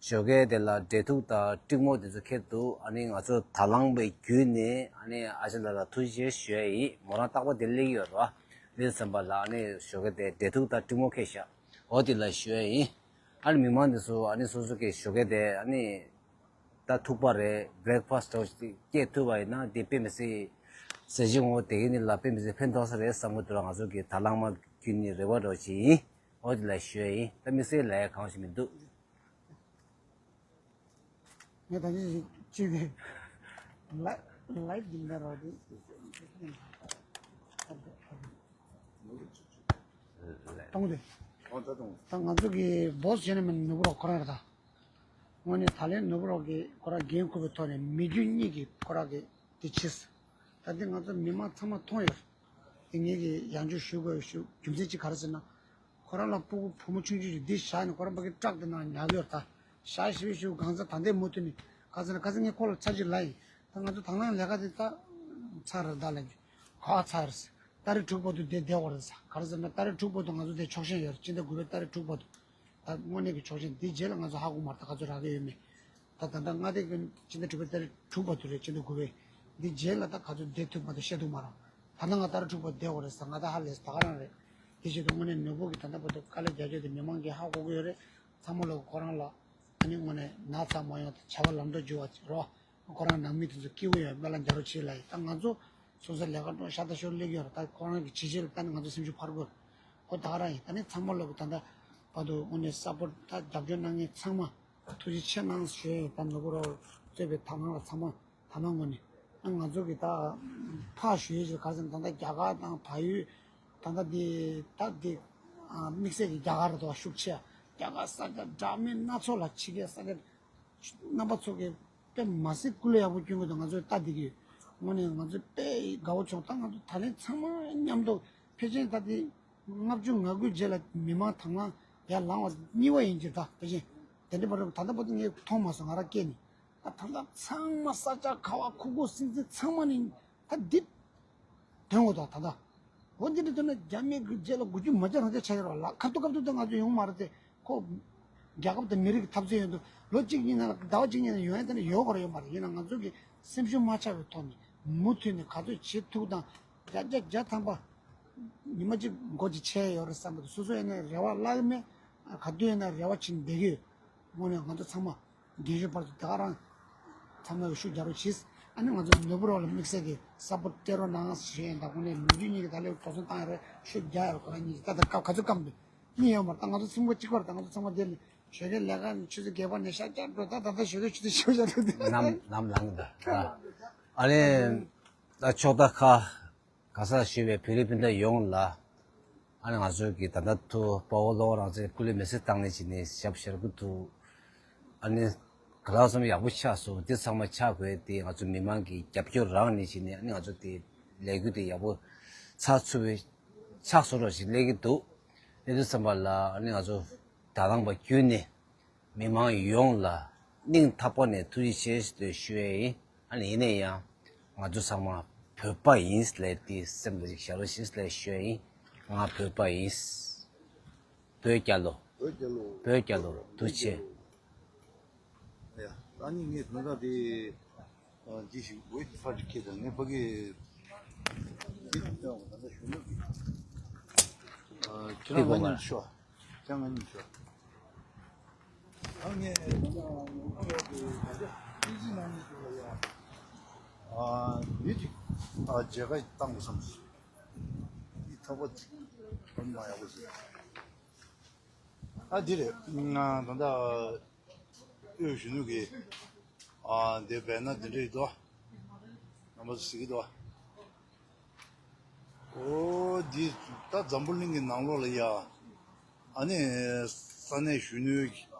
ཞོགས་ཀས་དེ་ལ་འབྲས་ཐུག་དང་ཀྲིག་མོ་དེ་ཚོ་ཁྱེར་འདུག་ཨ་ནི་ང་ཚོ་དང་བླངས་པའི་བརྒྱུད་ནས་ཨ་ནི་ཨ་ཅག་ལགས་ལ་ཐུགས་རྗེ་ཆེ་ཞུ་ཡ་ཡིན། མོ་རང་རྟག་པར་དེ་སླེབས་ཀྱི་ཡོད་རེད་བ། སླེབས་ཙམ་པ་ལ་ཨ་ནི་ཞོགས་ཀས་དེ་འབྲས་ཐུག་དང་ཀྲིག་མོ་ཁྱེར་ཤག་འོ་དེ་ལ་ཞུ་ཡ་ཡིན། ཨ་ནི་མི་མང་དེ་ཚོ་ཨ་ནི་སོ་སོ་གི་ཞོགས་ཀས་དེ་ཨ་ནི། ད་ཐུག་པ་རེད། བྷི་རེག་ཕ་སི་འདྲ་བོ་ཞིག་སྐྱེལ་ཐུབ་པ་ཡིན་ན་དེ་དཔེ་མི་སྲིད། ཟས་བཅད་ངོ་བོ་དེ་གི་ནི་ལ་དཔེ་མི་སྲིད་ཕན་ཐོགས་ས་རེད་བསམ་གི་འདུག་ང་ཚོ་གི་དང་བླངས་མ་བརྒྱུད་ནས་རེ་བ་འདྲ་བོ་ཞིག་ཡིན། འོ་དེ་ལ་ཞུ་ཡ་ཡིན། ད་དམིགས་བསལ་ལ་ཡ་གང་ཞིག་མི་འདུག་ངས་ད་ཅི་ཞིག་ཅི་ནས་ལ་ལའིབ་འདི་འདྲ་རོ་དེ་གཏོང་དེ། ད་ང་ཚོ་གི་བོ་སི་བྱས་ནས་མིན་ནུ་བུ་རོགས་ཁོ་རང་རེད་ད། དངོས་གནས་ད་ལན་ནོར་བུ་རོགས་ཀྱིས་ཁོ་རང་འགན་འཁུར་བའི་ཐོག་ནས་མི་རྒྱུ་གཉིས་ཀྱིས་ཁོ་རང་གི་དེ་བྱས། ད་ལྟ་ང་ཚོ་མི་མང་ཚང་མ་མཐོང་ཡོད། དེ་ངེད་ཀྱིས་ཡང་བསྐྱར་ཞུ་དགོས་ཞུ་རྒྱུ་མཚན་གཅིག་ག་རེ་ཟེར་ན། ཁོ་རང་ལ་སྤུ་གུ་བུ་མོ་ཆུང་ཆུང་ཞིག་འདི་བཞག་ནས་ཁོ་རང་ཕ་གི་ཊག་དེ་ནང་ཉལ་གི་ཡོད་ད། ཞག་བཞི་བཅུ་ཞིག་གང་ཚ་ད་ལྟའི་མུ་མཐུད་ནས་ག་ཚོད་ན་ག་ཚོད་ངས་ཁོ་ལ་ཚར་གཅིག་ལབ་ཡིན། ད་ང་ཚོ་དང་བླངས་ལས་ཀ་དེ་ད་ཚར་རེད་ད་ལབ་གི། ག་ཚར་རེད་ཟེར། ཏ་རིག་དྲུག་བར་དུ་བསྡད་བསྡད་དགོས་རེད་ཟེར། ག་རེ་ཟེར་ན་ཏ་རིག་དྲུག་བར་དུ་ང་ཚོ་དེ་ཆོག་མཆན་ཡོད་རེད། སྤྱི་ཟླ་དགུ་པའི་ཏ་རིག་དྲུག་བར་དུ། ད་དངོས་གནས་ཀྱི་ཆོག་མཆན་འདི་རྗེས་ལ་ང་ཚོ་ཧ་གོ་མ་རེད། ད་ག་ཚོད་རག་གི་ཡོད་མེད། ད་ད་ལྟ་མངའ་སྡེ་གི་སྤྱི་ཟླ་དྲུག་པའི་ཏ་རིག་དྲུག་བར་དུ་རེད། སྤྱི་ཟླ་དགུ་པའི། འདི་རྗེས་ལ་ད་ག་ཚོད་བསྡད་ཐུབ་མ་ཐུབ་བཤད་ཐུབ་མ་རེད། ད་ལྟ་ང་ཏ་རིག་དྲུག་བར་བསྡད་དགོས་རེད་ཟེར། ང་ད་ཧ་ལས་ད་ག་རང་རེད། དེ་བཞིན་དུ་དངོས་གནས་ནོར་བུ་གིས་ད་ལྟ་བར་དུ་དཀའ་ལས་རྒྱག་རྒྱུ་དེ་མི་མང་གིས་ཧ་གོ་གི་ཡོད་རེད། ཚང་མ་ལོག་ཁོ་རང་ལ་ཨ་ནི་དངོས་གནས་ན་ཚ་མ་ཡོང་དང་བྱ་བ་ལམ་འགྲོ་འགྱུར་བ་ཅིག་རོགས། ཁོ་རང་ནང་མི་དེ་ཚོ་སྐྱིད་པོ་ཡོད་པ་ལ་རྒྱ་རོ་བྱེད་ལ་ཡིན། ད་ང་ཚོ་སོ་སོ་ལས་ཀ་འགྲོ་ཤ་སྟག་ཤོར་སླེབས་ཡོད་ར། ད་ཁོ་རང་གི་བྱས་རྗེས་ལ་ད་ནི་ང་ཚོ་སེམས་ཤུགས་འཕར་དགོས། ཁོ་ད་ག་རང་ཡིན། ད་ནི་ཚང་མ་ལོག་གི་ད་ལྟ་བར་དུ་དངོས་གནས་སཔོར་ཊི་ད་རྒྱབ་སྐྱོར་གནང་མཁན་ཚང་མ་ཐུགས་རྗེ་ཆེ་གནང་ཞུ་ཡས་ཡིན། ད་ནོར་བུ་རོགས་གཙོས་པའི་དང་བླངས་ལ་ཚང་མ་ད་ནང་ངོ་ནས་ང་ཚོ་གི་ད་ཕར་ཞུ་ཡས་ཀྱི་ག་ཚོད་ད་ལྟ་རྒྱ་གར་དང་བལ་ཡུལ་ད་ལྟ་འདི་ད་འདི་དམིགས་བསལ་གྱི་རྒྱ་གར་རེད་དོ། ཤུགས་ཆེ་རྒྱ་གར་ས་ཆ་འདྲ་མིན་སྣ་ཚོགས་ལ་ཕྱི་རྒྱལ་ས་ཆ་རྣམ་པ་ཚོ་གི་དཔེ་མ་སྲིད་སྐུ་ལས་ཡག་པོ་སྐྱོན་གྱི་འདུག་ང་ཚོས་ལྟ་བསྡད་ཀྱི་ཡོད། དངོས་གནས་ང་ཚོ་དཔེ་དགའ་བོ་བྱུང་། ད་ང་ཚོ་ད་ལན་ཚང་མ་མཉམ་དུ་ཕལ་ཆེར་ད་དེ་ལྔ་བཅུ་ང་དགུའི་རྗེས་ལ་མི་མང་དང་བླངས་ཡར་ལངས་པ་གཉིས་པ་ཡིན་གྱི། ད་ཕལ་ཆེར་དེ་འདྲ་མ་རེད། ད་ལྟ་བར་དུ་ངས་མཐོང་མ་སོང་། ང་རང་སྐྱེས་ནས། ད་ད་ལྟ་ཚང་མ་ས་ཆ་ག་བ་ཁུག་ཁུག་སིང་སིང་ཚང་མ་ནི་ད་འདི་དོན་གོ་ད་ད་ད། འོ་འདི་འདྲ་དོན་ན་རྒྱ་མི་གི་རྗེས་ལ་དགུ་བཅུ་མ་བརྒྱ་རང་བརྒྱ་ཆགས་ཡོད་ར་ལ། ཁ་ཐུག་ཁ་ཐུག་ད་ང་ཚོ་ཡོང་མ་རེད་དེ། ཁོ་རྒྱལ་ཁབ་དང་མི་རིགས་ཀྱི་འཐབ་རྩོད་ཡོད་འདུག་ལོ་གཅིག་གཉིས་ནང་ཟླ་བ་གཅིག་གཉིས་ནང་ཡོང་ཡ་དེ་འདྲ་ཡོད་གོ་ར་ཡོད་མ་རེད། ཡིན་ན་ང་ཚོ་གི་སེམས་ཤུགས་མ་ཆག་པའི་ཐོག་ནས་མུ་མཐུད་ནས་ག་ཚོད་བྱེད་ཐུབ་དང་བརྒྱ་ཆ་བརྒྱ་ཐམ་པ་ཉི་མ་གཅིག་འགོ་གཅིག་ཆད་ཡོད་རེད་བསམ་པ་དང་། སོ་སོ་ཡིན་ན་རེ་བ་བརླག་མེད། ག་དུས་ཡིན་ན་རེ་བ་བྱེད་བསྡད་ཀྱི་ཡོད། དངོས་གནས་ང་ཚོ་ཚང་མ་རྒན་གཞོན་བར་དུ་ད་ག་རང་ཚང་མས་ཤུགས་རྒྱག་རོགས་གྱིས། ཨ་ནི་ང་ཚོ་ནོར་བུ་རོགས་ལ་དམིགས་བསལ་གྱི་སཔོར་ཊི་སྤྲད་རོགས་གནང་ཞེས་ཡིན། ད་དངོས་གནས་ལོ་རྒྱུས་གཉིས་ཀྱི་ད་ལོའི་འགྲོ་སོང་བཏང་ཡ་རེད། ཤུགས་རྒྱག་ཡ་རེད། ཁོ་རང་གཉིས་ཀྱི་ད་ལྟ་སྐབས་ག་ཚོད་སྐབས་འདུག་གཉིས་ཡོད་མ་རེད། ད་ང་ཚོ་ཚོང་པ་གཅིག་པ་རེད། ད་ང་ཚོ་ཚང་མ་དེ་ནས་ཞོགས་ཀས་ལས་ཀ་ནས་ཆུ་ཚོད་བརྒྱད་པ་ནས་ཤར་རྒྱག་འགྲོ། ད་ད་ལྟ་ཞོགས་ཀས་ཆུ་ཚོད་བཞི་པ་ཞག་འགྲོ་དུས་ནམ་ནམ་ལངས་འདུག་ཨ་ནི་ད་ཕྱོགས་མཐའ་ཁག་ག་ས་བཞུགས་པའི་བོད་རིགས་སྤུན་ཟླ་ཡོངས་ལ། ཨ་ནི་ང་ཚོ་གི་ད་ལྟ་ཐུ་དཔའ་བོ་བློ་དགའ་རང་བཙན་སྐུ་ལུས་མེར་སྲེག་བཏང་ནས་བྱས་ནས་ཞབས་ཞུ་གི་འདུག་ཨ་ནི་ག་ལ་སོང་ཡག་པོ་ཆགས་སོང་། འདི་ཚང་མ་ཆགས་དགོས་དེ་ང་ཚོ་མི་མང་གི་རྒྱབ་སྐྱོར་རག་ནས་བྱས་ནས། ཨ་ནི་ང་ཚོ་དེ་ལས་འགུལ་དེ་ཡག་པོ་ཚགས་ཚུད་པའི་ཆགས་སོང་རོགས་ཞེས་སླེབས་ཀྱི་འདུག་སླེབས་དུས་ཙམ་པ་ལ་ཨ་ནི་ང་ཚོ་དང་བླངས་པ་བརྒྱུད་ནས། མི་མང་ཡོངས་ལ་སྙིང་ཐག་པ་ནས་ཐུགས་རྗེ་ཆེ་ཞེས་ཞུ་ཡས་ཡིན། ཨ་ནི་ཡིན་ན་ཡང་ང་ཚོ་ཚང་མ་བོད་པ་ཡིན་ལབ་དེ་སེམས་ལ་ཞིག་བཞག་རོགས་ཞེས་ལབ་ཞུ་ཡས་ཡིན། ང་བོད་པ་ཡིན། བོད་རྒྱལ་ལོ། བོད་རྒྱལ་ལོ། བོད་རྒྱལ་ལོ། ཐུགས་རྗེ་ཆེ། ཡ། ད་ནི་ངས་དོན་དག་དེ། ཨ། ཅི་ཞིག་འོས་ཕར་ཅིག་ཁྱེད་དང་ངས་ཕ་གི་ཅི་ཞིག་སྟོན་དགོས་ད་ལྟ་གཞོན་ནུ་གི། ཨ། ཁྱེད་རང་ང་གཉིས་ཤོག་ཁྱེད་རང་ང་གཉིས་ཤོག་ཨ། ངས་ད་ལྟ་ངོ་རྒོལ་ཡོད་དེ་ད་ལྟ་ཅི་ཞིག་ནང་ནས་ཅིག་ལ་ཡ། ཨ། མི་ཅིག་ཨ། མཇལ་ཁ་བཏང་དགོས་བསམ་སོང་། འདི་ཐག་པ་ཅིག་བོད་མ་ཡག་པོ་ཞིག་ཨ། འདི་རེད། ང་ད་ལྟ་དབུས་གཞོན་ནུ་གི། ཨ། འདི་བས་ན་འདི་འདྲ་ཡིན་དོ། རྣམ་པ་ཚོ་གཟིགས་ཀྱི་འདུག་ཨོ། འདི་ད་འཛམ་བུ་གླིང་གི་ནང་ལོགས་ལ་ཡ། ཨ་ནི་ས་གནས་གཞོན་ནུའི་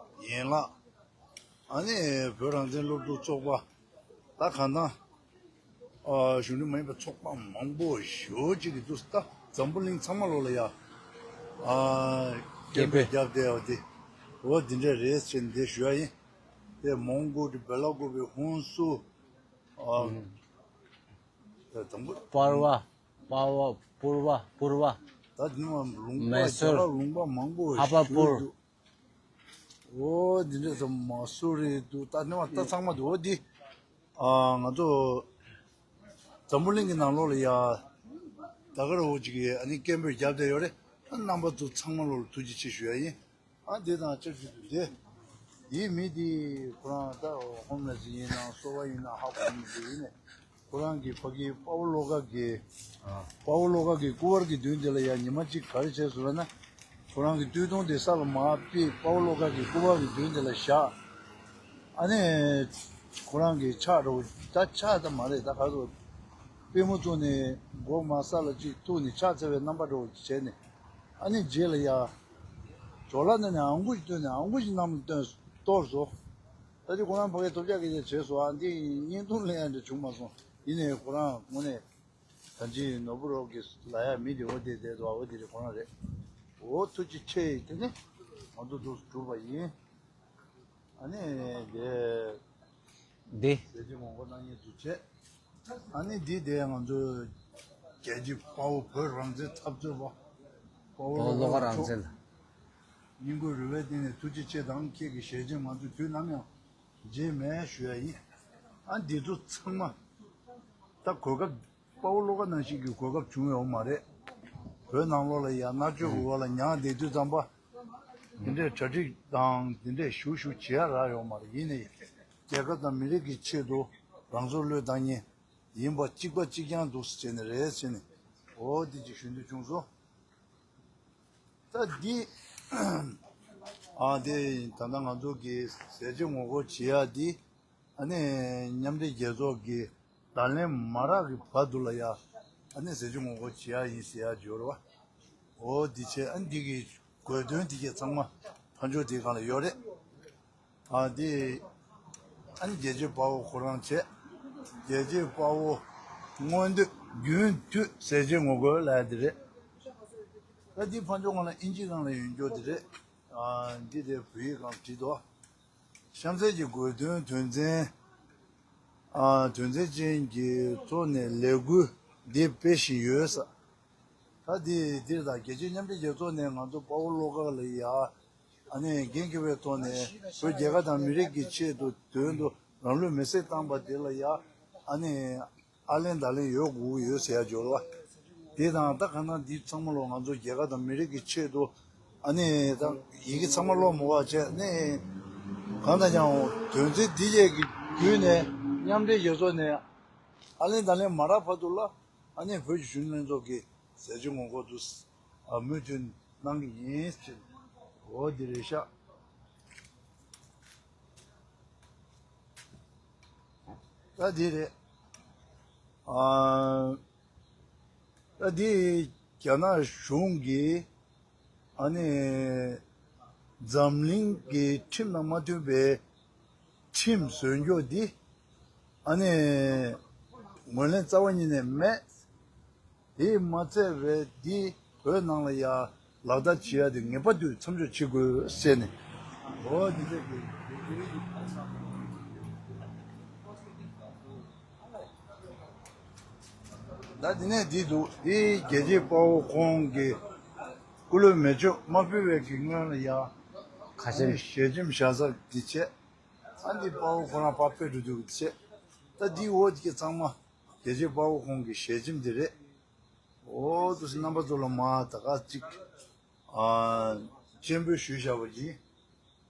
ཡན་ལག་ཨ་ནི་བོད་རང་བཙན་སློབ་ཕྲུག་ཚོགས་པ། ད་གང་ལྟར། ཨ། གཞོན་ནུ་མ་ཡིན་པའི་ཚོགས་པ་མང་པོ་ཞེ་པོ་ཅིག་གིས་འདུག་ད་འཛམ་བུ་གླིང་ཚང་མ་ལོགས་ལ་ཡ། ཨ། སྐད་འབོད་རྒྱབ་བསྡད་ཡོད་དེ། འོ་འདི་འདྲ་རེད་ཟེར་འདི་ཞུ་ཡ་ཡིན། དེ་མོང་གོ་ལྡི་བེ་ལ་ཀུ་པེ་ཧུན་སུར། ཨ། དང་པོ། པར་བ། པར་བ། པུར་བ། པུར་བ། ད་འདི་ནང་ལུང་པ། མེ་སོར། རྒྱ་གར་ལུང་པ་མང་པོ་ཧ་པ་ཞེ་པོ་པུར། འདུག་འོ་འདི་འདྲ་ཙམ་མ་སུ་རི་འདུག་ད་ནི་མ་ད་ཚང་མ་འདུག་འོ་འདི། ཨ། ང་ཚོ་འཛམ་བུ་གླིང་གི་ནང་ལོགས་ལ་ཡ། ད་ག་ར་འོ་ཅིག་གིས་ཨ་ནི་སྐད་འབོད་བརྒྱབ་བསྡད་ཡོད་རེད། ཨ། རྣམ་པ་ཚོ་ཚང་མ་ལོག་ལ་ཐུགས་རྗེ་ཆེ་ཞུ་ཡ་ཡིན། ཨ། འདི་དང་ཆབས་ཅིག་ཏུ་འདི། འདིའི་མི་འདི་ཁོ་རང་ད་ཧོམ་ལེ་སི་ཡིན་ནམ་གསོ་བ་ཡིན་ནམ་ཧ་གོ་མི་འདུག་ཡིན་ནའི་ཁོ་རང་གི་ཕ་གི་དཔའ་བོ་བློ་དགའ་གི། ཨ། དཔའ་བོ་བློ་དགའ་གི་སྐུ་པར་གྱི་མདུན་དེ་ལ་ཡང་ཉི་མ་གཅིག་ག་རེ་བྱས་སོང་ལབ་ན། ཁོ་རང་གི་སྟོད་ཐུང་དེ་ས་ལ་མར་ཕུད། དཔའ་བོ་བློ་དགའ་གི་སྐུ་པར་གྱི་མདུན་དེ་ལ་བཞག་ཨ་ནི་ཁོ་རང་གི་ཕྱག་འདྲ་བོ། ད་ཕྱག་ད་མ་རེད། ད་ག་རེ་ཟེར། པུས་མོ་བཙུགས་ནས་མགོ་མར་ས་ལ་གཅིག་ཐུག་ནས་ཕྱག་འཚལ་བའི་རྣམ་པ་འདྲ་བོ་བྱས་ནས། ཨ་ནི་རྗེས་ལ་ཡ། ཇོ་ལ་ནང་ནས་ཨང་ཀུ་ཅིག་བཏོན་ནས་ཨང་ཀུ་ཅིག་གནམ་ལ་བཏོན། གཏོར་སོང་། ད་ཅི་ཁོ་རང་ཕ་གིར་ཐོབ་རྒྱག་གི་བྱས་སོང་། ཨ། འདི་བརྙན་ཐུང་ལེན་ཡ་འདྲ་བྱུང་མ་སོང་། ཡིན་ནའི་ཁོ་རང་དངོས་གནས་ད་ཅི་ནོར་བུ་རོགས་ཀྱིས་ལབ་ཡ་མི་དེ་འོ་དེ་བསྡད་འདུག་འོ་དེ་རེད། ཁོ་རང་རེད། འོ་ཐུགས་རྗེ་ཆེ། དེ་ནི་ང་ཚོ་འདུག་སེ་གྲུབ་པ་ཡིན། ཨ་ནི་དེ། འདི། ཟས་བཅད་མང་པོ་གནང་མཁན་དུ་བྱས། ཨ་ནི་འདི་དེ་ང་ཚོའི་རྒྱལ་གཅེས་དཔའ་བོ་བོད་རང་བཙན་འཐབ་རྩོད་པ། དཔའ་བོ་བློ་དགའ་རང་བཙན་ལགས། སྙིང་ཁུང་རུས་པའི་གཏིང་ནས་ཐུགས་རྗེ་ཆེ་དང་། ཁྱེད་ཀྱི་ཞལ་ཆེམས་ང་ཚོས་དུས་ནམ་ཡང་བརྗེད་མེད་ཞུ་ཡ་ཡིན། ཨ། འདི་ཚོ་ཚང་མ་ད་གོ་སྐབས། དཔའ་བོ་བློ་དགའ་ནང་བཞིན་གྱི་གོ་སྐབས་བྱུང་ཡོད་མ་རེད། བོད་ནང་ལོགས་ལ་ཡ་མནར་གཅོད་ཀྱི་འོག་ལ་མྱངས་བསྡད་དུས་ཙམ་པ། དེ་འདྲའི་གྲ་སྒྲིག་དང་དེ་འདྲའི་ཞུ་ཞུ་བྱེད་ཡ་རག་ཡོད་མ་རེད། ཡིན་ནའི་རྒྱལ་ཁབ་དང་མི་རིགས་ཀྱི་ཆེད་དུ། རང་ཚོ་བློས་བཏང་མཁན་ཡིན་པ་གཅིག་པ་གཅིག་རྐྱང་འདུག་ཟེར་བྱས་ནས་རེད་ཟེར་ནས་འོ་འདི་ཅིག་ཞུ་འདོད་བྱུང་སོང་། ད་འདི་ཨ་འདི་ད་ལྟ་ང་ཚོ་གི་ཟས་བཅད་ངོ་རྒོལ་བྱེད་ཡ་འདི་ཨ་ནི་མཉམ་འབྲེལ་རྒྱལ་ཚོགས་ཀྱི་བརྡ་ལན་མ་རག་གི་བར་དུ་ལ་ཡ་ཨ་ནི་ཟས་བཅད་ངོ་རྒོལ་བྱེད་ཡ་ཡིན་ཟེར་ཡ་འབྱོར་བ། འོ་འདི་བྱས་ཨ་ནི་འདི་གི་དགོས་དོན་འདི་གས་ཚང་མ་ཕ་འཇོག་འདིའི་སྒང་ལ་ཡོད་རེད། ཨ་འདི་ཨ་ནི་རྒྱལ་གཅེས་དཔའ་བོ་ཁོ་རང་བྱས། རྒྱལ་གཅེས་དཔའ་བོ་མངོན་འདོད་རྒྱུན་མཐུད་ཟས་བཅད་ངོ་རྒོལ་ལབ་ཡ་འདི་རེད། ད་འདི་ཕ་འཇོག་སྒང་ལ་ཨིན་ཇིའི་སྒང་ལ་ཡོད་འགྱོ་འདི་རེད། ཨ་འདི་དེ་བོད་ཡིག་སྒང་བྲིས་འདུག་གཤམ་གསལ་གྱི་དགོས་དོན་དོན་ཚན། ཨ་དོན་ཚན་ཅན་གྱི་ཐོག་ནས་ལས་འགུལ་འདི་སྤེལ་བཞིན་ཡོད་ས། ད་འདི་འདིར་དང་རྒྱལ་སྤྱིའི་མཉམ་འབྲེལ་རྒྱལ་ཚོགས་ནས་ང་ཚོ་དཔའ་བོ་བློ་དཀར་ལ་ཡ། ཨ་ནི་འགན་འཁྱེར་བའི་ཐོག་ནས་བོད་རྒྱལ་ཁབ་དང་མི་རིགས་ཀྱི་ཆེད་དུ་དོན་དུ་རང་ལུས་མེར་སྲེག་བཏང་པ་འདི་ལ་ཡ། ཨ་ནི་ཨ་ལན་བརྡ་ལན་ཡོད་དགོས་ཀྱི་ཡོད་ཟེར་ཡ་འབྱོར་བ། དེ་དང་ད་ག་ན་འདི་ཚང་མ་ལོ་ང་ཚོ་རྒྱལ་ཁབ་དང་མི་རིགས་ཀྱི་ཆེད་དུ་ཨ་ནི་ད་ཡི་གེ་ཚང་མ་ཀློག་མ་དགོས་པ་བྱས་ནས་གང་ལྟར་ཀྱང་དོན་ཚན་འདི་བཅས་ཀྱི་བརྒྱུད་ནས་མཉམ་འབྲེལ་རྒྱལ་ཚོགས་ནས་ཨ་ལན་བརྡ་ལན་མ་རག་བར་དུ་ལ་ཨ་ནི་བོད་ཀྱི་གཞོན་ནུ་ལྷན་ཚོགས་ཀྱི་ཟས་བཅད་ངོ་རྒོལ་དུ་ཨ་མོས་མཐུན་གནང་གི་ཡིན་ཟེར། འོ་འདི་རེད་ཤག་ད་འདི་རེད། ཨ་ད་འདི་རྒྱ་ནག་གཞུང་གིས་ཨ་ནི་འཛམ་གླིང་གི་ཁྲིམས་དང་མ་མཐུན་པའི་ཁྲིམས་བཟོས་འཇོག་འདི་ཨ་ནི་ངོས་ལེན་རྩ་བ་ཉིད་ནས་མེད། དེས་མ་ཚད་པའི་འདི་བོད་ནང་ལ་ཡ་ལག་བསྟར་བྱེད་ཡ་དེ་ངེས་པར་དུ་མཚམས་འཇོག་བྱེད་དགོས་ཟེར་ནས། འོ་འདི་འདྲ་གི་ད་དེ་ནས་འདི་འདུག་འདི་རྒྱལ་གཅེས་དཔའ་བོ་ཁོང་གི་སྐུ་ལུས་མེ་མཆོད་མ་ཕུལ་བའི་གི་སྔོན་ལ་ཡ་ཁ་ཆེམས་ཞལ་ཆེམས་བཞག་ས་འདི་བྱས། ཨ་འདི་དཔའ་བོ་ཁོ་རང་ཕར་ཕེབས་འགྲོ་དུས་བྱས། ད་འདི་འོ་འདི་གི་ཚང་མ་རྒྱལ་གཅེས་དཔའ་བོ་ཁོང་གི་ཞལ་ཆེམས་འདི་རེད། འོ་དུ་སི་རྣམ་པ་ཚོ་ལ་མ་ད་ག་ཅིག་ཨ་སྤྱན་འབུལ་ཞུས་བཞག་པ་ཡིན།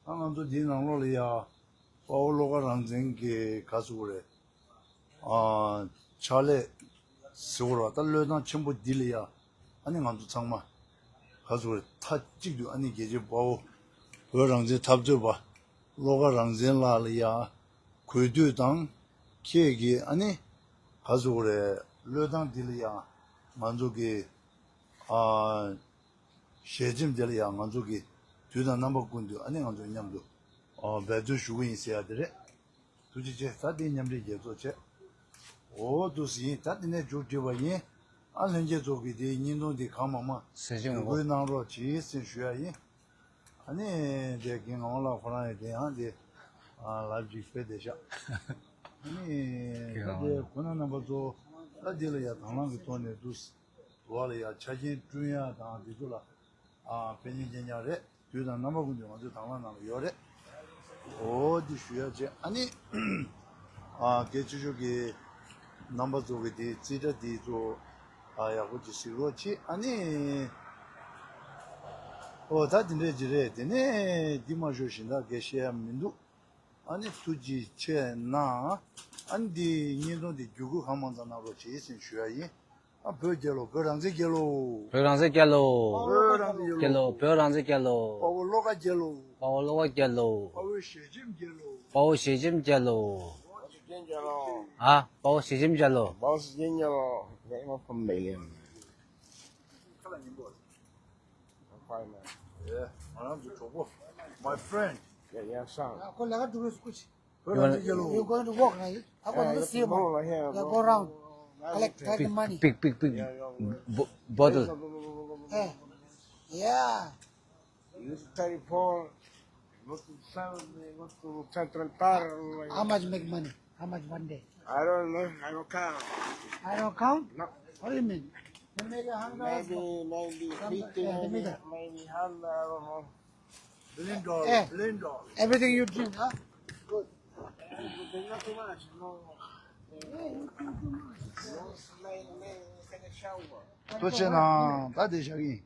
ཨ་ང་ཚོ་འདིའི་ནང་ལོགས་ལ་ཡ་དཔའ་བོ་བློ་དགའ་རང་བཙན་གྱི་ག་ཟེར་དགོས་རེད། ཨ་ཕྱག་ལས་ཟེར་དགོས་རེད་ད་བློས་བཏང་ཆེན་པོ་འདི་ལ་ཡ་ཨ་ནི་ང་ཚོ་ཚང་མ་ག་ཟེར་དགོས་རེད་མཐའ་གཅིག་ཏུ་ཨ་ནི་རྒྱལ་གཅེས་དཔའ་བོ་བོད་རང་བཙན་འཐབ་རྩོད་པ་བློ་དགའ་རང་བཙན་ལགས་ལ་ཡ་གུས་འདུད་དང་ཁྱེད་ཀྱི་ཨ་ནི་ག་ཟེར་དགོས་རེད་བློས་བཏང་འདི་ལ་ཡ་ང་ཚོ་གི་ཨ། ཞལ་ཆེམས་དེ་ལ་ཡང་ང་ཚོ་གིས་དུས་དང་རྣམ་པ་ཀུན་ཏུ་ཨ་ནི་ང་ཚོ་མཉམ་དུ་འབད་བརྩོན་ཞུ་གི་ཡིན་ཟེར་ཡ་དེ་རེད། ཐུགས་རྗེ་ཆེ། ད་དེ་མཉམ་འབྲེལ་རྒྱལ་ཚོགས་བྱས། འོ་འདུག་སེ་ཡིན། ད་དེ་ནས་མཇུག་སྒྲིལ་བ་ཡིན། ཨ་ལྷན་རྒྱས་ཚོ་གིས་དེའི་བརྙན་ཐུང་དེ་གང་མང་མང་ཟས་བཅད་ངོ་རྒོལ་གནང་རོགས་གྱིས་ཟེར་ཞུ་ཡ་ཡིན། ཨ་ནི་དེ་རྒན་ངག་དབང་ལགས་ཁོ་རང་ཡང་དེ་ཡང་དེ་ལབ་ཅིག་ཕེབས་བསྡད་ཤག་ཨ་ནི་ད་དེ་ཁོ་ན་རྣམ་པ་ཚོ་ད་དེ་ལ་ཡ་དང་བླངས་ཀྱི་ཐོག་ནས་འདུག་སེ། དུ་བ་ལ་ཡང་ཆ་རྐྱེན་བསྐྲུན་ཡ་དང་དེ་ཚོ་ལ་ཨ་ཕན་ཉེན་ཅན་ཅང་རེད། དུས་དང་རྣམ་པ་ཀུན་ཏུ་ང་ཚོའི་དང་བླངས་ནང་ལ་ཡོད་རེད། འོ་འདི་ཞུ་ཡ་བྱས། ཨ་ནི་ཨ་གལ་ཆེ་ཤོས་ཀྱི་རྣམ་པ་ཚོ་གི་དེ་རྩིས་ཁྲ་དེ་ཚོ་ཨ་ཡག་པོ་ཅིག་གཟིགས་རོགས་གྱིས། ཨ་ནི་འོ་ད་དེ་འདྲས་ཅིག་རེད། དེ་ནས་འདི་མ་ཞུ་གཞན་དག་གས་བཤད་ཡ་མི་འདུག་ཨ་ནི་ཐུགས་རྗེ་ཆེ་གནང་། ཨ་ནི་འདི་བརྙན་ཐུང་འདི་བརྒྱུད་སྐུར་གང་མང་ཙམ་གནང་རོགས་བྱེད་ཟེར་ཞུ་ཡ་ཡིན། ཨ་བོད་རྒྱལ་ལོ། བོད་རང་བཙན་རྒྱལ་ལོ། བོད་རང་བཙན་རྒྱལ་ལོ། བོད་རང་བཙན་རྒྱལ་ལོ། བོད་རང་བཙན་རྒྱལ་ལོ། དཔའ་བོ་བློ་དགའ་རྒྱལ་ལོ། དཔའ་བོ་བློ་དགའ་རྒྱལ་ལོ། དཔའ་བོའི་ཞལ་ཆེམས་རྒྱལ་ལོ། དཔའ་བོ་ཞལ་ཆེམས་རྒྱལ་ལོ། ཨ་དཔའ་བོ་ཞལ་ཆེམས་རྒྱལ་ལོ། དཔའ་བོ་ཞལ་ཆེམས་རྒྱལ་ལོ། ཁ་ལ་ཉན་པོ། ཡེ། ང་རང་གི་གྲོགས་པོ། My friend. Yeah, yeah, son. ཁོ་ལས་ཀ་འགྲོ་རེས་སྐུ་མཁྱེན། བོད་རང་བཙན་རྒྱལ་ལོ། You going to work, right? I want to see you. Yeah, go around. Collect, take the money. Pick, pick, pick. Bo- bottle. Eh, yeah. This telephone, go to seven, go to Central Tower. How much make money? How much one day? I don't know. I don't count. I don't count? No. What do you mean? You make a hundred. Maybe, maybe fifty, maybe, maybe hundred, I don't know. Billion dollar, eh, billion dollar. Everything you drink, huh? Good. There's nothing much. No. No smell, no, take a shower. ཐུགས་རྗེ་གནང་། ད་དེ་བཞག་གི་ཡིན།